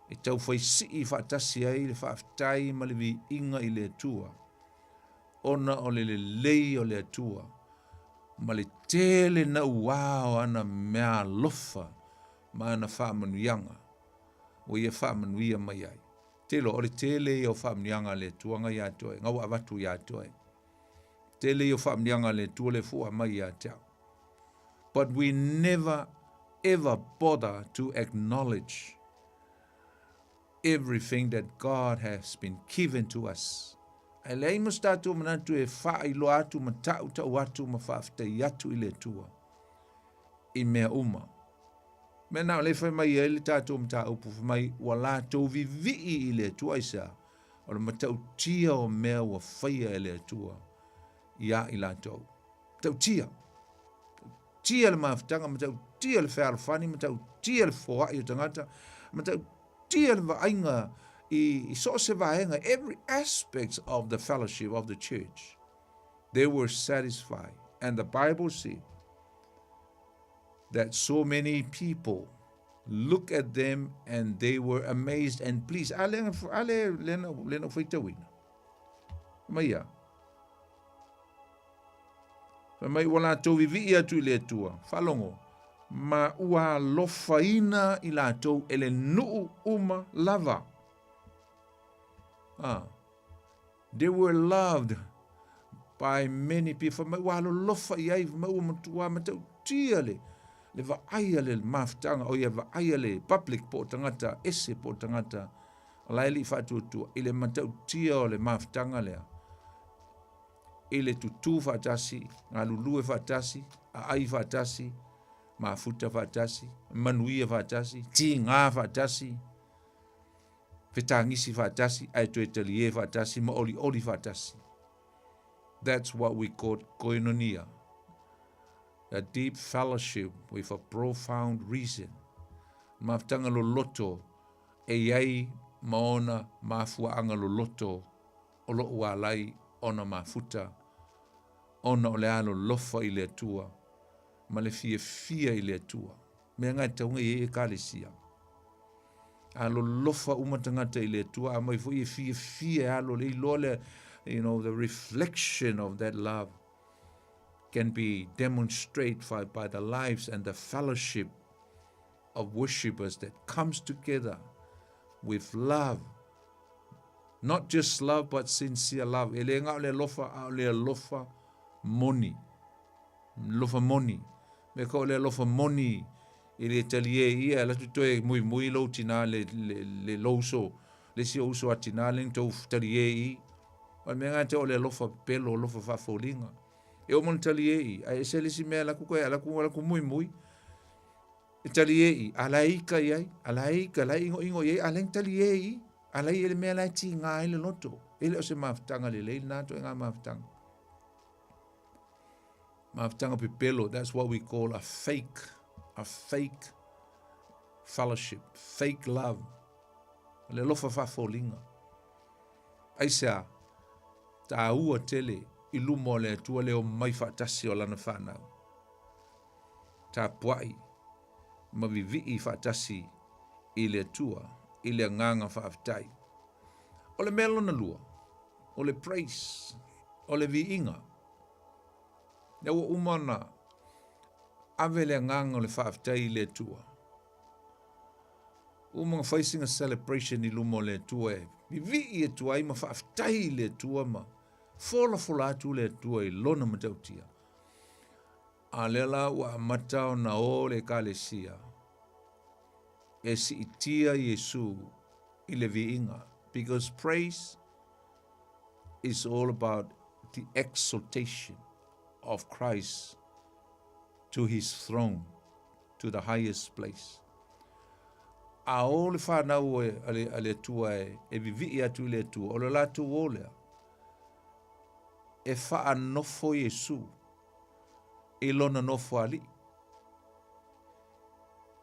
e taufaisii faatasi ai le faafetai ma le viiga i le Atua ona o le lelei o le Atua ma le tele nauā o ana meaalofa ma ana faamanuiaga ua ia faamanuia mai ai. Telo, o le tele ia o faamanuiaga a le Atua nga ia te oe, nga ua avatu ia te oe. Tele ia o faamanuiaga a le Atua le fua mai ia te au. But we never ever bother to acknowledge everything that God has been given to us. Ae leai ma se tatou manatu e faailoa atu ma tautau atu ma faafetai atu i le Atua i mea uma. Mea na o le fai mai ai le tatou mataupu fai mai ua latou vivii i le Atua aisea? O le matautia o mea ua faia e le Atua iā i latou. Matautia. Matautia le mafutaga, matautia le fealofani, matautia le foai o tagata, matautia le vaaiga i, i so o se vaega, every aspect of the fellowship of the church. They were satisfied. And the Bible said that so many people look at them and they were amazed and pleased. Ale, ale, lena, lena faitauina. Mai ia. Fai mai ua latou vivii atu i le Atua, faalogo, ma ua alofaina i latou e le nuu uma lava. Ah. They were loved by many people. Fai mai ua alolofa i ai, fai mai ua matua matautia le, le vaaia le mafutaga, o ia vaaia le public po o tagata ese po o tagata o la e lii faatuatua i le matautia o le mafutaga lea i le tutū faatasi, galulue faatasi, aai faatasi, mafuta faatasi, manuia faatasi, tigā faatasi, fetagisi faatasi, ae toe talie faatasi ma olioli faatasi. That's what we call koinonia. A deep fellowship with a profound reason. Mafutaga loloto e i ai ma ona mafuaaga loloto o lo'u alai ona mafuta, ona o le alolofa i le Atua ma le fiafia i le Atua. Mea na e tatau ona i ai Ekalesia. Alolofa uma tagata i le Atua, a mai foi e fiafia e alo le iloa le, you know, the reflection of that love can be demonstrated by the lives and the fellowship of worshippers that comes together with love. Not just love, but sincere love. E le ga o le alofa, a o le alofa moni. Lofa moni. Me ka o le alofa moni i le talie ia, ala tu toe mui mui lou tina le, le, le lou uso, le si o uso a tina le tou talie i. O le mea ngā te o le alofa pelo, alofa whaafolinga. E o mana talie i, a e se le si mea laku koe, alaku, alaku mui mui. E talie i, a la ika i ai, a la ika, la ingo ingo i ai, a leng talie i, a la i ele mea la ti ngā ele loto. Ele o se mafutanga le lei, nā to e ngā mafutanga. Mafutanga pepelo, that's what we call a fake, a fake fellowship, fake love. Le alofa faafolinga. Aisea, tāua tele i luma o le Atua le omai faatasi o lana whanau. Tapuai ma vivii faatasi i le Atua i le agaga faafetai. O le mea lona lua, o le praise, o le viiga. Lea ua uma ona ave le agaga o le faafetai i le Atua. Uma ona fai sina celebration i luma o le Atua e vivii atu ai ma faafetai i le Atua ma folafola atu le Atua i lona matautia. A lea la ua amata ona o le Ekalesia e siitia Iesu i le viiga, because praise is all about the exaltation of Christ to his throne, to the highest place. A o le whanau a le, a le Atua e, e vivii atu i le Atua, o le latou o lea, e whaanofo Iesu i lona nofo alii.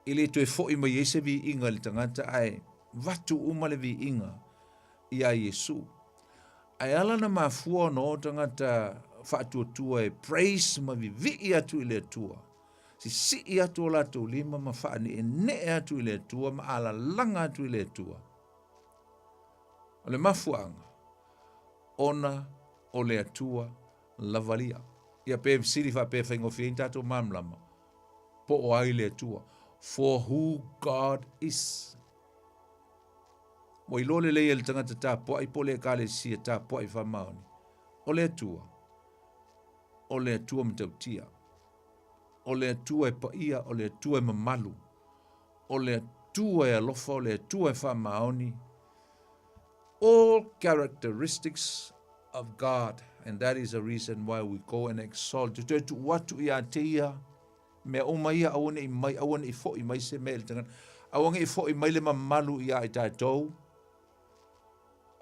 E le toe fo'i mai ai se viiga i le tagata, ae vatu uma le viiga iā Iesu. Ae ala na mafua ona o tagata faatuatua e praise ma vivii atu i le Atua, sisii atu o latou lima ma faaneenee atu i le Atua ma alalaga atu i le Atua. O le mafuaaga, ona o le Atua lavalia. Ia pe fesili faapea e faigofie ai ni tatou malamalama, po o ai le Atua? For who God is. Ua iloa lelei e le tagata tapuai po o le Ekalesia tapuai faamaoni, o le Atua, o le Atua matautia, o le Atua e paia, o le Atua e mamalu, o le Atua e alofa, o le Atua e faamaoni, all characteristics of God and that is the reason why we go and exalt. Te toe tuu atu ia te ia, mea uma ia aua nei mai, aua nei fo'i mai se mea i le tagata. Aua nei fo'i mai le mamalu ia i tatou.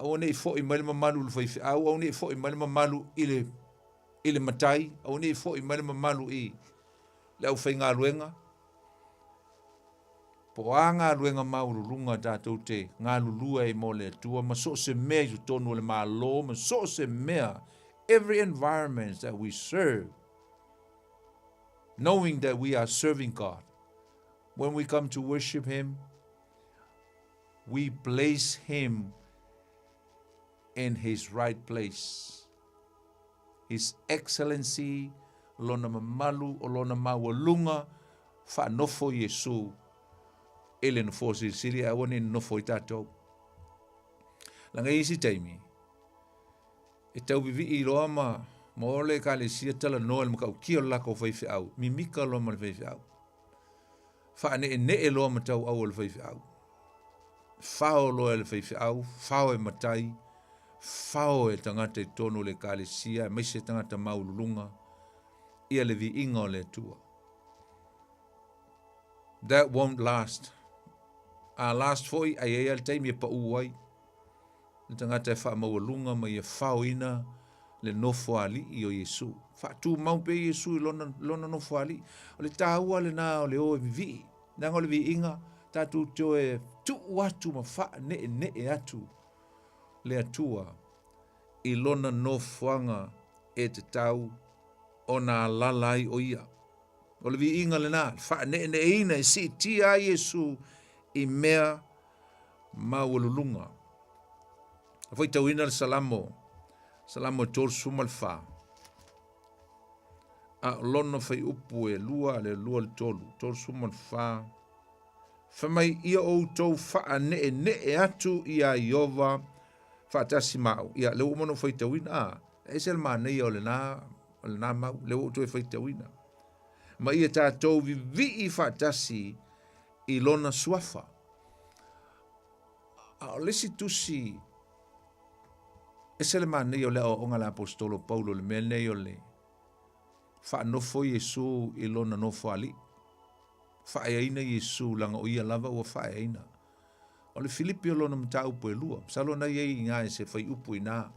Aua nei fo'i mai le mamalu i le faifeau, aua nei fo'i mai le mamalu i le, i le matai, aua nei fo'i mai le mamalu i le aufaigaluega. Po o a galuega maualuluga tatou te galulue ai mo le Atua ma so o se mea i totonu o le Malo ma so o se mea, every environment that we serve, knowing that we are serving God. When we come to worship Him, we place Him in His right place. His Excellency lona mamalu o lona maualuga faanofo Iesu i le nofoa silisili ae aua ne i nonofo ai tatou. Laga i isi taimi, e tau vivii loa ma ma o le Ekalesia talanoa i le matautia o le lakou faifeau, mimika loa ma le faifeau. Faaneenee loa ma tauau o le faifeau. Fao loa e le faifeau, fao e matai, fao e tagata i totonu o le Ekalesia, aemaise tagata maualuluga, ia le viiga o le Atua. That won't last. A last foi, ai ai le taimi e pau ai. Le tagata e faamaualuga ma ia faoina le nofoalii o Iesu. Faatumau pea Iesu i lona, lona nofoalii. O le taua lenā o le o e vivii. Leaga o le viiga, tatou te o e tuu atu ma faaneenee atu le Atua i lona nofoaga e tatau ona alala ai o ia. O le viiga lenā, le faaneeneeina e siitia ai Iesu i mea maualuluga. A faitauina le Salamo, Salamo 34, a o lona faiupu e lua, le lua le tolu, 34, Fai mai ia outou faaneenee atu iā Ieova faatasi ma au. Ia, lea ua uma ona ou faitauina, a, e ese le manaia o lenā, o lenā mau, lea ua ou toe faitauina. Ma ia tatou vivii faatasi i lona suafa. A o le isi tusi, ese le manaia o le aoaoga a le Aposetolo Paulo i le mea lenei o le faanofo Iesu i lona nofoalii. Faaeaina Iesu leaga o ia lava ua faaeaina. O le Filipi o lona mataupu e lua, masalo na i ai i ina i se fuaiupu i ina,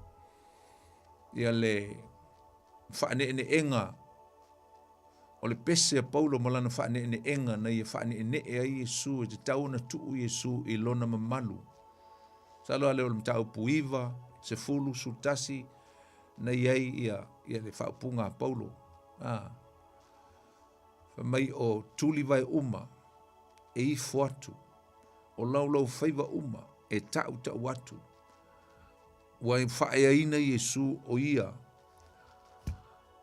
ia le faaneeneega O le pese a Paulo ma lana faaneeneega na ia faaneenee ai Iesu e tatau ona tuu Iesu i lona mamalu. Masalo a lea o le mataupu 9, 10, 11 na i ai ia, ia le faaupuga a Paulo. A, fai mai o tulivae uma e ifo atu, o laulaufaiva uma e tautau atu. Ua faaeaina Iesu o ia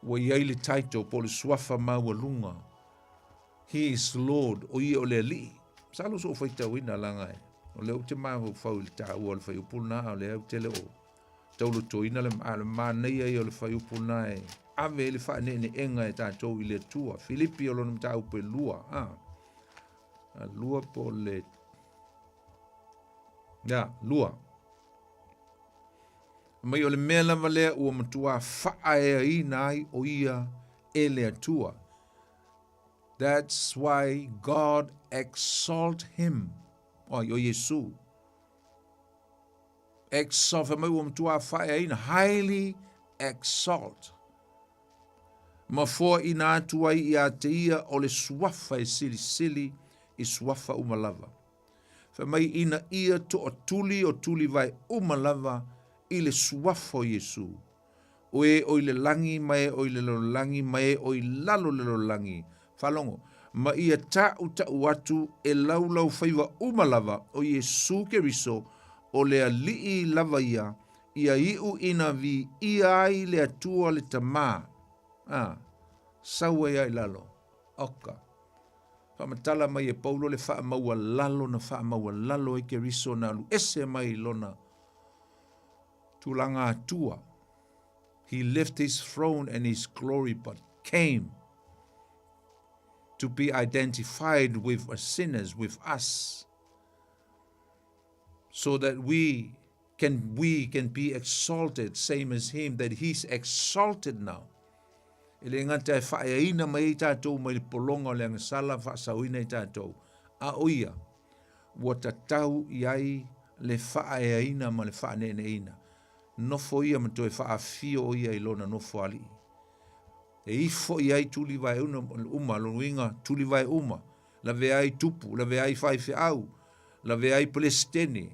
Ua i ai le title po o le suafa maualuga, He is Lord, o ia o le Alii. Masalo sou faitauina leaga e, o lea ou te mafaufau i le taua o le fuaiupu lena, a o lea ou te le o tauletoina le, a o le manaia ia o le fuaiupu lena e ave ai le faaneeneega e tatou i le Atua. Filipi o lona mataupu e lua, a, a lua po o le, ya, lua. Mai o le mea lava lea ua matuā faaeaina ai o ia e le Atua. That's why God exalt him. Oi, o Iesu. Exalt, fai mai ua matuā faaeaina, highly exalt. Ma foaina atu ai iā te ia o le suafa e silisili i suafa uma lava. Fai mai ina ia toatuli o tulivae uma lava i le suafa o Iesu, o e o i le lagi ma e o i le lalolagi ma e o i lalo le lalolagi, faalogo, ma ia taʻutaʻu atu e laulaufaiva uma lava o Iesu Keriso o le Alii lava ia, ia iʻu ina viia ai le Atua le Tamā. A, sau ai a i lalo. Oka. Faamatala mai e Paulo le faamaualalo na faamaualalo ai Keriso na alu ese mai i lona tulaga Atua. He left his throne and his glory but came to be identified with us sinners, with us, so that we can we can be exalted same as him that he's exalted now. E le gata e faaeaina mai ai tatou mai le pologa o le agasala faasaoina i tatou, a o ia, ua tatau i ai le faaeaina ma le faaneeneeina. Nofo ia ma toe faafio o ia i lona nofoalii. E ifo i ai tulivae uma, lona uiga tulivae uma, lavea ai tupu, lavea ai faifeau, lavea ai Pelesitene,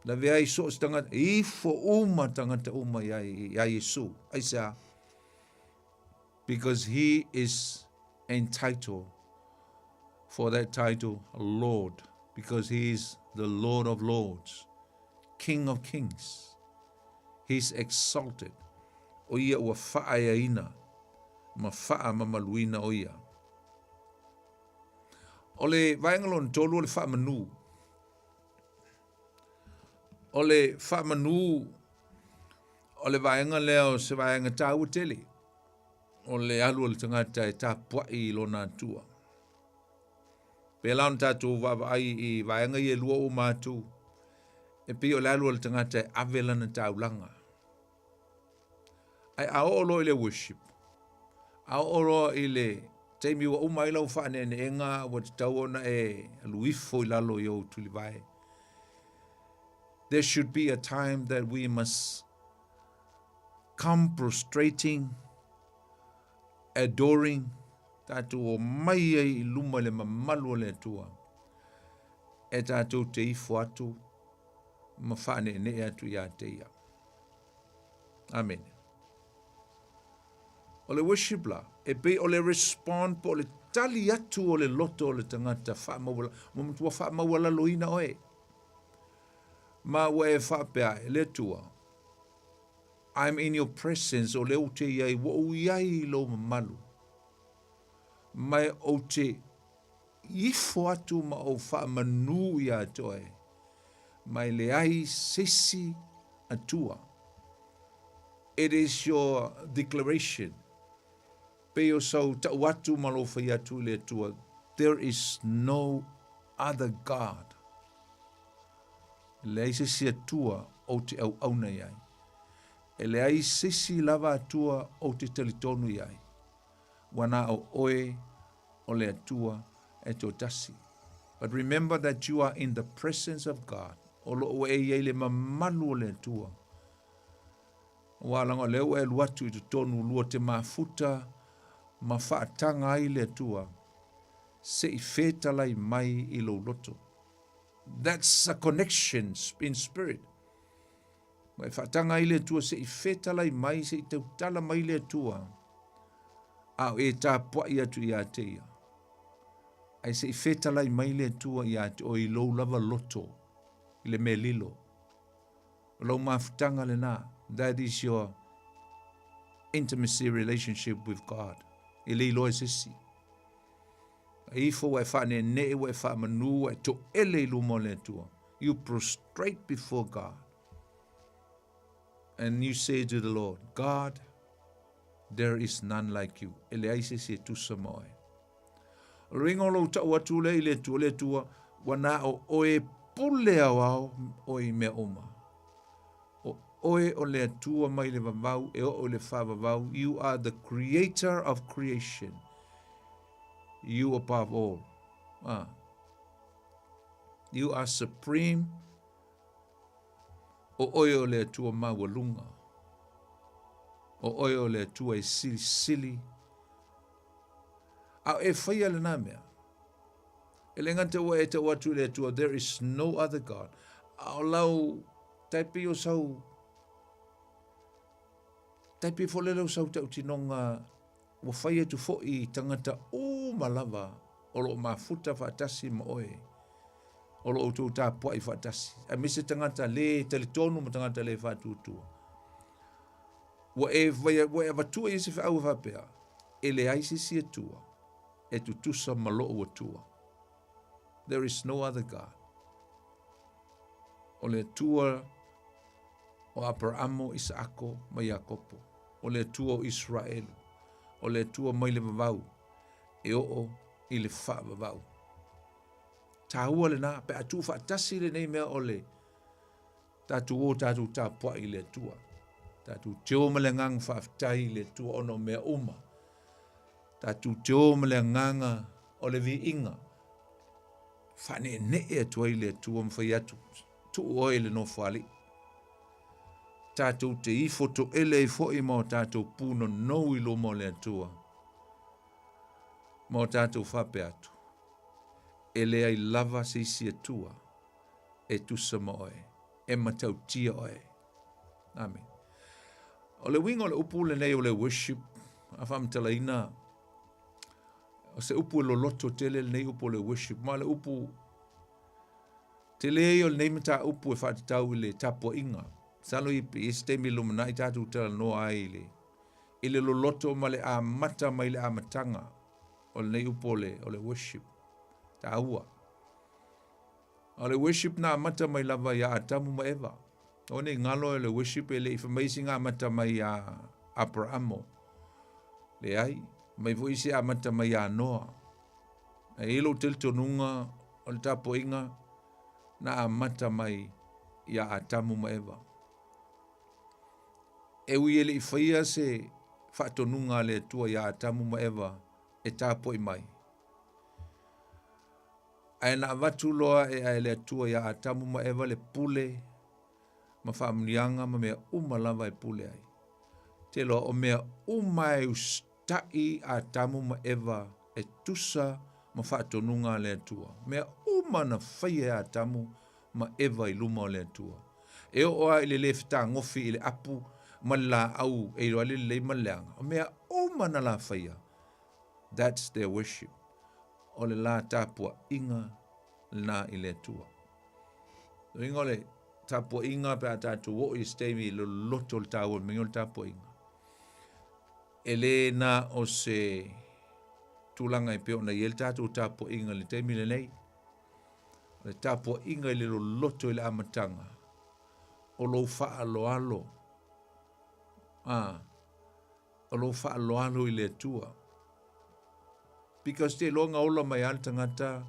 lavea ai so o se tagata, e ifo uma tagata uma iā Iesu. Aisea? Because he is entitled for that title, Lord, because he is the Lord of Lords, King of Kings. He's exalted. O ia ua faaeaina ma faamamaluina o ia. O le vaega lona tolu o le faamanu. O le faamanu o le vaega lea o se vaega taua tele o le alu o le tagata e tapuai i lona Atua. Pēlā ona tatou vaavaai i vaega ia e lua uma atu, e pei o le alu o le tagata e ave lana taulaga. Ae a oo loa i le worship, a oo loa i le taimi ua uma ai lau faaneeneega ua tatau ona e alu ifo i lalo i ou tulivae. There should be a time that we must Come prostrating, adoring, tatou omai ai i luma i le mamalu o le Atua, e tatou te ifo atu ma faaneenee atu ia te ia. Amene. O le worship la, e pei o le respond po o le tali atu o le loto o le tagata faamaualalo, ua matua faamaualaloina oe. Ma ua e faapea, e le Atua, I'm in your presence, o lea ou te i ai, ua ou i ai i lou mamalu. Ma e ou te ifo atu ma ou faamanū iā te oe, ma e leai se isi Atua. It is your declaration. Pei o sau tau atu ma lou fai atu i le Atua, there is no other God. E leai se isi Atua ou te auauna i ai. E leai se isi lava Atua ou te talitonu i ai. Ua na o oe o le Atua e toatasi. But remember that you are in the presence of God. O lo o e i ai le mamalu o le Atua. Aua leaga o lea ua e alu atu i totonu lua te mafuta ma faataga ai le Atua se i fetalai mai i lou loto. That's a connection in spirit. Ua e faataga ai le Atua se i fetalai mai, se i tautala mai le Atua, a o e tapuai atu ia te ia. Ae se i fetalai mai le Atua ia te oe i lou lava loto, i le mea lilo. O lou mafutaga lena. That is your intimacy relationship with God. E le iloa e se isi. E ifo ua e faaneenee, ua e faamanu, ua e toele i luma o le Atua. You prostrate before God. And you say to the Lord, God, there is none like you. E leai se isi e tusa ma oe. O le uiga o lou tau atu lea i le Atua, le Atua, ua na o oe pule aoao oe i mea uma. O oe o le Atua mai le vavau e oo i le faavavau. You are the creator of creation. You above all. Ah. You are supreme. O oe o le Atua maualuga. O oe o le Atua e silisili. A o e faia lena mea. E le gata ua e tau atu i le Atua, there is no other God. A o lau tai pei o sau, tai pei foi lele o sau tautinoga ua fai atu foi i tagata uma lava o lo o mafuta faatasi ma oe, o lo o outou tapuai faatasi, aemaise tagata le talitonu ma tagata le faatuatua. Ua e, ua e avatua i se feau e faapea, e leai se isi Atua e tutusa ma lou Atua. There is no other God. O le Atua o Aperaamo, Isaako ma Iakopo. O le Atua o Iseraelu. O le Atua mai le vavau e oo i le faavavau. Tāua lena, pe a tuufaatasi lenei mea o le Tatou o tatou tapuai i le Atua. Tatou teo ma le agaga faafetai i le Atua ona o mea uma. Tatou teo ma le agaga o le viiga. Faaneenee atu ai le Atua ma fai atu, tuu oe i le nofoalii. Tatou te ifo toele ai foi ma o tatou punonou i luma o le Atua. Ma o tatou faapea atu, e leai lava se isi Atua e tusa ma oe, e matautia oe. Amen. O le uiga o le upu lenei o le worship, a faamatalaina, o se upu e loloto tele lenei upu o le worship, ma o le upu tele ia o lenei mataupu e faatatau i le tapuaiga. Masalo i i se taimi lumanai tatou talanoa ai i le, i le loloto ma le amata mai le amataga o lenei upu o le, o le worship. Taua. A o le worship na amata mai lava ia Atamu ma Eva. O nei galo e le worship e le i fai mai se amata mai ia Aperamo. Leai, mai foi se amata mai ia Noa. E i lou talitonuga o le tapuaiga na amata mai ia Atamu ma Eva. E ui e le i faia se faatonuga a le Atua ia Atamu ma Eva e tapuai mai. Ae na avatu loa e ae le Atua ia Atamu ma Eva le pule ma faamanuiaga ma mea uma lava e pule ai. Te loa o mea uma e usitaʻi Atamu ma Eva e tusa ma faatonuga a le Atua. Mea uma na faia e Atamu ma Eva i luma o le Atua. E oo lava i le lē fetagofi i le apu ma le laau e iloa ai le lelei ma le leaga. O mea uma na la faia, that's their worship. O le la tapuaiga lena i le Atua. Uiga o le tapuaiga pe a tatou oo i se taimi i loloto o le taua o le mea o le tapuaiga. E le na o se tulaga e pei ona i ai le tatou tapuaiga i le taimi lenei. O le tapuaiga i le loloto i le amataga o lou faaaloalo, a, o lou faaaloalo i le Atua. Because te iloa na ola mai lava le tagata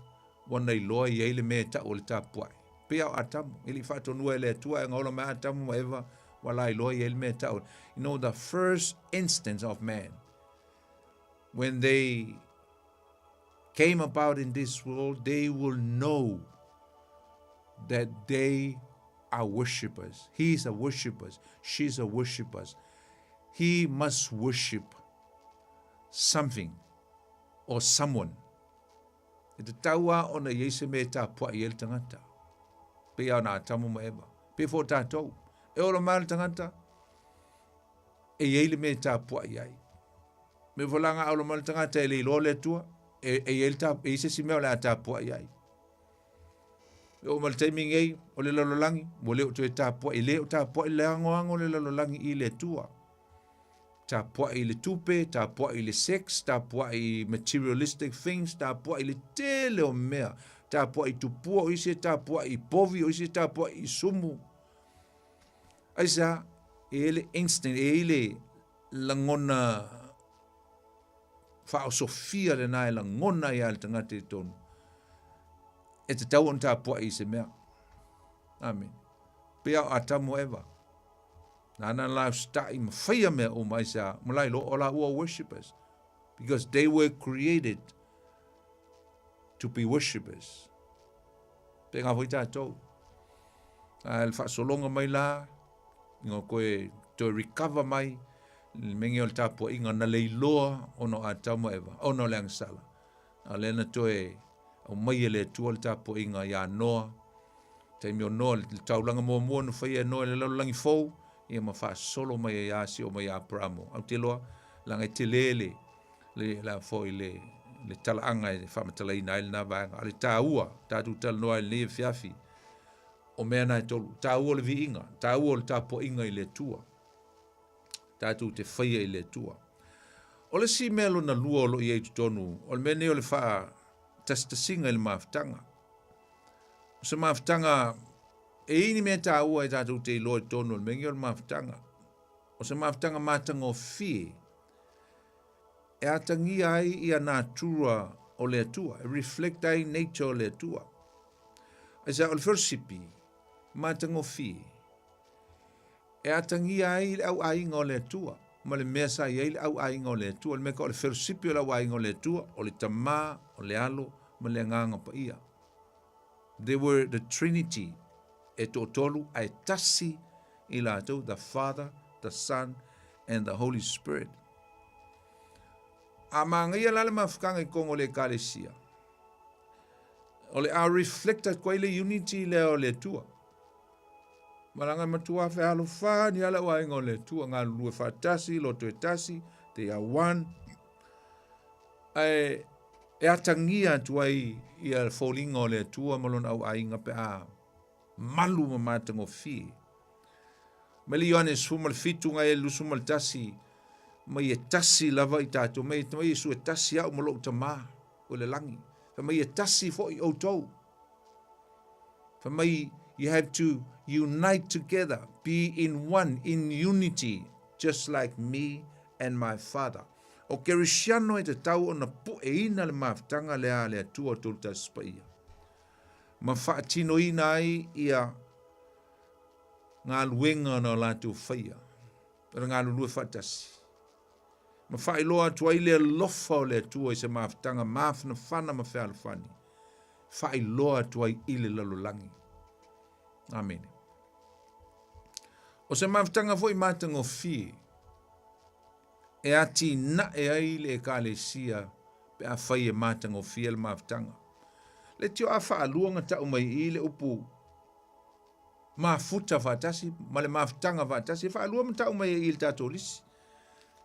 ua na iloa i ai le mea e tau o le tapuai. Pei lava o Atamu, e le i faatonua e le Atua ae na ola mai Atamu ma Eva ua la iloa i ai le mea e tau. You know, the first instance of man, when they came about in this world, they will know that they are worshippers. He's a worshippers. She's a worshippers. He must worship something or someone. E tatau lava ona i ai se mea e tapuai ai le tagata. Pei lava ona Atamu ma Eva. Pei foi o tatou. E ola mai le tagata, e i ai le mea e tapuai ai. Me foi la nga ola mai le tagata e le iloa le Atua, e, e i ai le e i ai se isi mea o le a tapuai ai. E oo mai le taimi nei, o le lalolagi, ua le o toe tapuai, e le o tapuai le agoago o le lalolagi i le Atua. Tapuai i le tupe, tapuai i le sex, tapuai i materialistic things, tapuai i le tele o mea. Tapuai i tupua o isi e tapuai i povi o isi e tapuai i sumu. Aisea, e i ai le instinct, e i ai le lagona faaosofia lena e lagona ai lava le tagata i totonu. E tatau ona tapuai i se mea. Amene. Pei lava o Atamu ma Eva. Nāna la usitaʻi ma faia mea uma aisea, ma la iloa o lāua worshippers. Because they were created to be worshippers. Pēnā foi tātou. A le faasologa mai la, ina koe toe recover mai, le mea o le tapuaiga na le iloa ona o Atamu ma Eva, ona o le agasala. A o lea na toe aumai e le Atua le tapuaiga iā Noa, taimi o Noa, le taulaga muamua na faia e Noa i le lalolagi fou, ia ma faasolo mai ai lava si oo mai ia Aperamo. Ae ou te iloa, leaga e tele le, le, le a foi le, le talaaga e faamatalaina ai lena vaega. A o le taua, tatou talanoa ai i lenei afiafi, o mea na e tolu, taua o le viiga, taua o le tapuaiga i le Atua. Tatou te faia i le Atua. O le isi mea lona lua o lo o i ai i totonu, o le mea nei o le faatasitasiga i le mafutaga. O se mafutaga, e i ai ni mea taua e tatou te iloa i totonu o le mea nei o le mafutaga. O se mafutaga matagofie e atagia ai ia natura o le Atua, e reflect ai nature o le Atua. Aisea, o le felosipi, matagofie, e atagia ai le auaiga o le Atua, ma le mea sa i ai le auaiga o le Atua, le mea ka o le felosipi o le auaiga o le Atua, o le Tamā, o le Alo, ma le Agaga Paia. They were the Trinity, e toatolu ae tasi i latou, the Father, the Son, and the Holy Spirit. A māgaia la le mafutaga i totonu o le Ekalesia, o le a reflect atu ai le unity lea o le Atua. Malaga e matua fealofani a le aiga o le Atua, galulue faatasi, loto e tasi, they are one. Ae e atagia atu ai ia foliga o le Atua ma lona auaiga pe a malu ma matagofie. Mai le Ioane 17 ngai e 21, mai e tasi lava i tatou, mai mai Iesu e tasi au ma lou Tamā o le lagi. Fai mai e tasi foi outou. Fai mai you have to unite together, be in one, in unity, just like me and my Father. O Kerisiano e tatau ona pueina le mafutaga lea a le Atua o Tolutasi Paia, ma faatinoina ai ia galuega na o latou faia, o le galulue faatasi, ma faailoa atu ai le alofa o le Atua i se mafutaga mafanafana ma fealofani, faailoa atu ai i le lalolagi. Amene. O se mafutaga foi matagofie. e atinae ai le Ekalesia pe afai e matagofie le mafutaga. Le tio a faalua na tau mai i i le upu mafuta faatasi ma le mafutaga faatasi, e faalua ma tau mai ai i i le tatou lisi.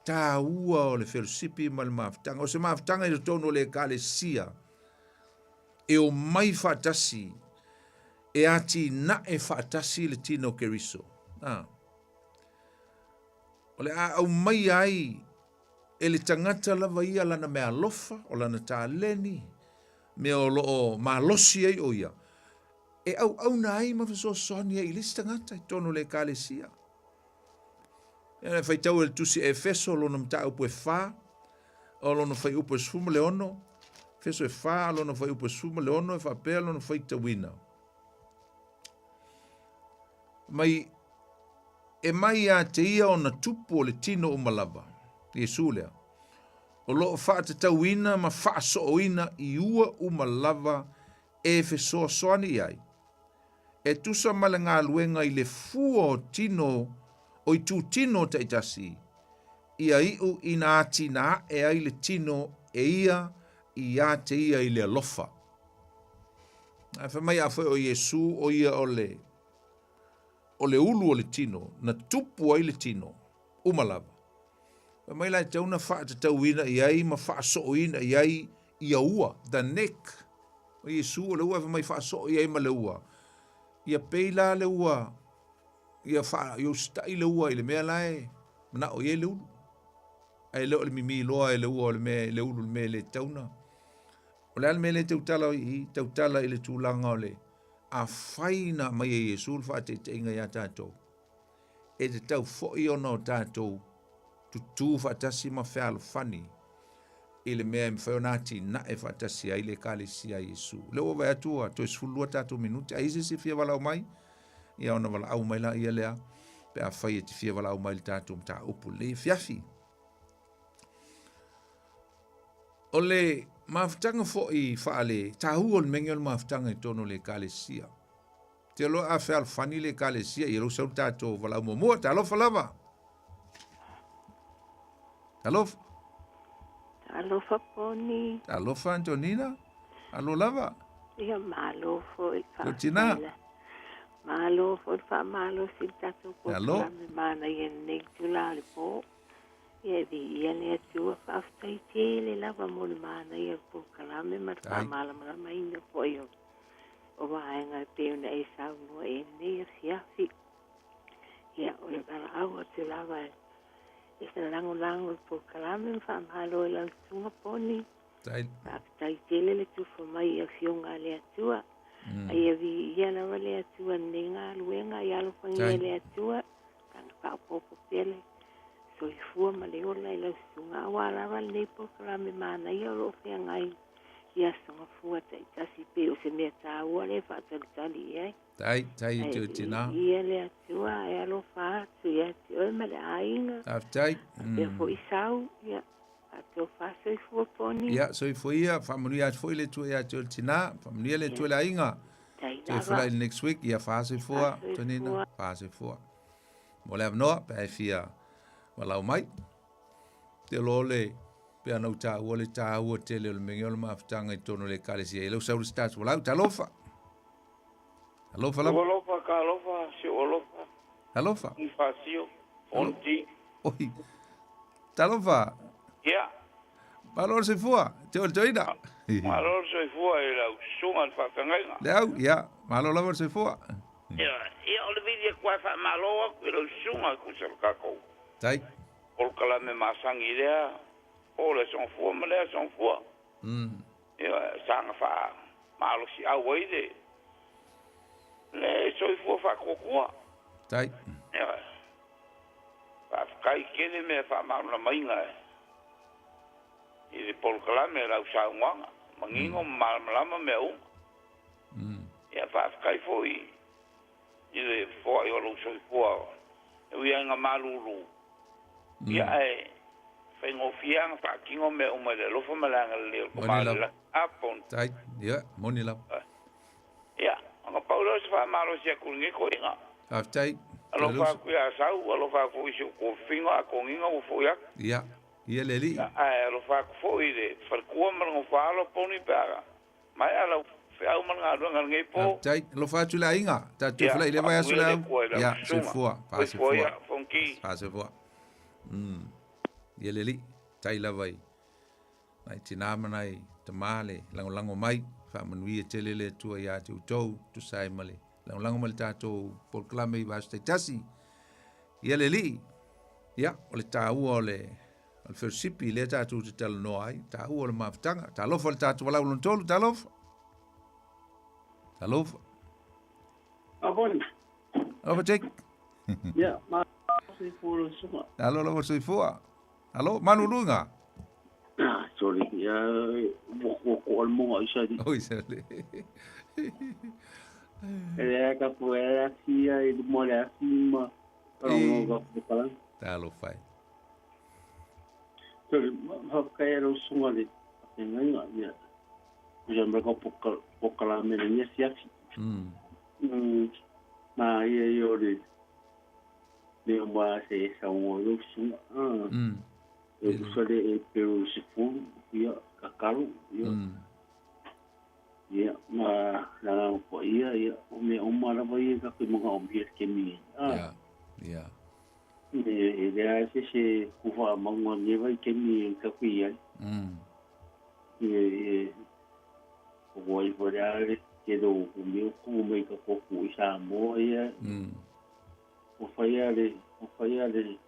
Taua o le felosipi ma le mafutaga. O se mafutaga i totonu o le Ekalesia e omai faatasi, e atinae faatasi le tino o Keriso. A. O le a aumaia ai e le tagata lava ia lana meaalofa, o lana taleni, mea o lo o malosi ai o ia, e auauna ai ma fesoasoani ai i le isi tagata i totonu o le Ekalesia. Ia, e faitau e le tusi Efeso lona mataupu e 4, o lona fuaiupu e 16, Efeso e 4, lona fuaiupu e 16, e faapea lona faitauina. Mai e mai ia te ia ona tupu o le tino uma lava, Iesu lea, o lo o faatatauina ma faasooina i ua uma lava e fesoasoani i ai, e tusa ma le galuega i le fua o tino o itutino taitasi, ia iu ina atinae ai le tino e ia ia te ia i le alofa. Ae fai mai a foi o Iesu o ia o le o le ulu o le tino, na tupu ai le tino, uma lava. Fai mai la e tatau ona faatatauina i ai ma faasooina i ai ia ua, the neck. O Iesu o le ua e fai mai faasoo i ai ma le ua. Ia pei la le ua, ia faa, ia usitai le ua i le mea la e manao i ai le ulu. Ae le o le mimi loa e le ua o le mea, le ulu le mea e le tatau ona. O le a le mea lea e tautala i i? Tautala i le tulaga o le afai na aumai e Iesu le faataitaiga ia tatou, e tatau foi ona o tatou tutū faatasi ma fealofani i le mea e mafai ona atinae faatasi ai le Ekalesia a Iesu. O lea ua vaai atu ua toe 12 tatou minute, a i ai se isi e fia valaau mai, ia ona valaau mai laia lea pe afai e te fia valaau mai i le tatou mataupu i lenei afiafi. O le mafutaga foi faale taua o le mea o le mafutaga i totonu o le Ekalesia. Te loa a fealofani le Ekalesia, ia lou sau le tatou valaau muamua. Talofa lava. Talofa. Talofa Poni. Talofa Antonina. Alo lava. Ia malo foi le Tina. Malo foi le faamalosi i le tatou polokalame manaia i lenei itula o le po. Ia e viia le Atua, faafetai tele lava mo le manaia o le polokalame ma le faamalamalamaina foi o o vaega e pei ona e saunoa i ai lenei afiafi. Ia, o le valaau atu lava e se lagolago i le polokalame ma faamalo i lau susuga Poni. Faafetai tele le tufa mai i afioga a le Atua. A ia viia lava le Atua i lenei galuega, ia alofagia e le Atua. Taga faaopoopo pea le soifua ma le ola i lau susuga aua lava lenei polokalame manaia o lo o feagai i Aso Gafua taitasi pei o se mea taua lea e faatalitali i ai. Tai, tai i te o tina. Ia le Atua e alofa atu ia te oe ma le aiga. Faafetai. Faapea foi Sau, ia faatofa soifua Poni. Ia, soifua ia, faamanuia atu foi le Atua ia te oe le tina, faamanuia le Atua i le aiga. Toe fulai le next week, ia faasoifua, Tonina, faasoifua. Mo le avanoa, pe a e fia valaau mai. Te loa le, pe ana u taua le taua tele o le mea o le mafutaga i totonu o le Ekalesia. E lau sau le start walau, talofa. Talofa lava. Alofa, ka alofa, si o alofa. Talofa. I whasio, onti. Oi. Talofa. Ia. Malo le soifua, te o le toeaina. Malo le soifua i lau susuga i le faafeagaiga. Le au, ia, malo lava le soifua. Ia, ia o le vili atu lava e faamalo atu i lau susuga e tusa o le tatou Tai. polokalame masani lea, o le Aso Gafua ma le Aso Gafua. Ia, saga faamalosiau ai le le soifua faatuatua. Tai. Ia, faafetai tele mea faamalamalamaina e i le polokalame lau saunoaga, manino ma malamalama mea uma. Ia faafetai foi i le foai o lou soifua e ui lava ina malulu, ia ae faigofie lava ona faatino mea uma i le alofa ma le agalelei o le Tama o le Lagi. A Poni. Tai, ia, moni lava. Ia, ona pau lea o se faamalosi atu i lenei toeaina. Faafetai. Alofa atu ia Sau, alofa atu foi i si ou tofiga a Toniga ua foi atu. Ia. Ia le alii. Ae alofa atu foi i le faletua ma le nofoaalo Poni pe a maea lau feau ma le galuega i lenei po. Faafetai. Alofa atu i le aiga. Tatou Ia, felai i lea vaiaso faamanuia le le au. Atua i lau Ia, susuga. soifua. Soifua Faasoifua. ia, Fonoti. Faasoifua. Ia le alii, tai lava i nai tinā ma nai tamā le lagolago mai. Faamanuia tele le Atua iā te outou, tusa ai ma le lagolago mai le tatou polokalame i vaiaso taitasi. Ia le Alii, ia, o le taua o le o le fellowshipi lea tatou te talanoa ai, taua o le mafutaga. Talofa le tatou valaau lona tolu, talofa. Talofa. Avoni. Alofa Jake. Ia, ma soifua lau susuga. Alo lava soifua. Alo, maluluga. Ah, sorry. Ia, ua ko al monga i sali. Oi sali. E lea ka po e la fia e mo le afi ma E. ka ko kala. Talofa e. Sorry, ma ka e lau susuga le e ngai ia. Ia ma ka po po kala me le nia siafi. Ma ia i o le le o ma se sa o lau susuga. Ah. E usa le e pero se fulu, ia, kakalu, ia. Ia, ma la ko ia, ia, o me o ma lava ia ka ke mga o mia ke mi. Ah. Ia, ia. E e le a se se kufa maunga me vai ke mi ka ku ia. E e o ai fo le a le ke do o me o ku me ka ko ku i sa mo ia. O whaia le, o whaia le,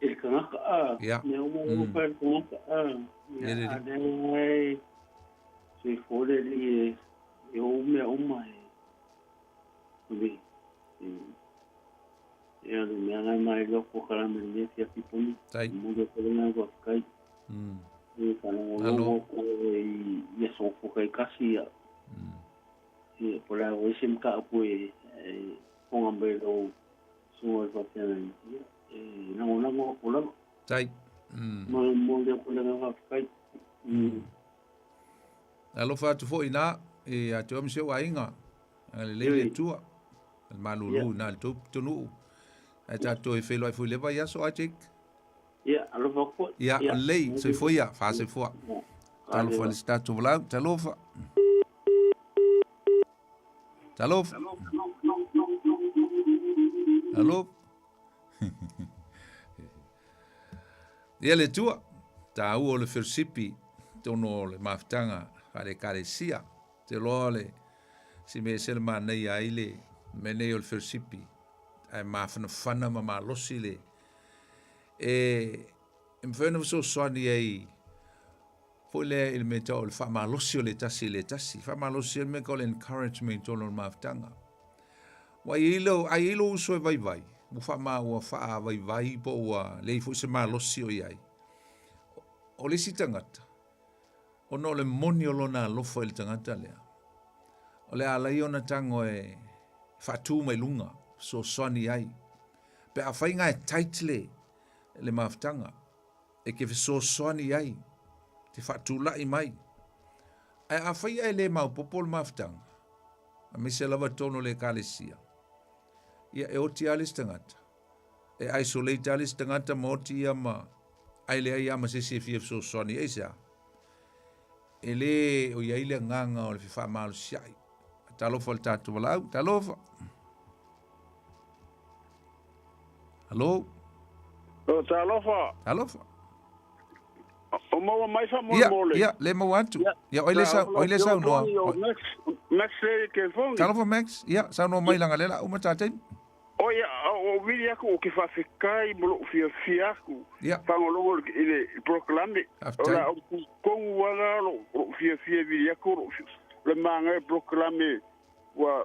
e le kangaka a. Ia. Me o mo o whaia le kangaka a. Ia le Ia, a le ai, se fore le e, e o mea uma e. Le, e, e a le mea ngai mai loko kalame le mea fia piponi. Tai. Mo le kore ngai kwa kai. E ka longo Alo. longo ko e ia sofo kai kasi ia. E po la o se mka ku e e ponga mai lo sunga pa pena ia. E nango nango ko la. Tai. Mo mo le ko le nga kai. Alofa atu foi nā e a te oa ma si ou aiga. Agalelei le Atua. Le malulu nā le tou pitonuu. Ae tatou e feiloai foi i le vaiaso a Jake. Ia, alofa foi. Ia, o lelei, soifua ia, faasoifua. Talofa i le si tatou valaau, talofa. Talofa. Alo. Ia le Atua, taua o le fellowshipi tonu o le mafutaga a le Ekalesia. Te loa le si mea ese le manaia ai le mea nei o le fellowshipi, ae mafanafana ma malosi le e e mafai ona fesoasoani ai foi lea i le mea tau o le faamalosi o le tasi i le tasi. Faamalosi ai le mea tau o le encouragement i totonu o le mafutaga. Ua i ai lou, a i ai lou uso e vaivai, ua faama, ua faavaivai po ua leai foi se malosi o i ai. O le isi tagata, ona o le moni o lona alofa i le tagata lea, o le a ala ai ona tago e faatu mai luga, fesoasoani ai. Pe afai ga e tight le, le mafutaga, e ke fesoasoani ai, te faatulai mai. Ae afai ae le maopoopo le mafutaga, aemaise lava totonu o le Ekalesia, ia e oti lava le isi tagata, e isolate lava le isi tagata ma oti ia ma ai leai lava ma se isi e fia fesoasoani ai se a. E le o i ai le agaga o le fefaamalosi-ai. Talofa i le tatou valaau, talofa. Hello. O, talofa. Talofa. O maua mai faamolemole. Ia, ia, le maua atu. Ia, oi le sau, oi le saunoa. Max, Max le ke fongi. Talofa Max, ia, saunoa mai langa lela uma tātei. O ia, o vili aku o ke whawhekai mo lou fiafia aku. Ia. Whangolongo i le proklame. O la o kongu wala lo fiafia vili aku lo le maangai proklame ua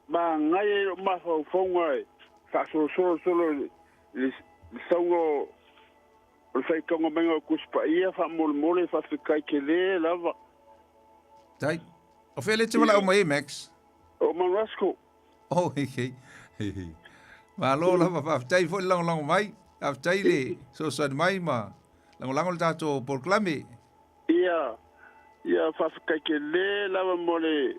maangai e lo mafaufauga e faasolosolo le sauga o le faitauga maiga o Tusi Paia faamolemole faafetai tele lava. Tai. O fea le te valaau mai ai, Max? O Manasco. Oh, hei, hei. Malo lava, faafetai foi le lagolago mai. Faafetai le fesoasoani mai ma lagolago le tatou polokalame. Ia, ia faafetai tele lava mo le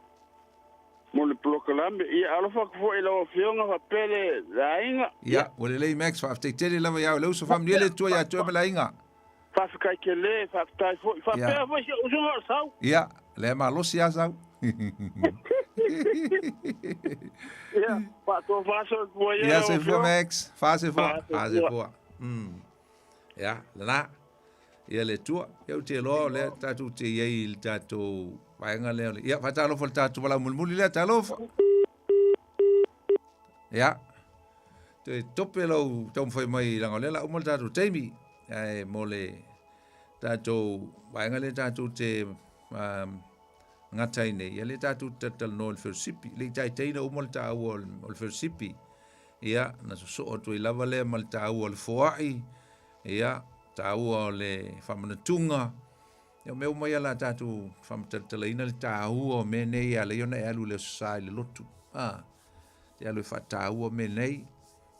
Mo le polokalame. Ia alofa atu foi i lau Afioga faapea le aiga. Ia, ua lelei Max, faafetai tele lava ia oe le uso, faamanuia le Atua ia te oe ma le aiga. Faafetai tele, faafetai foi. Faapea foi si ou usoga o Sau. Ia, lea malosi lava Sau. Ia, faatoa soifua ia. Ia, soifua Max. Faasoifua. Faasoifua. Ia, lena. Ia le Atua. Ia ou te iloa o lea tatou te i ai i le tatou vaega lea. Ia, faatalofa i le tatou valaau mulimuli lea, talofa. Ia, toe tope lau taumafai mai leaga o lea la uma le tatou taimi. Ae mo le tatou vaega lea tatou te gata ai nei, ia lea tatou te talatalanoa i le felosipi. Le i taitai na uma le taua o le felosipi. Ia, na sosoo atu ai lava lea ma le taua o le foai, ia, taua o le faamanatuga, ia o mea uma ia la tatou faamatalatalaina le taua o mea nei e ala ai ona e alu i le Aso Sa i le lotu. A, te alu e faataua mea nei.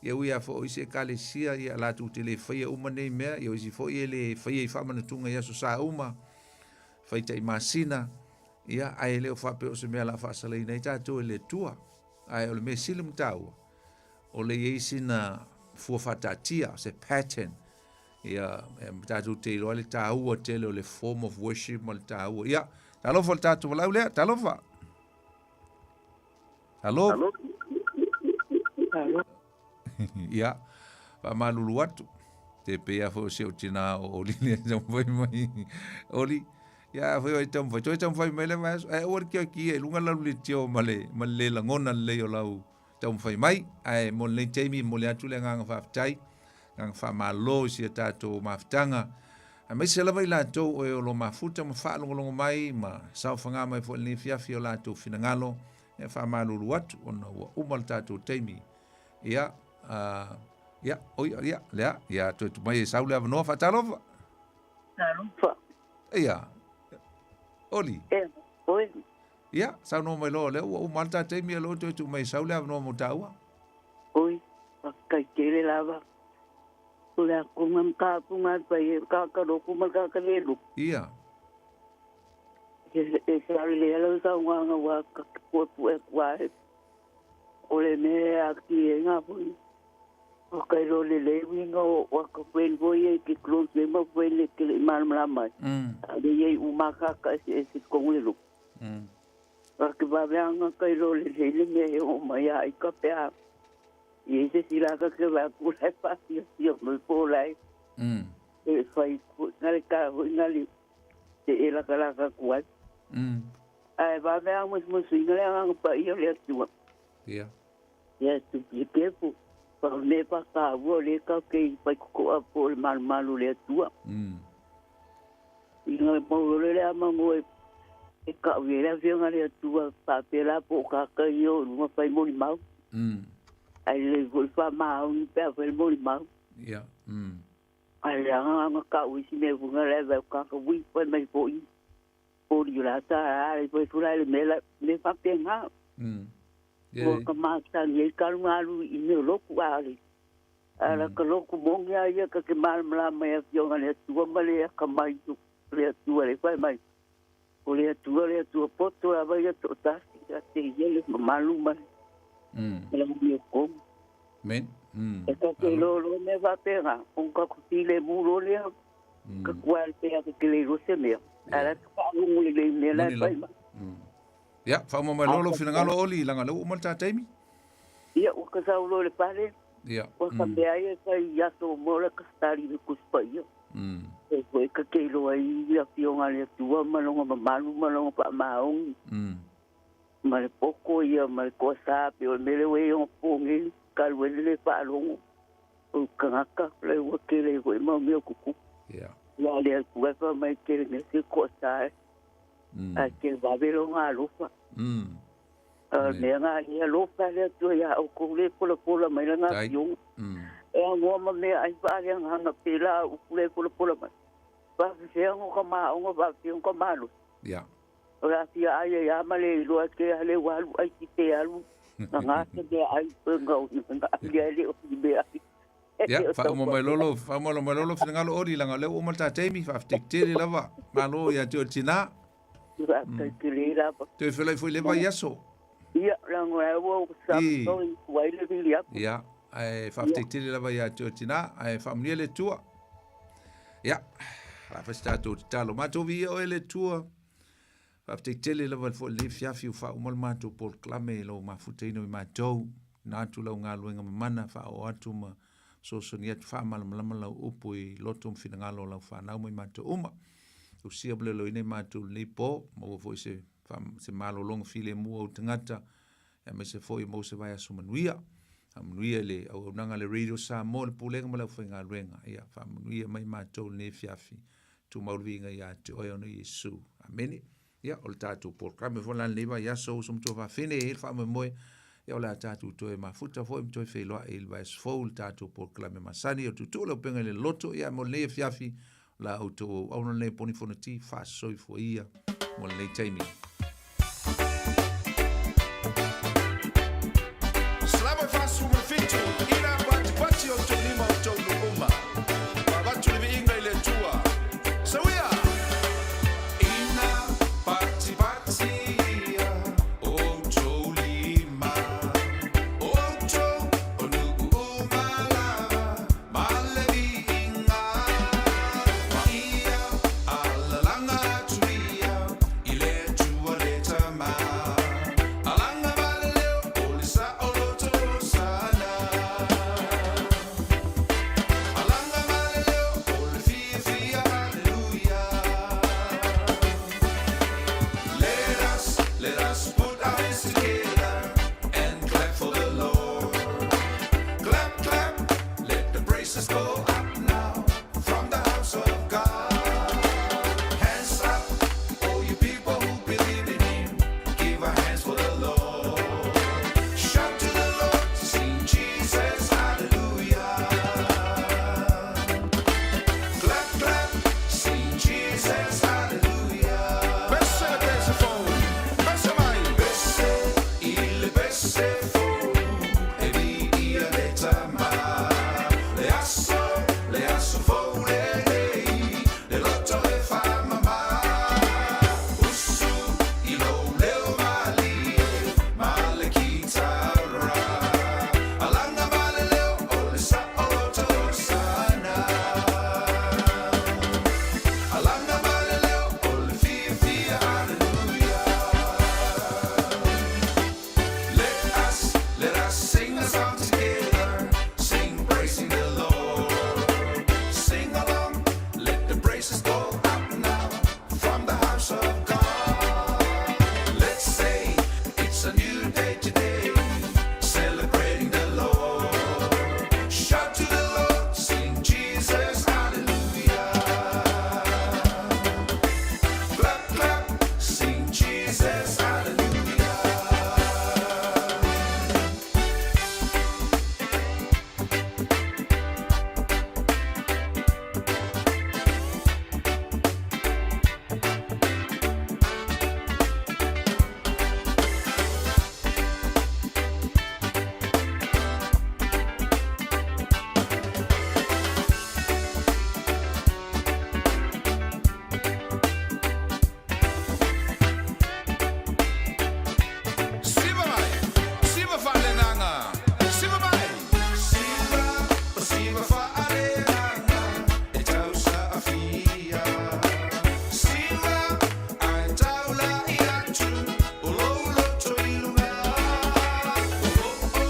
Ia ui lava foi o isi ekalesia, ia latou te le faia uma nei mea, ia o isi foi e le faia i faamanatuga i Aso Sa uma, fai tai masina, ia ae le o faapea o se mea o le a faasalaina ai tatou e le Atua. Ae o le mea sili ma taua, o le i ai sina fua faataatia, se pattern, ia, e tatou te iloa le taua tele o le form of worship ma le taua. Ia, talofa le tatou valaau lea, talofa. Alo. Alo. Ia, faamalulu atu. Te pei lava foi o si ou tinā o Oli lea e taumafai mai. Oli, ia afai o e taumafai, toe taumafai mai le vaiaso. Ae aua le kioki ia i luga lau leitio ma le, ma le le lagona lelei o lau taumafai mai. Ae mo lenei taimi, e momoli atu le agaga faafetai, agaga faamalo i si a tatou mafutaga. Aemaise lava i latou o e o lo mafuta ma faalogologo mai ma saofaga mai foi i lenei afiafi i o latou finagalo, e faamalulu atu ona ua uma le tatou taimi. Ia, uh, ia, oi, ia, lea, ia, toe tu mai e sau le avanoa, faatalofa. Talofa. Ia, Oli. E, oi. Ia, saunoa mai loa, lea ua uma le ta taimi, e loa toe tu mai e sau le avanoa mo tāua. Oi, faafetai tele lava. O le akonga ma ka apunga e pai e ka ka loku ma ka ka le loku. Ia. E sa le ala sa nganga wa ka pue pue kua e. O le mea a ki e ngā pui. O kai lo le le winga o wa ka puen voi e ki close le ma puen le ke le malmala mai. A le ye u ma ka ka e se kongu le loku. Ka ke ba anga kai lo le le le mea e o mai a i ka pea. I se si la ka ke va ku lai pa si si o mo po lai. E fai ku ngale ka hu ngale te e la ka la ka ku ai. Ai va me ang mo si ngale ang pa i le tua. Ia. Ia tu pi ke pu. Pa me pa ka wo le ka ke pa ku a po le mal malu le tua. I ngale mo le le ama ngo e e ka wi le fi ngale tua pa pe la po ka ka yo no pa mo ni mau. Ai le ko fa ma un pe fa mo ni mau. Ia. Ai le anga anga ka wi si me bunga le va ka ka wi pa mai po i. Po ri la ta ai po fu la le me la me fa pe nga. Mo ka ma ta ni ka lu alu i me lo ku ali. Ala ka lo ku mo ngia ia ka ke mal mla mai a fionga le tua ma le ka mai tu le tua le fa mai. O le tua le tua poto a vai to ta si a te ia le malu mai. Le mo ko. Men. E ka ke lo lo me va pe nga on ka ku ti le mu lo le. Ka ku al pe a ke le ro se me. Ala ka lu le le me la pa ma. Ia, whauma mai lolo finangalo oli, langa le uma le tā taimi. Ia, ua ka sau lo le pale. Ia. Ua ka mea ia ka i aso mo le ka stari le kuspa ia. E koe ka ke loa i ia fionga le atua ma longa mamalu ma longa pa maongi. Ma le poko ia ma le koa sa pe o le mele we o pongi ka lue le pa longo. O kangaka le ua ke le koe mau mea kuku. Ia. Ia le atua fa mai ke le mea se koa sa e. A ke vave longa alofa. A mea ngā ia alofa le atua ia o kou le pola pola mai la ngā fionga. E a ngoa ma mea ai wha le hanga pe la u le pola pola mai. Wha whiwhea ngo ka maonga, wha whiwhea ka malu. Ia. O la fia ai e ama le iloa ke a le walu ai ki te alu. Nga ngā te mea ai pe ngau i nga ai le o ki mea ai. Ia, whauma mai lolo, whauma mai lolo finangalo oli, langa leo uma le tā taimi, whaafetai tele lava, malo ia te o tina. Whaafetai tele lava. Toe whelai foi le vai aso. Ia, leaga o la e ua ou samasoi ua ai le vili atu. Ia, ae faafetai tele lava ia te oe tinā, ae faamanuia le Atua. Ia, o le a fai se tatou tatalo. Matou viia oe le Atua. Faafetai tele lava foi i lenei afiafi ua faauma le matou polokalame i lou mafutaina o i matou. Na atu lau galuega mamana faaoo atu ma fesoasoani atu faamalamalama lau upu i loto ma finagalo o lau fanau ma i matou uma. Tausia ma leoleoina i matou i lenei po, maua foi se, se malologa filemu o ou tagata, aemaise foi maua se vaiaso manuia. Faamanuia i le auaunaga a le Radio Samoa, le Pulega ma le aufaigaluega. Ia, faamanuia mai matou i lenei afiafi. Tumau le viiga ia te oe ona Iesu. Amene. Ia, o le tatou polokalame foi la lenei vaiaso, uso ma tuafafine, e i ai le faamoemoe, ia o le a tatou toe mafuta foi ma toe feiloai i le vaiaso fou i le tatou polokalame masani o Tuutuu le Upega i le Loto. Ia, mo lenei afiafi, o la outou auauna lenei Poni Fonoti, faasoifua ia mo lenei taimi. Salamo 47, Ina patipati outou lima outou nuu uma, ma avatu le viiga i le Atua. Sauia! Ina patipati ia outou lima, outou o nuu uma lava, ma le viiga. Ma ia alalaga atu ia i le Atua le Tama. Alaga ma le leo o le saoloto Hosana. Alaga ma le leo o le fiafia Haleluia. Let us, let us put our hands together and clap for the Lord. Clap, clap, let the praises go up now from the house of God. Hands up, all you people who believe in Him, give a hands for the Lord. Shout to the Lord, sing Jesus, hallelujah. Clap, clap, sing Jesus, hallelujah. Pese le pese fou, pese mai, pese, i le pese fou, e vi ia le tama. Le aso, le aso fou le nei, le loto e faamama. Usu i lou leo malie, ma le kitara. Alaga ma le leo o le saoloto Hosana. Alaga ma le leo o le fiafia Haleluia. Let us, let us sing a song together, sing praising the Lord. Sing along, let the praises go up now from the house of God. Let's say it's a new day today, celebrating the Lord. Shout to the Lord, sing Jesus, hallelujah. Clap, clap, sing Jesus, hallelujah. Siva mai, siva faaleagaga, siva mai. Siva, o siva faaleagaga, e tausaafia. Siva, ae taulai atu, o lou loto i luga. O lo o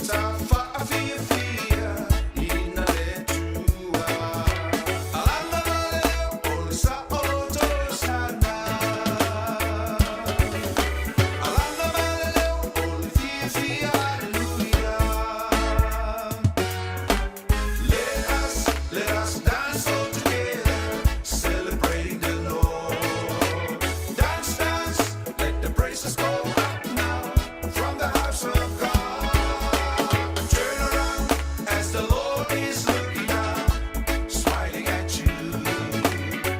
ta faafiafia ina le Atua. Alaga ma le leo o le saoloto Hosana. Alaga ma le leo o le fiafia Haleluia. Let us, let us dance all together, celebrating the Lord. Dance, dance, let the praises go up now from the house of God. Turn around as the Lord is looking down, smiling at you.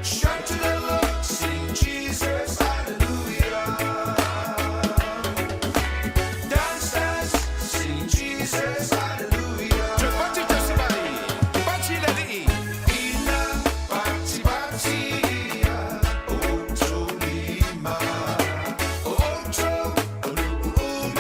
Shout to the Lord, sing Jesus, hallelujah. Dance, dance, sing Jesus, hallelujah. Pati tasi mai, pati le alii. Ina patipati ia outou lima, o outou o nuu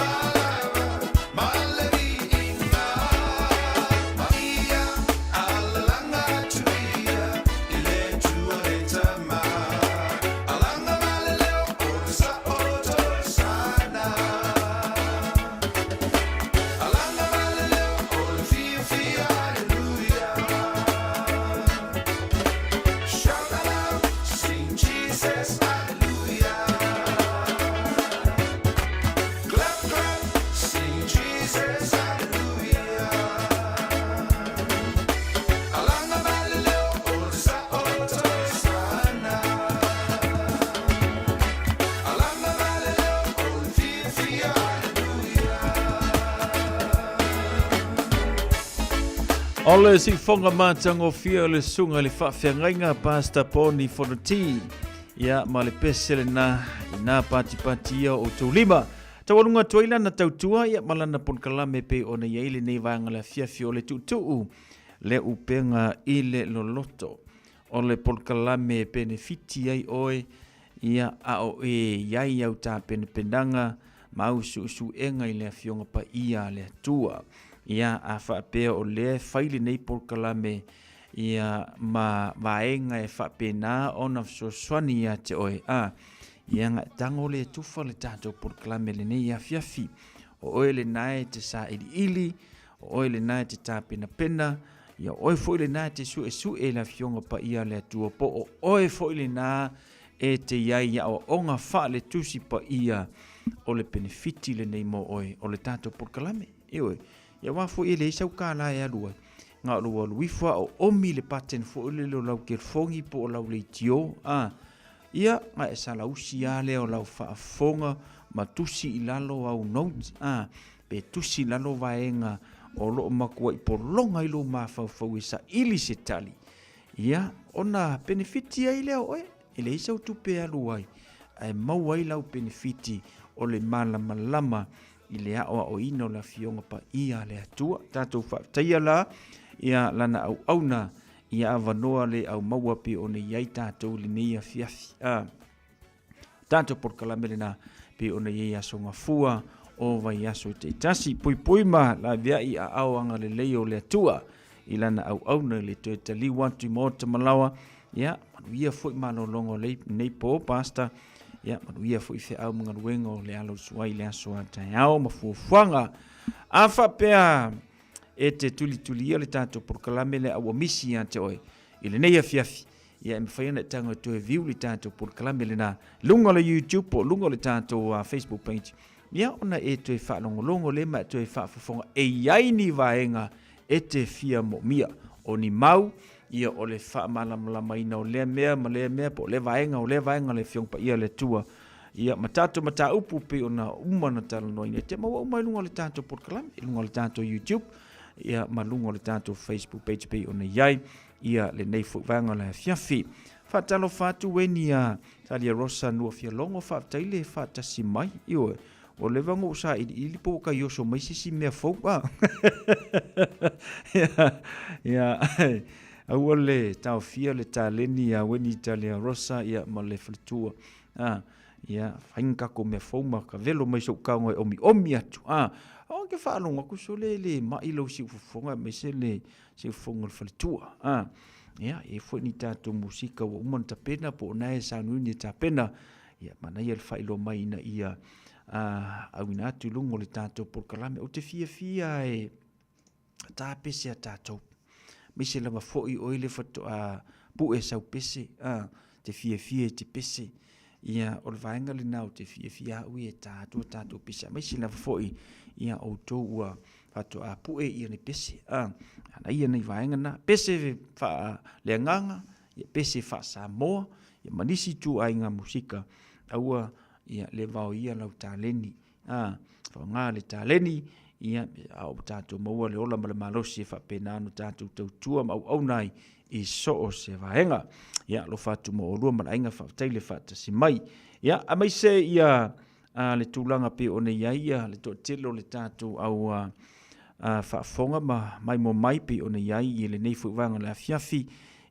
O le siufoga matagofie o le susuga i le faafeagaiga Pastor Poni Fonoti. Ia, ma le pese lena i nā patipati ia o outou lima. Taualuga atu ai lana tautua ia ma lana polokalame pei ona i ai lenei vaega le afiafi o le tuutuu le upega i le loloto. O le polokalame e penefiti ai oe ia a o e i ai au tapenapenaga ma au suesuega i le Afioga Paia a le Atua. Ia, a faapea o lea e fai lenei polokalame ia ma vaega e faapena ona fesoasoani ia te oe, a, ia na e tago lea e tufa le tatou polokalame lenei afiafi. O oe lena e te sailiili, o oe lena e te tapenapena, ia oe foi lena e te suesue i le Afioga Paia a le Atua, po o oe foi lena e te i ai i aoaoga faale-Tusi Paia o le penefiti lenei mo oe o le tatou polokalame. Ioe, ia aua foi e leai sau kālā e alu ai, na o lou alu ifo a o omi le pattern foi lele o lau kelefogi po o lau leitio, a, ia, na e salausi lava lea o lau faafofoga ma tusi i lalo au notes, a, pe tusi i lalo vaega o lo o matuai pologa ai lou mafaufau e saili se tali, ia, ona penefiti ai lea o oe, e leai sau tupe e alu ai, ae maua ai lau penefiti o le malamalama i le aoaoina o le Afioga Paia a le Atua. Tatou faafetaia la ia lana auauna ia avanoa le aumaua pei ona i ai tatou i lenei afiafi. A tatou polokalame lena pei ona i ai aso gafua o vaiaso e taitasi. Puipui ma laveai aao agalelei o le Atua i lana auauna i le toe taliu atu i maota malaoa. Ia, manuia foi malologa o lenei po, Pastor. Ia, manuia foi feau ma galuega o le alo o le suai i le aso a taeao ma fuafuaga. A faapea e te tulitulia le tatou polokalame lea a ua misi ia te oe i lenei afiafi, ia e mafai ona e tago e toe view le tatou polokalame lena luga o le YouTube po o luga o le tatou Facebook page. Ia ona e toe faalogologo lea ma e toe faafofoga e i ai ni vaega e te fia moomia. O ni mau, ia o le faamalamalamaina o lea mea ma lea mea po o lea vaega o lea vaega o le Afioga Paia a le Atua. Ia ma tatou mataupu pei ona uma ona talanoaina e te maua uma i luga o le tatou polokalame, i luga o le tatou YouTube, ia ma luga o le tatou Facebook page pei ona i ai ia lenei foi vaega o le afiafi. Faatalofa atu Weni ia Talia Rosa Nuafialogo, faafetai le faatasi mai. Ioe, ua leva ona ou sailiili po ua kai oso mai se isi mea fou. Ah. Ia, aua le taofia le taleni ia Weni Talia Rosa ia ma le faletua. Ah, ia, fai ni tatou mea fou ma ka velo mai so'u tago e omiomi atu. Ah, aua ke faalogo atu sole le ma'i lou siufofoga aemaise le siufofoga o le faletua. Ah, ia, e i ai foi ni tatou musika ua uma ona tapena po o na e sauniuni e tapena. Ia, manaia le faailoa mai ina ia auina atu i luga o le tatou polokalame. Ou te fiafia e tā pese a tatou. Aemaise lava foi oe le faatoa pue sau pese, a, te fiafia i te pese. Ia, o le vaega lena ou te fiafia au ia e tā atu a tatou pese. Aemaise lava foi ia outou ua faatoa pue ia le pese. A, ana ia nei vaega na. Pese faaleagaga, ia pese faa-Samoa, ia ma nisi ituaiga musika, aua ia le vaoia lau taleni. A, faaaoga le taleni, ia, a o tatou maua le ola ma le malosi e faapena ona tatou tautua ma auauna ai i so o se vaega. Ia, alofa atu mo oulua ma le aiga, faafetai le faatasi mai. Ia, aemaise ia a, le tulaga pei ona i ai ia le toatele o le tatou au a, a, faafofoga ma maimoa mai pei ona i ai i lenei foi vaega o le afiafi.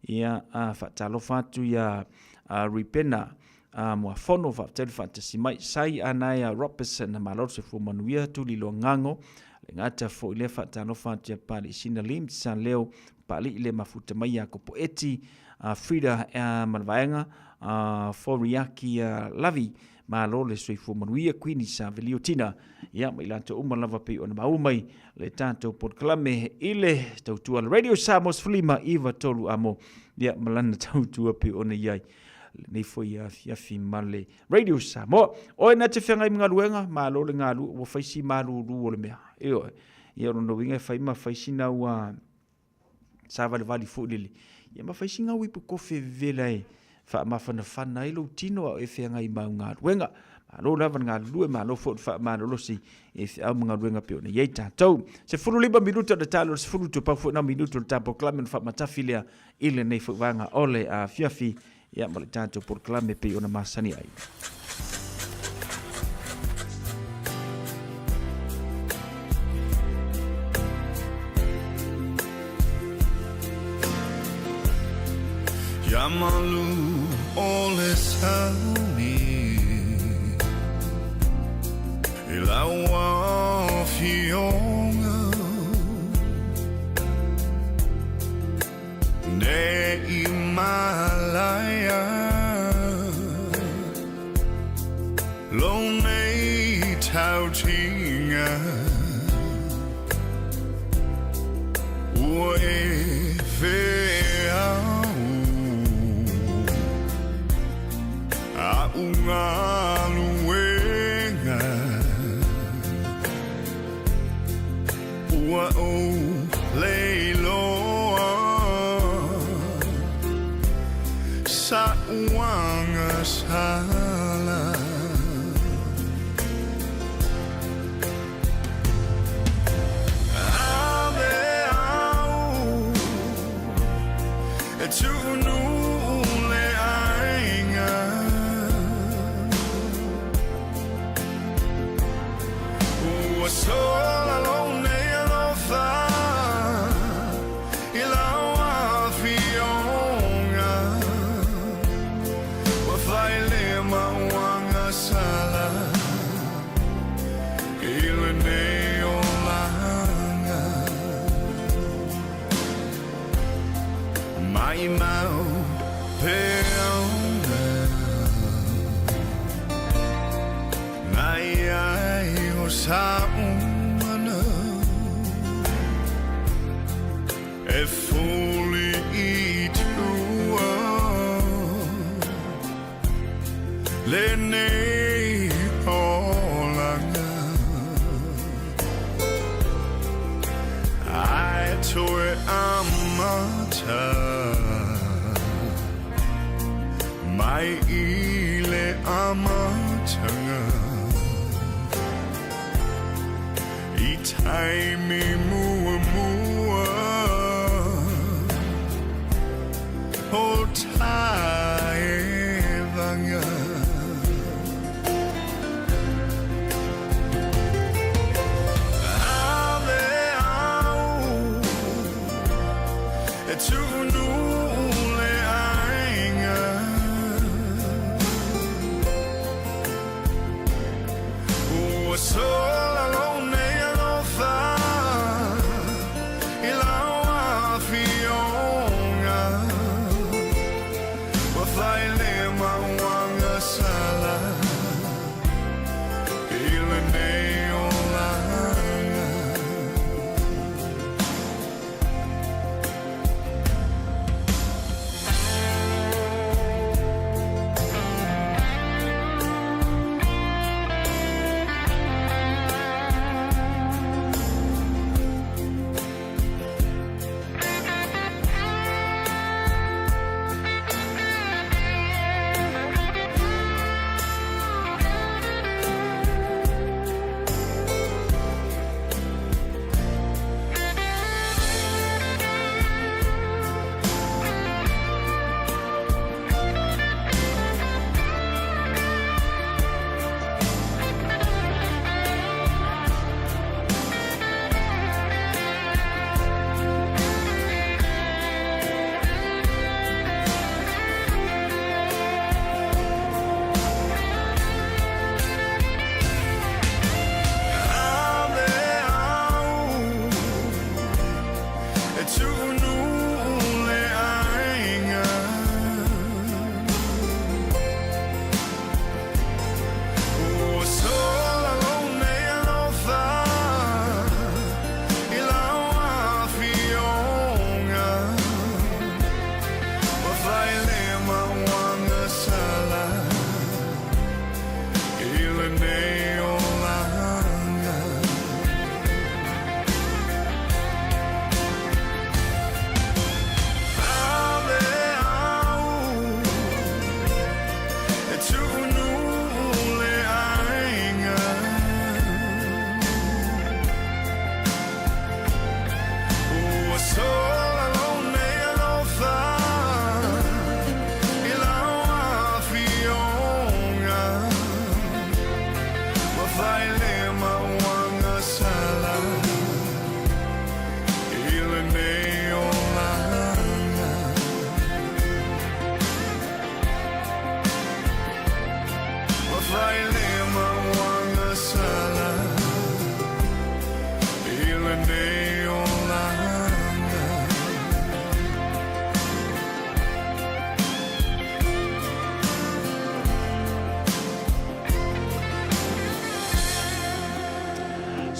Ia, a, faatalofa atu ia a, Ripena a, Moafono, faafetai le faatasi mai. Sai Anaia Robertson, malo le soifua manuia, Tuli Loagago, le gata foi lea, faatalofa atu ia Paleisina Lim, Saleo Papalii le mafuta mai ia Kopoeti, a, Frida a, ma le vaega, a, Foriaki a, Lavi, malo le soifua manuia, Queenie Savelio Tina, ia ma i latou uma lava pei ona maua mai le tatou polokalame i le tautua le Radio Samoa 15 93 amo, ia ma lana tautua pei ona i ai lenei foi afiafi ma le Radio Samoa. Oe na te feagai ma galuega, malo le galue, ua fai si malulu o le mea. Ioe. Ia o lona uiga e fai ma fai sina ua savalivali foi lele. Ia ma fai sina uipu kofe vevela e faamafanafana ai lou tino a o e feagai ma au galuega. Malo lava le galulue, malo foi le faamalolosi i feau ma galuega pei ona i ai tatou. 15 minuta o le talo o le 10 tupau foi na minuta o le tatou polokalame ona faamatafi lea i lenei foi vaega o le afiafi ia ma le tatou polokalame pei ona masani ai. Ia malu o le sami I lau afioga Ne i malaia Lo nei tautinga Ua e feau A u galuega Ua ou leiloa Sa uaga sala Ave au e tuunu le aiga Ua sola lou nei alofa I lau afioga Ua fai le mauaga sala I lenei olaga Maimau peauna Nai ai o sa'u mana E fuli i tua Lenei olaga Ae toe amata Mai i le amataga I taimi muamua O taevaga. Ave au e tuunu le aiga Ua sola lou nei alofa I lau afioga Ua fai le mauaga sala I lenei olaga.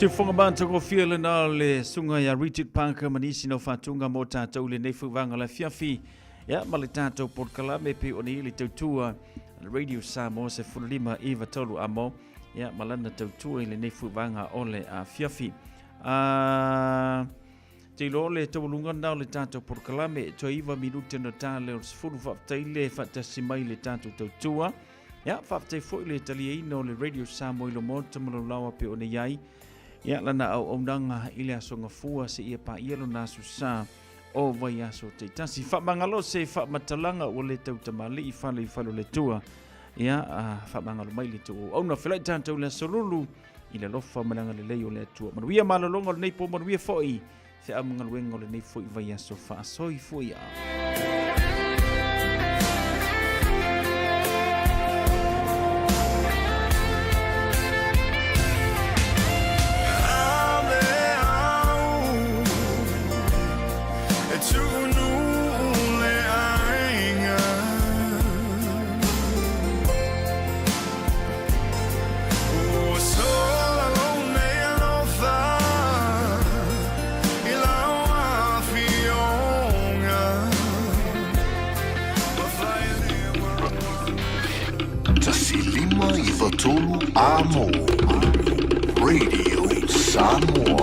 Siufoga matagofie lena o le susuga ia Richard Parker ma nisi na faatuga mo tatou i lenei foi vaega o le afiafi. Ia ma le tatou polokalame pei ona i ai le tautua a le Radio Samoa 15 93 amo ia ma lana tautua i lenei foi vaega o le afiafi. Te iloa o le taualuga lena o le tatou polokalame, toe 9 minute ona ta lea o le 10. Faafetai le faatasi mai le tatou tautua. Ia, faafetai foi le taliaina o le Radio Samoa i lo maota ma lou laoa pei ona i ai. Ia, lana auaunaga i le Aso Gafua seia paia lona aso sa o vaiaso taitasi. Faamagalo se faamatalaga ua le tautamalii fale i fale o le Atua. Ia, faamagalo mai le tou auauna. Felai tatou i le aso lulu i le alofa ma le agalelei o le Atua. Manuia malologa o lenei po, manuia foi feau ma galuega o lenei foi vaiaso faasoifua ia. 1593 A mo Radio Samoa.